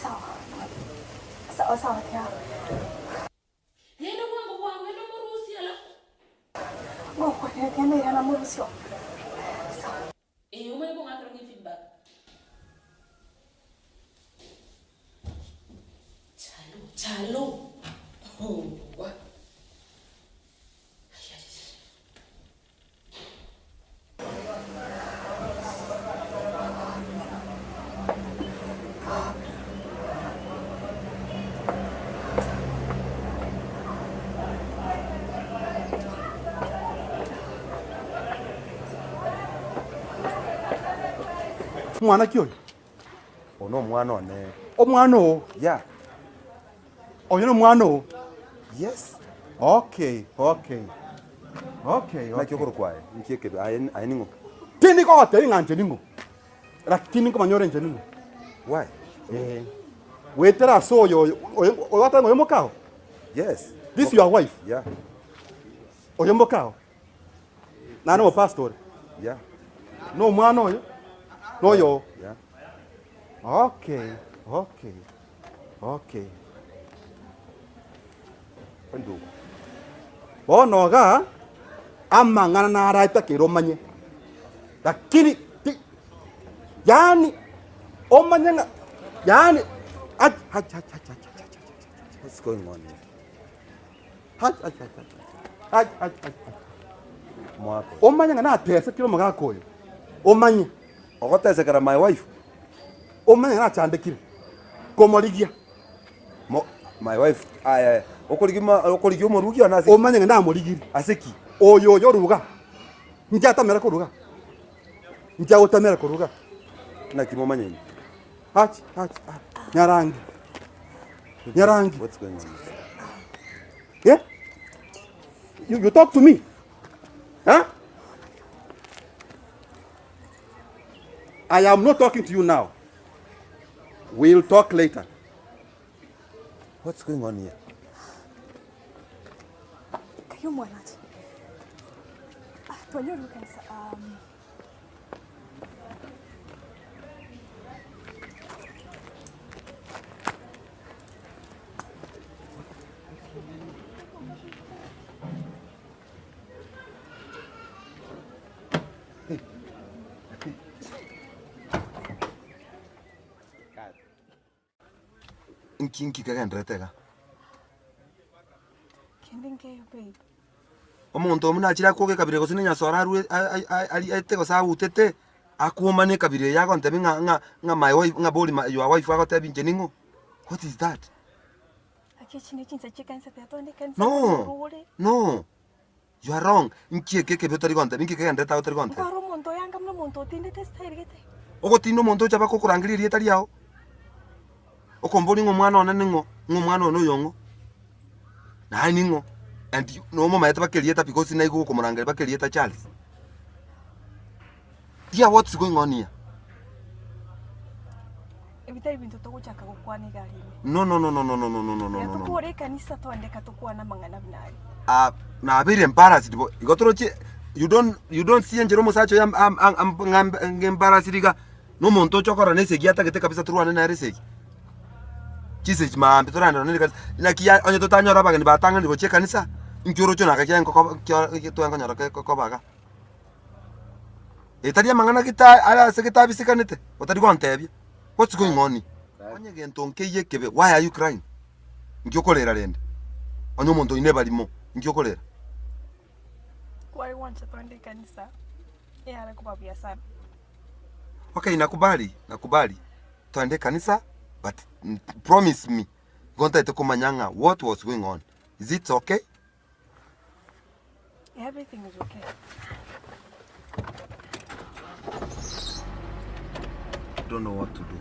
Sawa. Sawa sawa tia. Enda mwangu wangu, enda muruhusi alafu. Ngoko netiana irana murusio. Sawa. Eh, umane ko ngakro ngi feedback. Chalo, chalo. Oh, wa. Mwana ki oyo? Ono omwana one. Omwana oo? Yeah. Oyo nomwana oo? Yes. Okay, okay. Okay, Naki okay. okoro kwaye? Nki ekebe aye aye ning'o? Tindi kogotebia ng'a inche ning'o. Lakini nkomanya ore inche ning'o. Why? Eh. Wetera ase oyo oyo oyo oyo watanga oyo mokao? Yes. This your wife? Yeah. Oyo mokao? Na no pastor? Yeah. No mwana oyo? Noyo? Yeah. Okay, okay. Okay. Ndugu. Bono iga amang'ana naraetakire omanye lakini ti, yani omanye ng'a yani ach ach ach ach ach ach ach ach. What's going on here? Ach ach ach ach ach ach ach ach. Mwako. Omanye ng'a natesekire omogaka oyo. Omanye. Ogotesekera my wife. Omanye ng'a nachandekire. Komorigia. Mo, my wife aye okorigi okorigi omorugi ona ase Omanye ng'a namorigiri. Aseki. Oyo oyo oruga. Nchatamera koruga. Nchagotamera koruga. Naki momanye. Ach ach ach. Nyarangi. Nyarangi. What's going on? Yeah? You, you talk to me. Huh? I am not talking to you now. We'll talk later. What's going on here? Kayo mwanache. Ah, twanyoru kanisa. Nki nki kegenderete iga? Kende nkeyo babe. Omonto omo nachire akwoge ekabira gose ne nyasore arwe ariete gose agutete, akwomane ekabira eye agontebia ng'a ng'a ng'a my wife ng'a bori my your wife agotebi inche ning'o? What is that? Gaki echi ne chinsa chie ekanisa tiga togende ekanisa No, tore. no, you are wrong. Nki eke ekebe otari gontebia, nki kegenderete agwo otari gontebia? Nkware omonto oyanga buna omonto otindete estyle gete. Ogotinda omonto ocha bakokorangeria erieta riao, okomboria ng'a omwana one ning'o, ng'a omwana one oyo ong'o, naye ning'o, and you nomomaete baka erieta because naigwe gokomorangeria baka erieta Charles. Dear what's going on here? Ebi tari binto togochaka gokwana iga aria ime. No no no no no no no no no no Tiga no no. tokore ekanisa twandeka tokwane amang'ana buna aria. Ah, nabeire embarrassed bo, igo toroche you don't you don't see enchera omosacha oyo am- am- am- am- ng'ambe ng'embarrassed iga, na omonto ocha okorora na esegi atagete kabisa torwane nere esegi. Chisegi maambia torande nonye na ekanisa, naki ya onye totanyora abageni batang'anire gochia ekanisa, inki oroche naka kiaye nkokoba kio twankonyora koba iga. Etari amang'ana gete are ase gete abisikanete, otari gontebia, what's going on here? Onye gento nkeiyo ekebe, why are you crying? Nki okorera rende? Onye omonto oino ebarimo, nki okorera? Kware gwancha twende ekanisa, eyare koba buya sana. Okay, nakubali, nakubali, twende ekanisa, but promise me, igo ntaete komanya ng'a what was going on, is it okay? Everything is okay. Don't know what to do.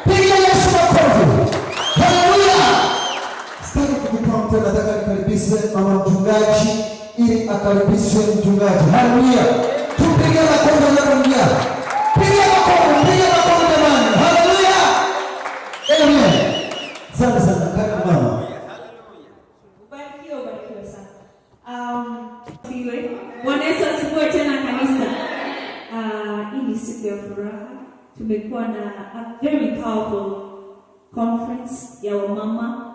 Piga Yesu makofi. Haleluya. Sitaki kukupa mtu, nataka nikaribishe mama mchungaji ili akaribishwe mchungaji. Haleluya. Tupige makofi anapoingia. Piga makofi, piga makofi jamani. Haleluya. Amen. Asante sana karibu mama. Ubarikiwe, ubarikiwe sana. Siwe. Bwana Yesu asifiwe tena kanisa. Hii ni siku ya furaha. Tumekuwa na a very powerful conference ya wamama.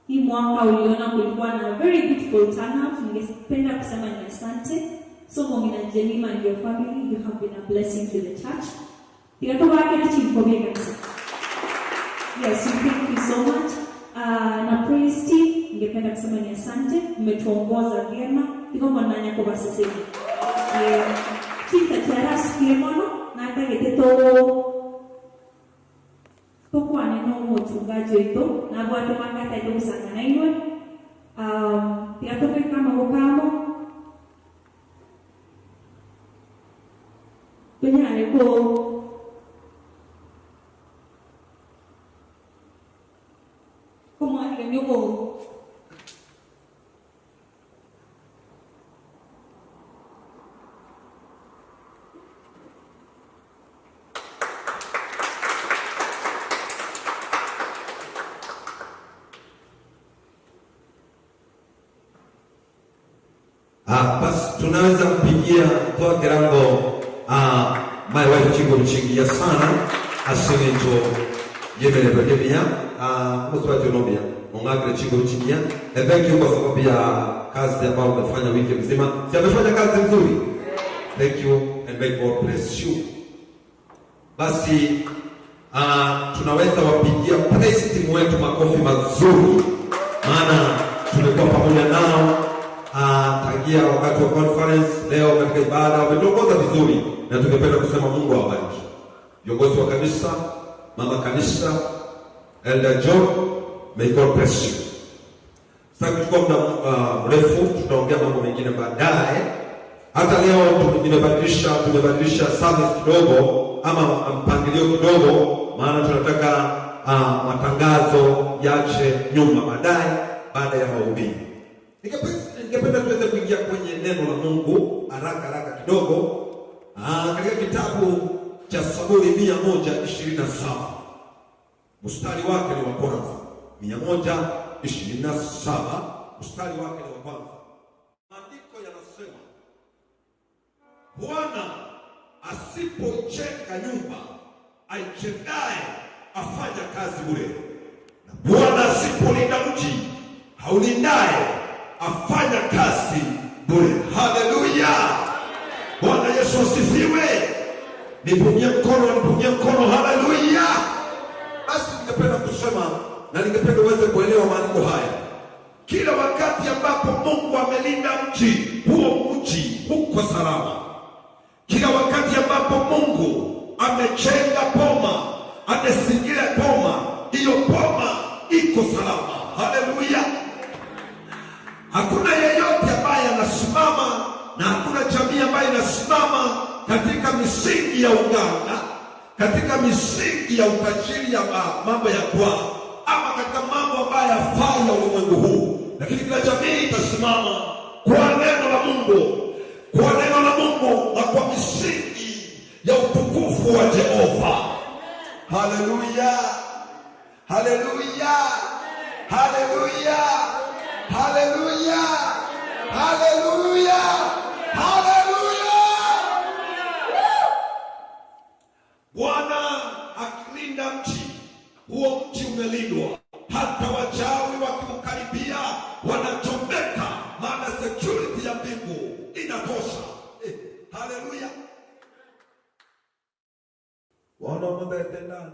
Hii mwaka uliona kulikuwa na very beautiful turnout. Ningependa kusema ni asante. So Mongina Jemima and your family, you have been a blessing to the church. Tikatobake na chinkobie kanisa. Yes, we thank you so much. Na praise team, ningependa kusema ni asante, mmetuongoza vyema. Iko mwananya kwa basese. Eh, chita kiarasi mono na tagete to tokwane no muchungaji wetu na bwate makata ito kusanga na inwe. Tigatoke kama gokamo. Tunyane ko Como alguien yo Ah, basi tunaweza mpigia toa kirango ah, my wife chingo mchingia sana asinito yemele bakemia ah, mswati unomia ongakile chingo mchingia and thank you kwa sababu ya kazi ambayo umefanya wiki mzima. Si amefanya kazi nzuri. Thank you and may God bless you. Basi Ah, tunaweza wapigia praise team wetu makofi mazuri, maana tumekuwa pamoja nao ah, tangia wakati wa conference. Leo katika ibada wametuongoza vizuri, na tungependa kusema Mungu awabariki viongozi wa kanisa, mama kanisa, Elder John, may God bless you. Sitaki kuchukua muda mrefu, tutaongea mambo mengine baadaye. Hata leo nimebadilisha tumebadilisha service kidogo ama mpangilio kidogo, maana tunataka matangazo yache nyuma baadaye, baada ya mahubiri. Ningependa tuweze kuingia kwenye neno la Mungu haraka haraka kidogo, katika kitabu cha Zaburi 127 mstari wake ni wa kwanza. 127 mstari wake ni wa kwanza. Maandiko yanasema, Bwana asipoijenga nyumba, aijengaye afanya kazi bure, na Bwana asipolinda mji, haulindaye afanya kazi bure. Haleluya! Bwana Yesu asifiwe. Nipungie mkono, nipungie mkono. Haleluya! Basi ningependa kusema na ningependa uweze kuelewa maandiko haya. Kila wakati ambapo Mungu amelinda mji, huo mji huko salama. Kila wakati ambapo Mungu amejenga boma, amezingira boma, hiyo boma iko salama. Haleluya! Hakuna yeyote ambaye anasimama na hakuna jamii ambayo inasimama katika misingi ya uganga, katika misingi ya utajiri ya mambo ya kwao, ama katika mambo ambayo yafai ya ulimwengu huu, lakini kila jamii itasimama kwa neno la Mungu, kwa neno la Mungu na kwa misingi ya utukufu wa Jehova. Haleluya, haleluya, haleluya, haleluya, haleluya, haleluya. Bwana akilinda mji, huo mji umelindwa. Hata wachawi wakiukaribia wanachomeka, maana security ya mbingu inatosha. Haleluya. Wana mabete nani?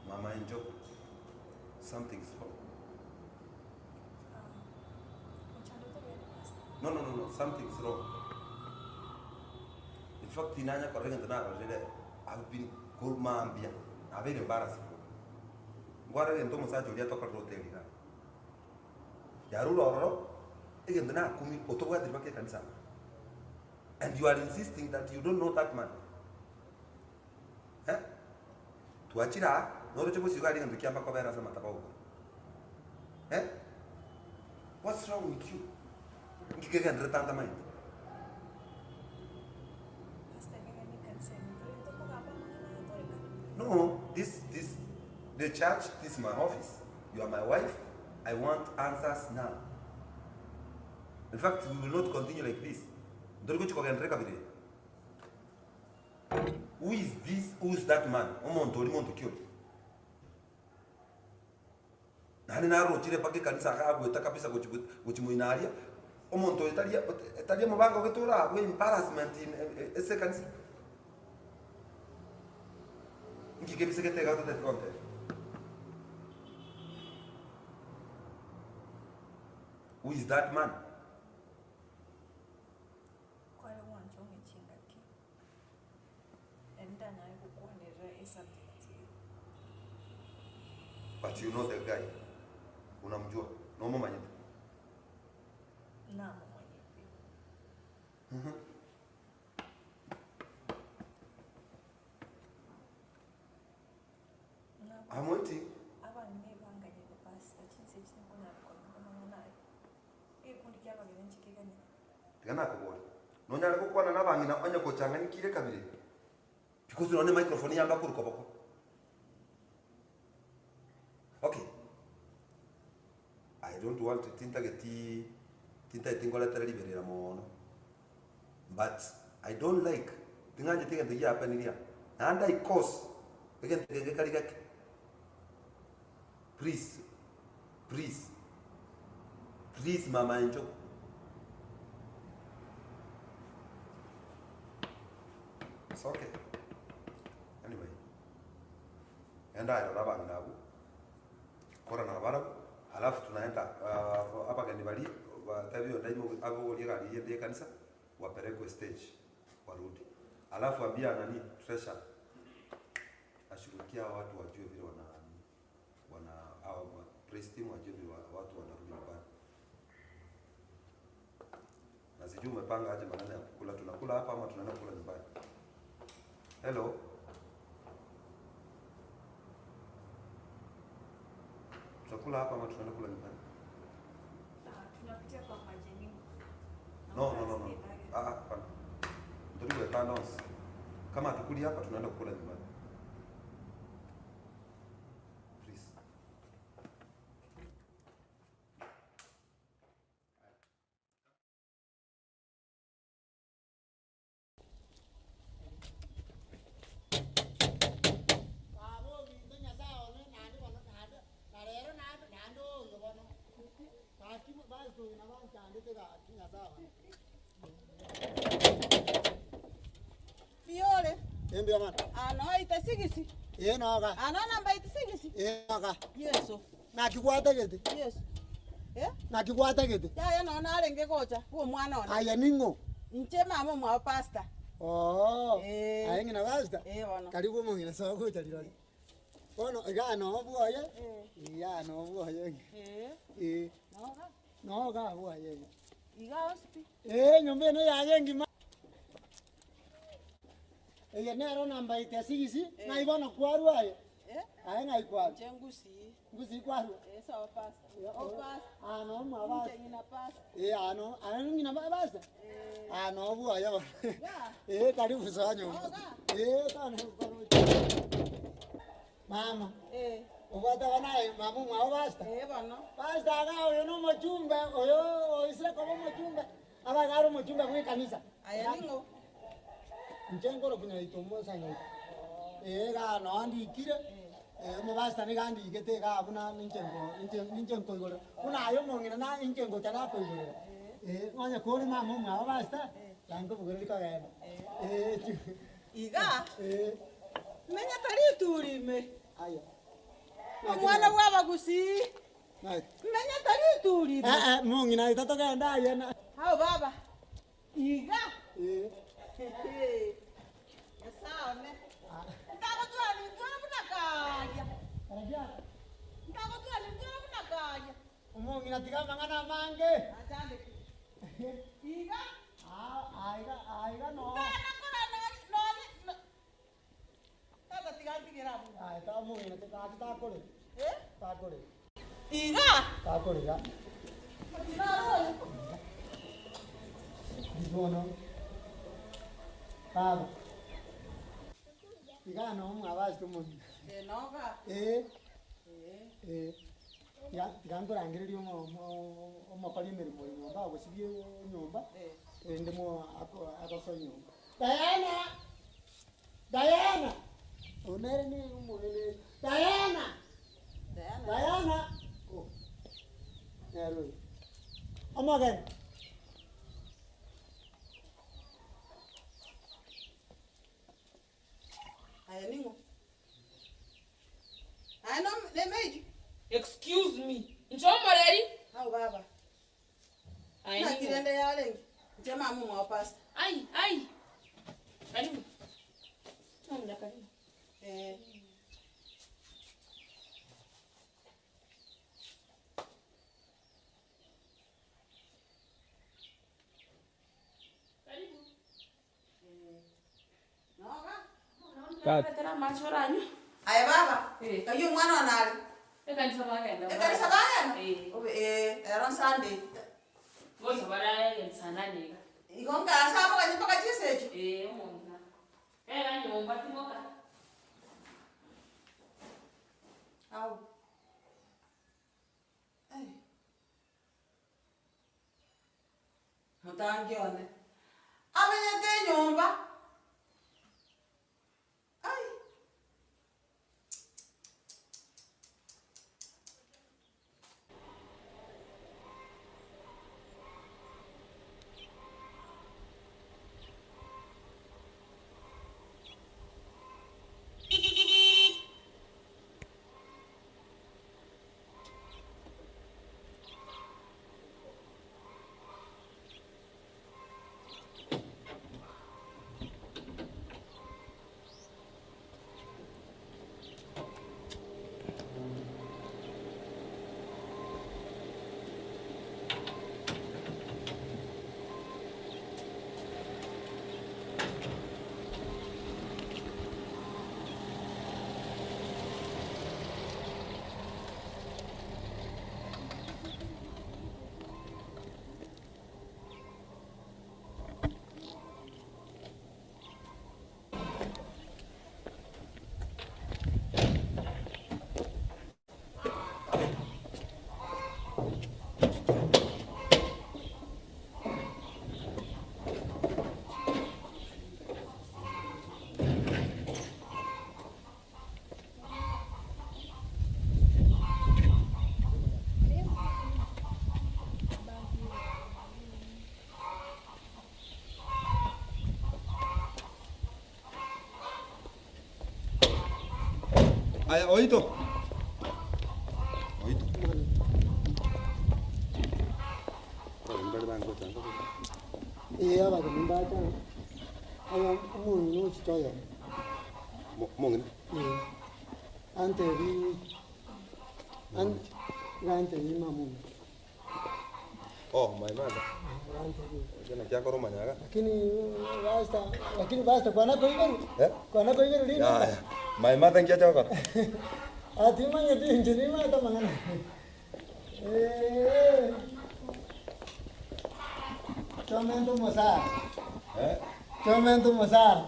Mama Angel, something is wrong. No, no, no, no, something is wrong. In fact, inanya kwa regent na rere, I've been kurmambia. I've been embarrassed. Ngwara rento musacho ulia toka roteli na. Yarura ororo, egento na kumi otobwa diribake kanisa. And you are insisting that you don't know that man. Eh? Tuachira, noro chebo sigari ngento kiamba kwa bera sama tabauko. Eh? What's wrong with you? Ngikega ndretanda mind. No, this, the church, this is my office. You are my wife. I want answers now. In fact, we will not continue like this. Who is this? Who is that man? Omonto, ori monto kio. Nani narochire pake kanisa akagweta kabisa gochimuinaria. Omonto etaria etaria mubango getura we embarrassment in ese kanisa. Ngike bisekete gato te konte. Who is that man? Kwale wanchonge chingaki. Enda naye kukwanira a subject. But you know the guy. Unamjua. No mumanyete. Na mumanyete. I'm waiting. Abangine banganyete pastor chinse chinakona kona naye. Ekundi kyabagere nchikeganya. Tigana kubora. Nonyara gukwana nabangina onye kochanganyikire kabiri. Because unaona microphone yamba kurukoboko. Okay. I don't want to tintageti tintageti ngoletera liberera mono. But I don't like tinganje tigente ya peniria. And I cause egente genge karigake. Please. Please. Please Mama Angel. It's okay. Anyway. Enda aye rora abang'ina abwo, kora nabarabwo, alafu tunaenda abageni baria batebi onde aimoke abogorie egari eyio ende ya ekanisa, wapelekwe stage warudi. Alafu ambia nani treasurer ashughulikie hawa watu wajue vile wana nini wana hawa praise team wajue vile watu wanarudi nyumbani. Na sijui umepanga aje maneno ya kukula, tunakula hapa ama tunaenda kukula nyumbani? Hello. Tutakula hapa ama tunaenda kula nyumbani? Tunapitia kwa majeni. No, no, no, no. Ah, ah, hapana. Mtoto wa Kama hatukuli hapa tunaenda kukula nyumbani. Please. Narero naende naende oyo bono gaki baitoina banchandete gaki nyasaye one. Fiore. Embuya mono. Ano itesigisi. Ee noga. Ano namba itesigisi. Ee noga. Yeso. Naki gwatagete? Yeso. Eh? Naki gwatagete? Yaya nonya narenge gocha bwa omwana one. Aye ning'o? Inche mama omwabo pastor. Oo. Eh. Aye ng'ina pastor? Eh bono. Karibu omong'ina soa gocha rirorio. Bono igaa noo bwoye, igaa noo bwoye. Eh. Eh. Noga. Noga bwoye. Iga onsi pi. Eh, enyomba eno yaye engima. Eye nero namba itesigisi, ng'ai bono kwarwa aye? Aye ng'ai kwarwa? Inche ngusii. Ngusii kwarwa? Eh, sawa pastor. O pastor. Ah, no mwa pastor. Inche ng'ina pastor. Eh, ano, aye ng'ina pastor? Ah, no bwoye bono. Eh, karibu soa nyomba. Eh, tone Mama. Eh. Obwate abana aye mama omwabo pastor? Eh, bono. Pastor iga oyo na omochumbe, oyo oisire koba omochumbe, abe iga are omochumbe bwa ekanisa. Aye ning'o? Inche nkoroku nyaito omosa nyaito. Ee iga noo ndikire, omopastor niga andikete iga buna ninche nko ninche ninche nkoigorera, buna aye omong'ina na inche ngocha nakoigorera. Ee, onye kore mama omwabo pastor, nankobogoreri kogenda. Ee Iga? Ee. Menya tari ituri ime. Aya. Omwana bwa abagusii. Menya tari ituri ime. Eh, eh, mong'ina aye totogenda aye na. Ao baba. Iga. Ee. Nyasae one. Ntagotwara intwara buna karia. Ntagotwara intwara buna karia. Omong'ina tiga amang'ana amange. Achandeke. Iga. Aiga, aiga no. Ntanakora nonye nonye no. Tata tiga ntigere abwo. Aye, omong'ina gaki takorera. Eh? Takorera. Iga. Takorera. Bono. Baba. Iga no mwabasete omong'ina. Eh, noga. Eh. Eh. Eh. Tiga tiga nkorangererie omo omo omokori emeremo oyo nyomba agosibie enyomba, erinde mo ako agosoe nyomba. Diana! Diana! Oyo nere ne omogeni Diana! Diana. Diana! Oh, nere oyo. Omogeni. Aye ning'o? Aye no ne maid. Excuse me. Inche omoreri? Au baba. Aye Naki ning'o? rende yarenge. Inche mama omwabo pastor. Ai, ai. Karibu. Nonda karibu. Eh. Karibu. Noga. Aye Aye baba. Kayo omwana one are. Ekanisa bagenda. Ekanisa bagenda? Obe eh ero Sunday. Gocha bara saa nane iga. Igo nkaasa aboganye mpaka chinsa echio? Eh, omong'ina. Era nyomba timoka. Au. Ai. Motangi one. Amenyete enyomba. Ai. Aya oito. Oito. Ee, abageni mbacha, aya omong'ina ochiche oyomo. Omong'ina? Ee, antebi an- gantebi mama ominto. Oh, my mother. Gantebi. Naki akora omanyaga. Lakini basta, lakini basta kwana koiberwa, Eh? kwana koiberwa rinde. Yaya. My mother nki acha gokora? Ah, timanyeti inche nimanyete amang'ana. Eh. Chomenta omosara. Eh? Chomenta omosara.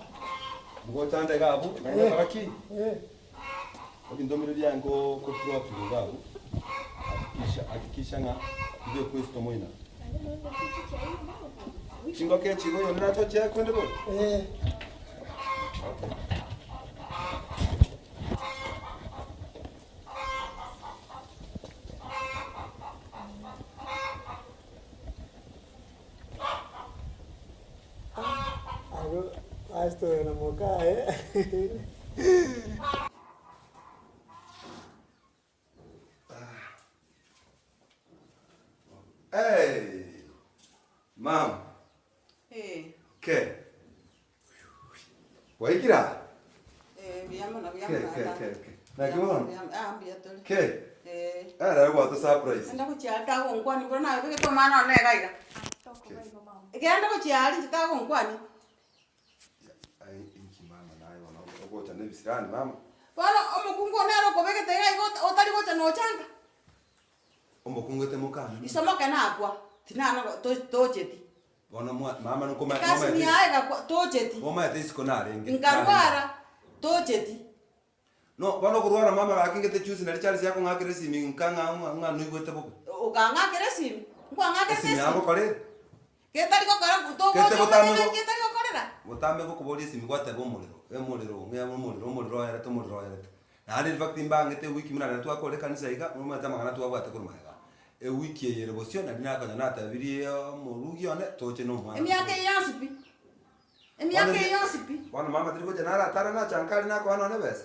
Ngochande iga abwo, naende Eh. kora ki? Eh. Ebinto mbire biaye nko ko drop iga abwo. Hakikisha hakikisha ng'a ibe Kristo moina. Chingoko echi igo oyonde natochie kwende bono? Eh. Okay. Abwo pastor na mokaye. Hey! Mama, Eh, ke. Waikira? eh, mbuya mono, mbuya Ke, mono, ke, tata. ke, ke. Naki bono? Mbuya- ah, mbuya tore. Ke. Eh. Ara gwata surprise. Enda gochia tagonkwani buna nabegete omwana one iga iga. Genda gochia aria inche tagonkwani. Ai, inki mama naye bono ogocha na ebisirani mama. Bono omokungu one ere okobegete iga iga ota- otari gocha nochanga. Omokungu ete mokana. Isomoke nakwa, tinana go- to- tocheti. Bono mwa mama nokoma Ekasi niaye egakwa tocheti. Momaete isiko narenge. Nkarwara tocheti. No, bono okorwara mama gaki ngete juzi nari Charles akong'akera esimi nka ng'a ng'a ng'a noigwete bobe. Okang'akera esimi? Nkwang'akerete Esimi esimi? yagokora ere? Getari gokora Gete togocha botambe omotebia go- getari gokorera? Botambe gokoboria esimi gwateba omorero, omorero ng'a omorero omorero oerete omorero oerete. Naende in fact mbangete ewiki buna riria twakora ekanisa iga, omanyete amang'ana twabwate korwa magega. Ewiki eye ere bosio nari nakonya natebirie omorugi one toche na omwana. Emiaka eye yonsi pi. Emiaka eye yonsi pi. Bono mama tari gocha naratare nacha nka aria nakoa nonye ebesa.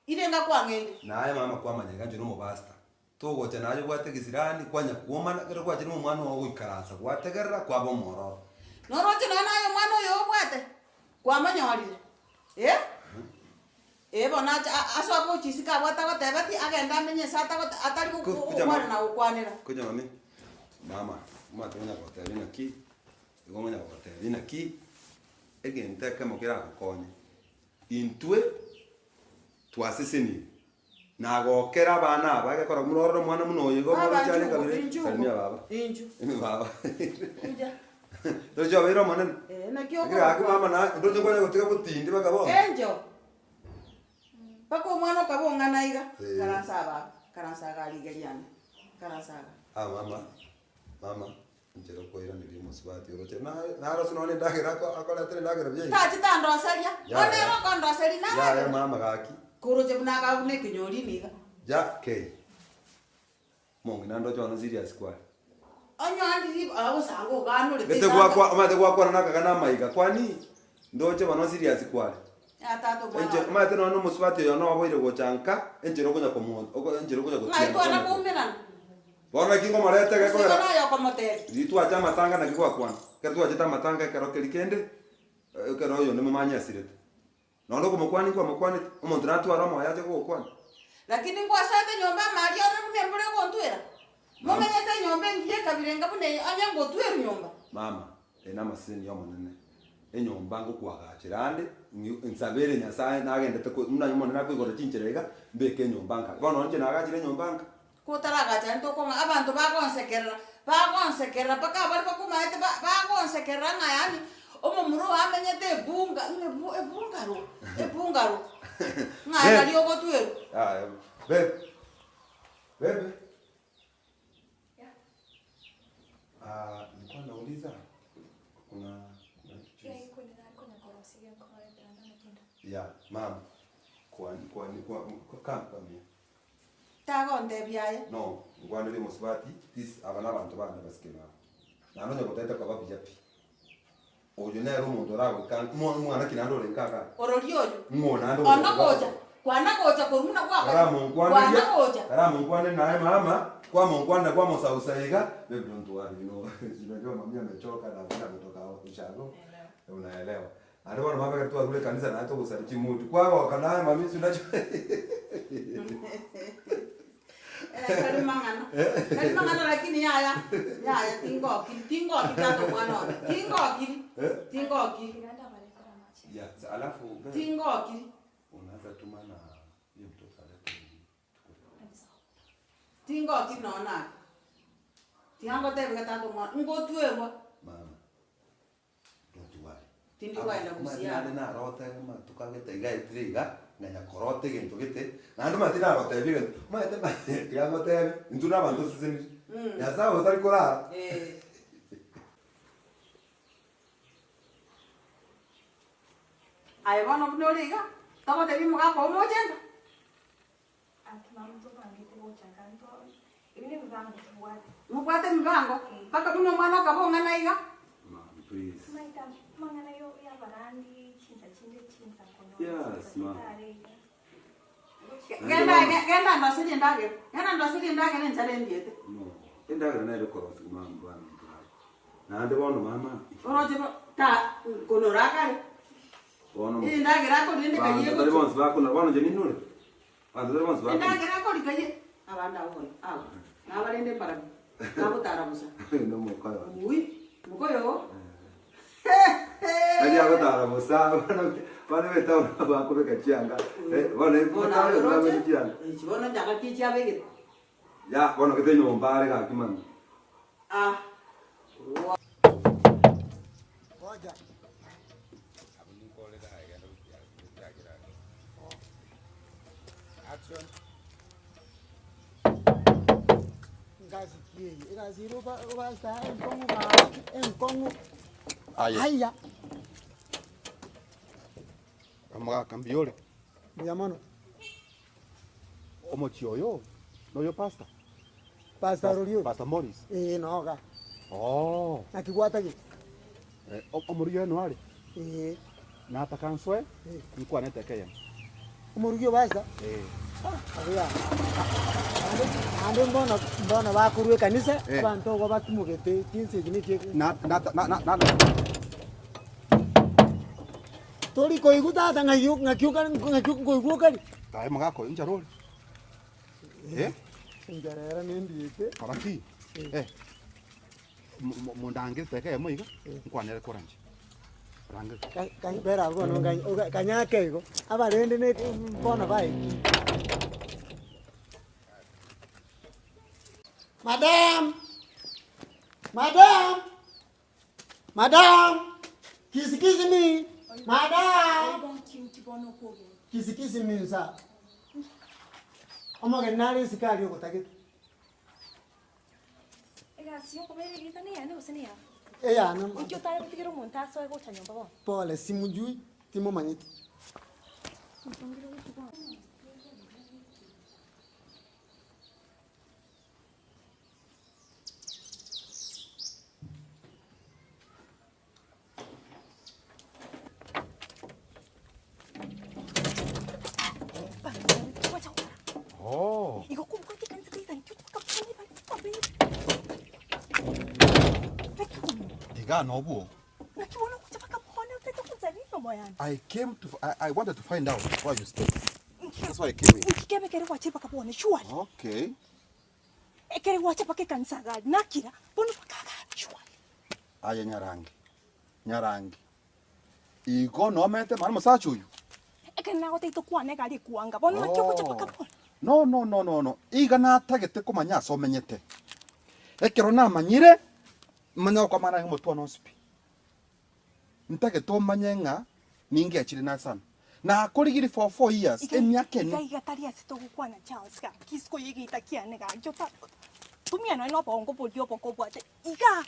Ire ngakwang'eire. Naye mama kwamanya iga inche nomopastor. Togocha naye obwate egesirani kwanya kwomana ekero gwachire nomwana oo goikaransa gwategerera kwaba omwororo. Noroche nonya naye omwana oyo obwate kwamonyorire eh? Eh bono ache a- asoke gochia isiko abwo atagotebeti agende amenye ase atagote atari go- Ku- go- kuja gokwana ma- na gokwanera. Kuja mami, mama, omanyete onya gotebia naki, igo onya gotebia naki, egento ekemo keragokonye, intwe twaseseniwe, nagokera abana aba egekora buna orore omwana buna oyo igo Baba, buna chare njugu, kabere, injugu, salimia baba. inju. Ime baba. Kuja. Ndoche obeire omonene. Eh, naki Lakini gaki okorokwa. mama na ndoche kwanya gotiga botindi baka bono. Enjo. Mpaka omwana okaba ong'ana iga, Eh. karansa aba, karansa iga rigeria ane, karansa iga. Ah mama, mama, inchera okoiraneria omosubati oroche na- narose nonye endagera ako- akoretera endagera buya iga. Tachi tandoseria, Yaya. bono ere okondoseria Yaya naragera. mama gaki. Koroche buna akaba buna ekenyorini iga. Ja kei. Omong'ina ndoche bono serious kware. Onye andiri agosanga oganorete Gete gwakwa omanyete gwakwana nakagana amaiga kwani ndoche bono serious kware. Ya tata omwana Enche one. omanyete nonya na omosubati oyo noboire gocha nka enchera okonya komo oko enchera okonya Ng'ai gotiena twana konya ko. koumerana? Bono naki ngomoreta Gose igo gekogera naye okomotebia. riria twacha amatanga naki gwakwana. Ekero twachete amatanga ekero keria kende ekero oyonde momanye asirete. Nonya okomokwania nkwamokwaneti, omonto natware omoyo ache kogokwania. Lakini ngwasoete nyomba amaria orore buna embura egontwera? Momenyete enyomba engiya ekabira enga buna eye, onye ngotwerwa nyomba? Mama, eye namaseseni y'Omonene, enyomba ngokwagachera ande, ng'i- nsabere Nyasaye nagendete ko buna Omonene akoigora chinchera iga, mbeke enyomba nka. Bono inche nagachire enyomba nka. Kotaragacha intwe okong'a abanto bagonsekerera, bagonsekerera mpaka abaria bakomaete ba- bagonsekerera ng'a yaani omomura oyo amenyete ebunga ng'a ebu- ebungaro ebungaro ng'a Babe. nari ogotwerwa. Yaya, babe, babe. Ah, nilikuwa nauliza kuna kuna juice. Yeah, ma'am. Kwa kwa kwa kwa come come here. Tagontebia aye. No, nkwanere omosubati, this aba nabanto bande basike mama. Naende onye gotaete koba buya pi. Oyo nere omonto oragoika ng'o omwana ki naende ore nka igaa? Ororia oyo. Ng'o naende Ono ogocha gocha. Kwana gocha korwa buna gwakora. Kwana Karamonkwaneria, gocha. karamonkwane naye mama, kwamonkwanera kwamosausa iga, babe don't worry, you know, si unajua mami amechoka na hakuna kutoka ushago. Unaelewa. Naende bono mama ekero twarure ekanisa naye togosari chimutu. Kwagoka naye mami si unajua. Eh, tari mang'ana. Tari mang'ana lakini yaya, yaya tingokiri, tingokiri tata omwana one. Tingokiri. Tingokiri. Yeah, alafu babe, Tingokiri. unaweza tuma na hiyo mtoto alete Tingokiri nonya nake. Tiga ngotebi tata omwana, ngotwerwa. mama. Don't worry. Tindi kwenda gusia. Naende narote amatuko agete iga etire iga, nganya korota egento gete, naende omanyete nagotebi egento, omanyete ma- tiga ngotebi, intwe na abanto oseseniri. Mm. Nyasaye otari korara. Eh. Aye bono buna ore iga, togotebi omogaka oo mochenda? Mobwate emibango, mpaka buna omwana akaba ong'ana iga. Yes, ma. Genda genda ndoserie endagera, genda ndoserie endagera enchara endiete. No, endagera nere korosia mama bwana mtware. Naende bono mama, Oroche bo ta konora akare. bono Endagera akorire Banto ndekaye tari bonsi bakonora, bono inche ninure. Banto tari bonsi bakonora. Endagera akorikaye abande abwo bono abwo nabarende mbarabwo nagotara bosa. Nomokoyo. Ui, mokoyo. Nari agotara bosa, bono bono betaoni bakobeka chianga. Eh, bono Bono bataoni oroche, bakobeka chianga. echi bono nchaka ki chiabegete. Ya, bono gete nyomba are gaki mama. Ah. Ngoja. Ngazi kieye, egasi ere oba obasa enkong'u gaki enkong'u. Aye. Haiya. Omogaka mbuya ore? Mbuya mono. Omochie oyo noyo pastor? Pastor oria? Pastor Morris? Ee noga. Oo. Naki gwatagete? Eh, omorugi oye noare? Ee. Nataka nsoe nkwane eteka eyemo. Omorugi o pastor? Ee. Abuya. Naende naende mbono mbono bakorwa ekanisa, Eh. abanto igo batimogete chinsa echi nechie Na na na na na Tori koigwa tata ng'ai ng'aki okare ng'aki nkoigwa okare. Aye mogaka oyo nchara ore? Eh? Enchara ere nendiete. Kora ki? Eh. Mondangere teka eyemo iga, nkwanere kora inche. Rangeri. Bera abwo bono kanyake igo, abarende ne bono baeki. Madam! Madam! Madam! Kisi kisi me! Madam! Kisi kisi me nsa. Omogeni nare isiko aria ogotagete. Egasi yokobera erieta neyane gose neyao? Eyane. Inki otare gotigera omonto asoe gocha nyomba bono? Pole, simujui, timomanyeti. Oh. Iga nobwo. I came to I, I wanted to find out why you stay. That's why I came here. Nkikebe kere gwachire mpaka bwone surely. Okay. Ekere gwacha mpaka ekanisa gari nakira bono mpaka gari surely. Aye Nyarangi. Nyarangi. Igo nomete mara musacha oyo. Ekere nagotebia tokwane egari ekwanga bono naki ogocha mpaka bono. No no no no no. Iga natagete komanya ase omenyete. Ekero namanyire manye gokwamana ng'a omotwe one onsi pi. Ntagete omanye ng'a ningechire naye sana. Nakorigiri for 4 years, emiaka Iga ene. iga tari ase togokwana Charles gaki isiko ye egeita kiane gaki ota tumia nonya na obongo boria oboke obwate iga.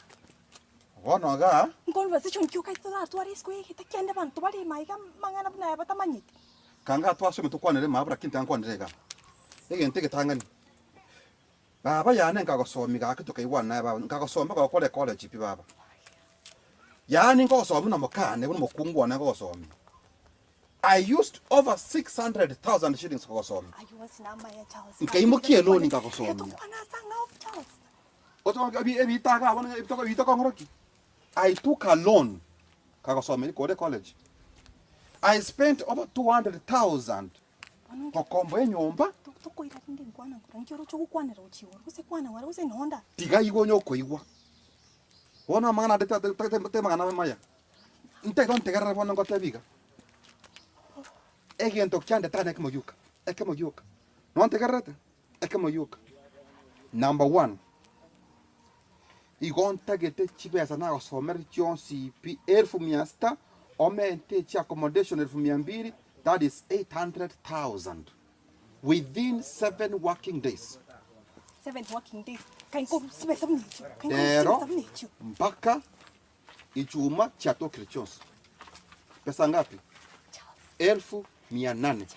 Bono igaa. Nconversation ki okaete toratware isiko ye egeita kiane abanto bare ime iga amang'ana buna aya batamanyeti. Kanga twasome tokwanere mabra lakini tiga nkwanere igaa. Egento egetang'ani, baba yane nkagosomia gaki tokaigwana naye baba, nkagosomia mpaka gokora ecollege pi baba. Yaani nkogosomia buna mokane, buna omokungu one nkogosomia. I used over 600,000 shillings kogosomia. Aywo onsi namaya Charles. Nkaimokia eloni nkagosomia. Tokwana ase ang'ao Charles. Otoka ebi ebita iga bono ebitoko ebitoko ki? I took a loan kagosomia rikore college. I spent over 200,000 gokomboa enyomba. Tokoira rinde nkwana nkoro nki oroche ogokwanera gochia igoro gose kwana ng'ora gose nonda. Tiga igo onye okoigwa. Bono amang'ana ande tari mang'ana maya. Ntagete ontegerere bono ngotebi iga, egento kiandetane ekemo gioka, ekemo gioka. Nontegererete? Ekemo gioka. Number one, igo ntagete chibesa nagosomereti chionsi pi elfu mia sita, omente echi accommodation elfu mia mbili, that is 800,000 within seven working days. Seven working days. Kainko chibesa buna echio. Kainko Rero chibesa buna echio. mpaka Ichuma chiatokire chionsi. Pesa ngapi? Elfu mia nane.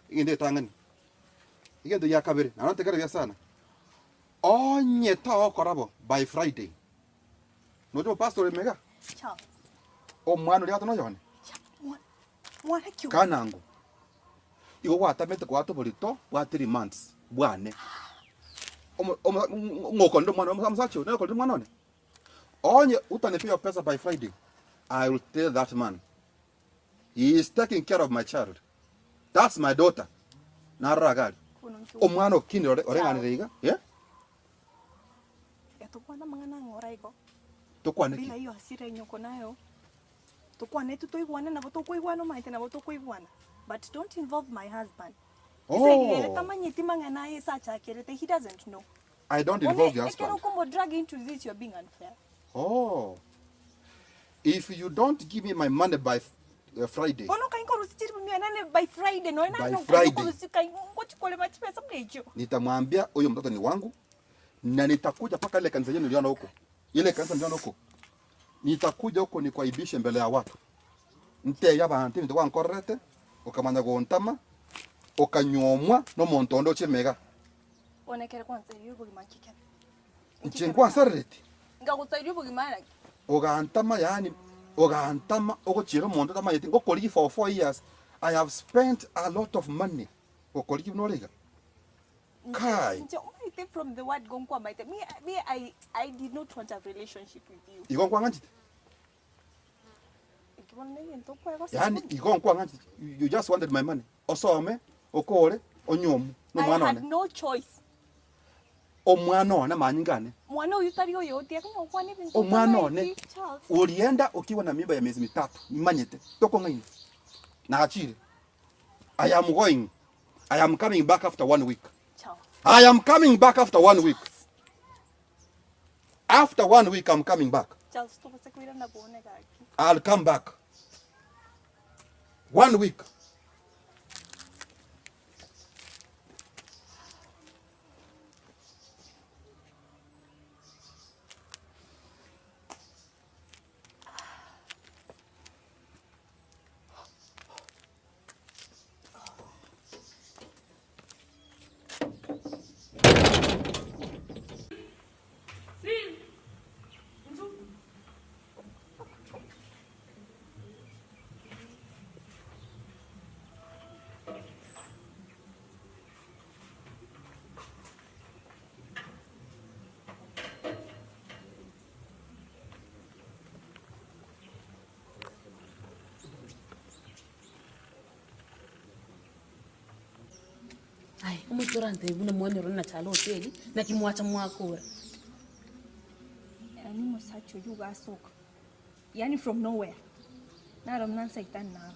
Egento etang'ani. Egento gia kabere, naende ntekere buya sana. Onye togokora bo by Friday, noche omopastor ore iga? Omwana oria gati noyone? Kanango, igo gwatamete goata oborito bwa three months bwane. Omo omo ng'okorire omwana omosacha oyo, nokorire omwana one? Onye utanipea hiyo pesa by Friday, I will tell that man. He is taking care of my child. That's my daughter. Narora gari. Omwana okinire ore oreng'anire iga, eh? Tokwana amang'ana ang'ora igo. Tokwane ki? Bila hiyo hasira yenye uko nayo. Tokwane tu toigwane nabo tokoigwana omanyete nabo tokoigwana. But don't involve my husband. Oh. Ase ere tamanyeti mang'ana aye ase achakerete, he doesn't know. I don't Bono involve your ekero husband. okomo drag into this you're being unfair. Oh. If you don't give me my money by uh, Friday, Bono kai nkorusia chiribu mia nane by Friday noe By nane Friday. nkorusia kai ngochikorema chibesa buna echio. nitamwambia huyo mtoto ni wangu na nitakuja mpaka ile kanisa yenu niliona huko, ile kanisa niliona huko, nitakuja huko nikuaibishe mbele ya watu nteya abantu ebinto gwankorerete okamanya gontama okanyuomwa nomonto onde oche mega Bono ekere gwansairie obogima nki kebe? Inche nkwansarereti? Nkagosairia obogima naki? Ogantama yaani ogantama ogochiera omonto otamanyeti ngokorigia for four years I have spent a lot of money gokorigia buna ore iga. Kai! Inche omanyete from the word go nkwamaete me, me I, I did not want a relationship with you. Igo nkwang'anchete? Eki bono negento okwegosa Yaani mono. igo nkwang'anchete you just wanted my money osome okore onyuomwe I nomwana had one. no choice. Omwana one amanyinga ane. Mwana oyio tari oyo tiga gokwana ebinto Omwana otamaeti, one Charles. orienda okiwa na mimba ya miezi mitatu nimanyete tokong'aina nachire I am going I am coming back after one week Charles. I am coming back after one week after one week I'm coming back Charles tobase koirana bwone gaki. I'll come back one week Aye, omoiseke orantebie buna mwanyorire na chalo hoteli, naki mwacha mwakora. Yaani omosacha oyio ogasoka yaani from nowhere naro buna nsaitani naro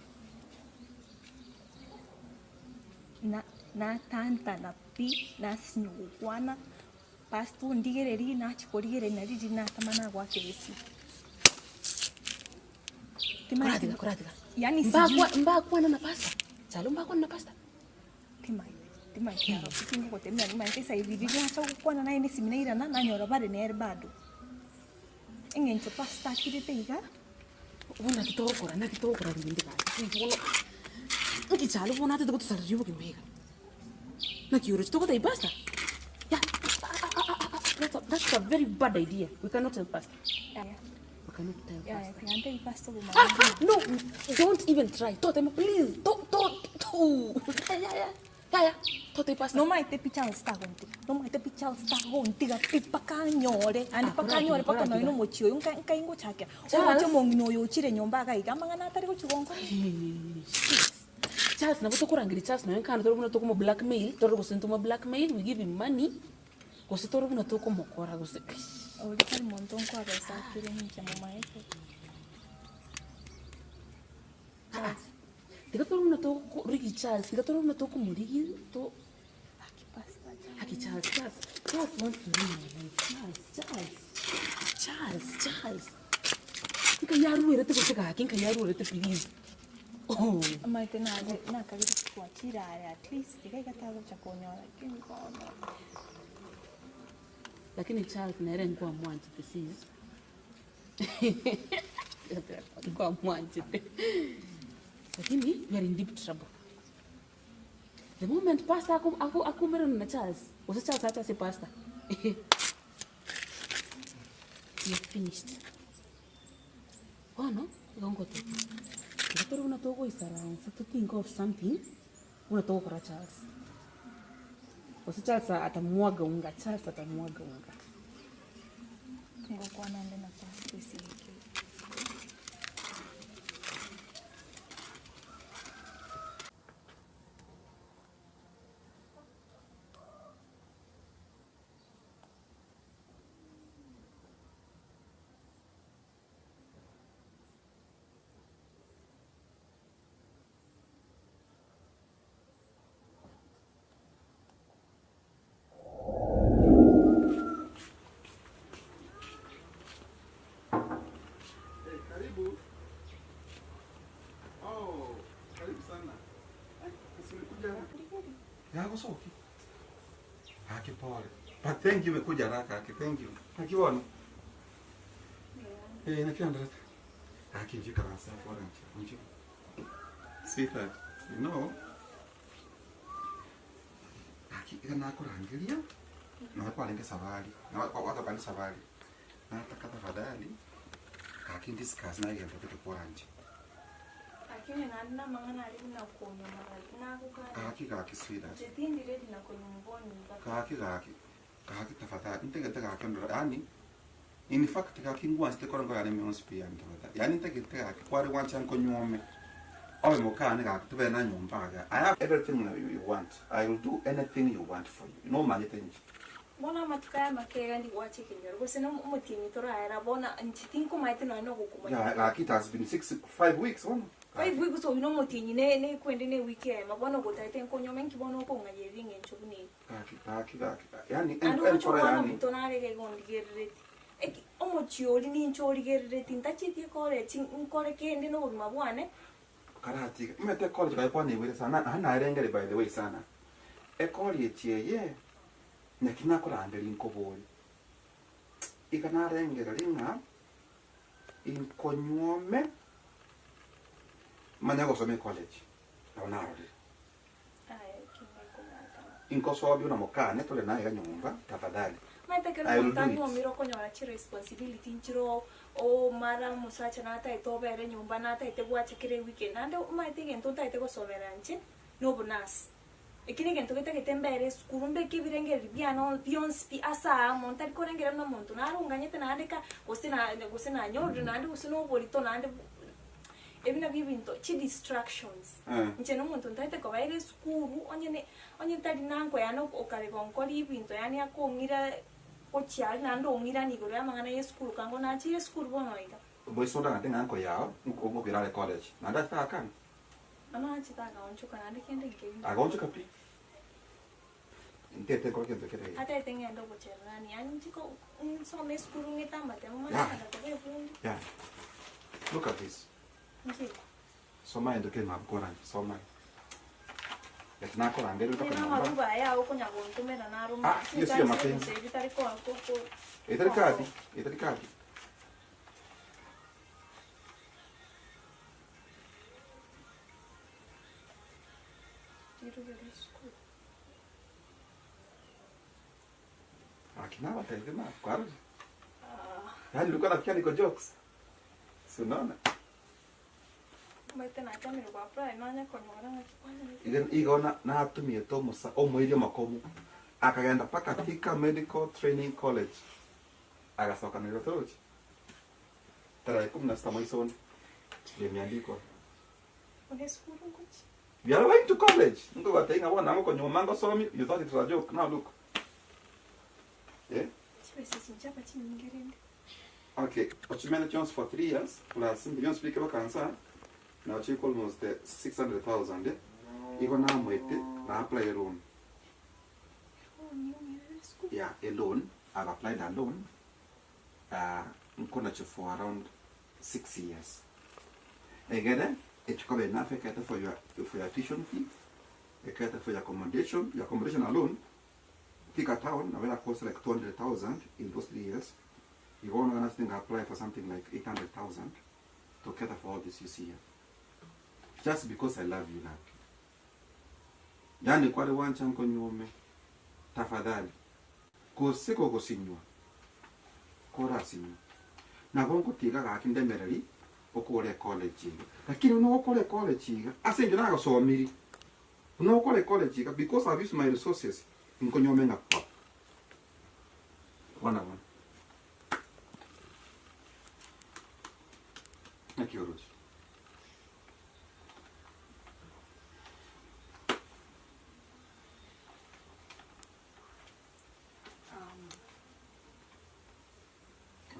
na natantana pi nasinywa gokwana pastor ondigererie nachia korigereria nari riria natama nagoakera esimi. Timanyeti Koratiga, koratiga. yaani sijui Mbakwa mbakwana na pastor? Chalo mbakwana na pastor? Timanyeti timanyeti naro pi tingogotebia nari nimanyete esaidi riria nacha gokwana naye nesimi nairana nanyora bare nere bado. Eng'encho pastor akirete iga. Bono naki togokora, naki togokora rende gaki, inki bono, inki chalo bono atete gotosareria obogima iga? Naki oroche togotebia pastor? Ya, that's a, that's a very bad idea, we cannot tell pastor. Yaya. cannot tell Yaya, pastor. tiga ntebie pastor obogima Ah, bwane. ah, no, don't even try. Totema, please. To, to, to. Yaya, yaya, tote pastor. Nomaete pi Charles tagontiga, nomaete pi Charles tagontiga pi mpaka anyore, naende mpaka anyore mpaka nonye na omochie oyo nka nkai ngochakera. Charles. Omochie omong'ina oyo ochire nyomba iga iga, amang'ana atari gochia gonkora. Charles nabo tokorangeria Charles nonya nkano tore buna tokomo blackmail, tore gose ntomo blackmail, we give him money, gose tore buna tokomokora gose eish. Oria tari monto nkoabesa akire ninche momaete. Aa, tiga tore buna tokorigia Charles, tiga tore buna tokomorigia to Aki Charles, Charles, Charles wants to ruin my life, Charles, Charles, Charles, Charles. Nkai aruerete gose gaki, nkai aruerete please. Oh. Omanyete nabe nakabire twachire aya at least iga iga tagocha konyora lakini bono. Lakini Charles nere nkwamwanchete sis. Nkwamwanchete. Lakini we are in deep trouble. The moment pastor ako ako akoumerana na Charles, gose Charles ache ase pastor, we are finished. Bono, igo ngoteba, iga tore buna togoisaransa to think of something, buna togokora Charles. Gose Charles atamwaga unga, Charles atamwaga unga. Ngokwana nde na pastor esegi. Hey, karibu. Oh, karibu sana. Eh, usinikuja haraka. Yako soki. Haki pole. But thank you umekuja haraka haki thank you. Nakiona. Eh, nakiona ndata. Haki njika rasa pole nchi. Sweetheart, you know. Haki ika nakurangiria. Na kwarenge safari. Na wakapanda safari. Nataka tafadhali haki discuss na igento kitu kwanje. Lakini naende namang'ana aria buna konywa nagokana. Gaki gaki sweetheart. Inche tindi ready na konywa bono iga. Gaki gaki. Gaki tafadhali. Ntegete gaki ndora. Yani in fact gaki ngwanchete kore ngoyane mionsi pi yani tafadhali. Yani ntegete gaki kware gwancha nkonyuome. Obe mokane gaki tube na nyomba aga. I have everything that you want. I will do anything you want for you. No manyete nche. Bono amatuko aya make iga ndi gwacha ekenyoro gose na omotienyi toraera bono inche tinkomaete nonya na ogokomanya. Yeah, gaki it has been 6 5 weeks bono. 5 weeks oywo na omotienyi ne nekwende na ewiki eyemo bono ogotaete nkonyoma inki bono okong'ayereria eng'encho buna eye. Gaki gaki gaki. Yani Naende ogocha enkoro okwana yani. omonto nare iga igo ondigerereti. Eki omochie oria ninche origerereti ntachieti ecollege nkore kende na obogima bwane. Karatiga. Omanyete ecollege kaye kwanebwire sana naende naerengeri by the way sana. Ecollege eye naki nakorangeria nkoborie. Iga narengereria ng'a inkonyuome manya gosoma ecollege nabo narorire. Inkosobia buna mokane tore naye iga nyomba tafadhali. Omanyete ekero I will omonto do it. anyuomire okonyora chiresponsibility nchire oo omara omosacha nataete obere nyomba nataete bwache kera ewiki naende omanyete egento ntaete gosomera inche na obonurse. Eki negento getagete mbere esukuru mbeke ebirengererio biane bionsi pi ase aamo ntari korengera buna omonto naronganyete naende ka gose na gose nanyorire naende gose na oborito naende ebi nabio ebinto chidistractions. Inche na omonto ntaete koba ere esukuru onye ne onye tari nanko yaani okare gonkora ebinto yaani akong'ira gochia aria naende ong'irani igoro ya amang'ana ya esukuru kango nachire esukuru bono iga. Boiso ndagante ng'a anko yao nkoira are college naende achete agakana. Amache tagaonchoka naende kende nkeria. Agaonchoka pi. Ntete nkore kento kere iga. Ataete ng'ende ogochererania, yaani inche ko nsome esukuru ng'ete amatemo manye Yeah. kogenda koba ebundi. Yeah. Look at this. Nki? Soma endo kere mabuku oranche, soma. Eki nakorangeria Onye mpaka na nyomba. amaruba aya okonya gontomera naro Ah, hiyo sio mapenzi. bitari ko ko ko. Etari kadi, etari kadi. Rirube ria esukuru. Akina batete na kwaruje. Yaani ulikuwa nafikia niko jokes. Si unaona? Omanyete nachamire go apply nonye konyora ng'aki kwanyora. Iga igo na natumiete omosa omoiri omokomu akagenda mpaka Thika Medical Training College agasoka na torochi tarehe 16 mwezi one imeandikwa. One esukuru ngochi. You are going to college. Nkogotebi ng'a bono nagokonywa ngosomi, you thought it was a joke. Now look. Eh? Chibesa echi nchiaba chinyinge rende. Okay, ochimene chionsi for 3 years plus mbi bionsi bike bakansa nabo chiko almost 600,000 eh? Igo namoete na apply a loan. Yeah, a loan. I've applied a loan. Nkonacho for around 6 years. Egere echikoba enough ekete for your for your tuition fee, ekete for your accommodation, your accommodation alone. Thika town, now that cost like 200,000 in those 3 years. You go on and apply for something like 800,000 to cater for all this you see here. Just because I love you, Lucky. Yani kwale wancha nkonyume tafadhali kosiko gosinywa korasinywa nabo nkotiga gaki ndemereri okore college iga lakini nokore college iga ase inche nagosomiri nokore college iga because I've used my resources nkonyome ng'a pa bona bona naki oroche.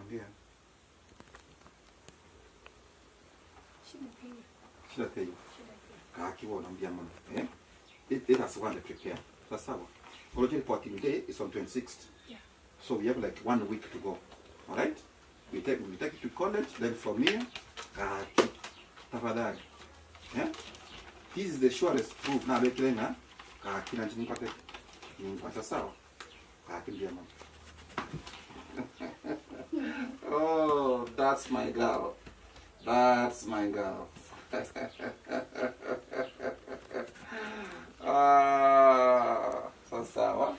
Ambia. Shida teiyo. Shida teiyo. Gaki bono mbuya mono. Eh? Let, let us go and prepare. That's sawa. Oroche reporting day is on 26th. Yeah. So we have like 1 week to go. All right? We take we take it to college, then from here, gaki. Tafadhali. Eh? This is the surest proof. Na bekile nga gaki na nipate. Nimpata sawa. Gaki mbuya mono. Oh, that's my girl. That's my girl. Ah, so sawa.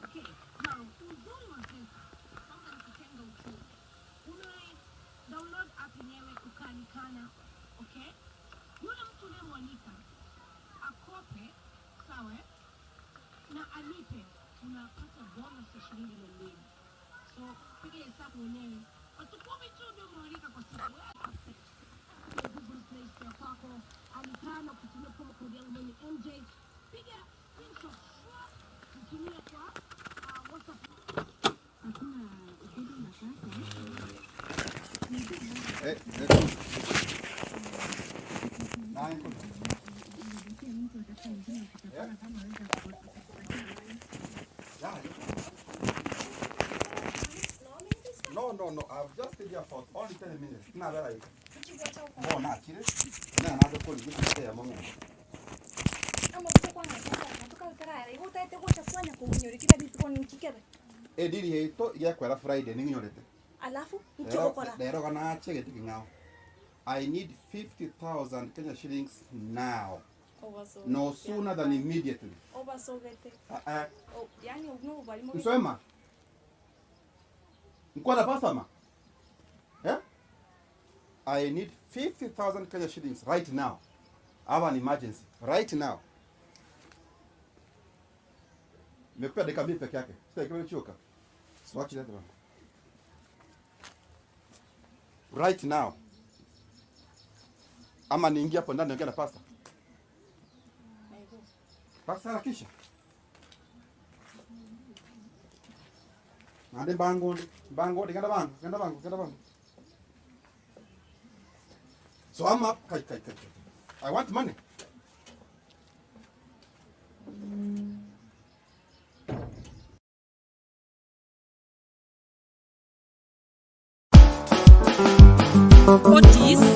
Okay, now uzuri wa Zenka kwanza ni kutenga uchumi. Una download app yenyewe ukaalikana, okay? Yule mtu unayemwalika akope, sawa, eh? na alipe, unapata bonus ya shilingi 200. So piga hesabu mwenyewe, watu 10 tu ndio umewalika kwa siku. Google Play Store kwako, alikana kutumia promo code yangu mimi MJ, piga screenshot nitumie kwa WhatsApp. Eh, eh. Nine. Yeah. No, no. No, no, I've just stayed here for only 10 minutes. Tinabera iga. Bono nachire, nere nabe korigia eyemo ng'ende. Ediri yaito gekwera Friday ning'inyorete. Alafu Rero nkigokora. rero iga nache egento king'ao. I need 50,000 Kenya shillings now. No sooner than immediately. Obasogete. Ah, ah. Oh, yani obwo nobobarimo. Nswema. Nkwana pastor ma? Eh? I need 50,000 Kenya shillings right now. I have an emergency right now. Nimekupea dakika mbili peke yake. Sasa ikiwa choka. Siwachi leta bana. Right now. Ama niingie hapo ndani niongee na pastor. Pastor harakisha. Nande mbango mbango genda bango genda bango genda bango. So I'm up. Kai kai kai. I want money. Otis.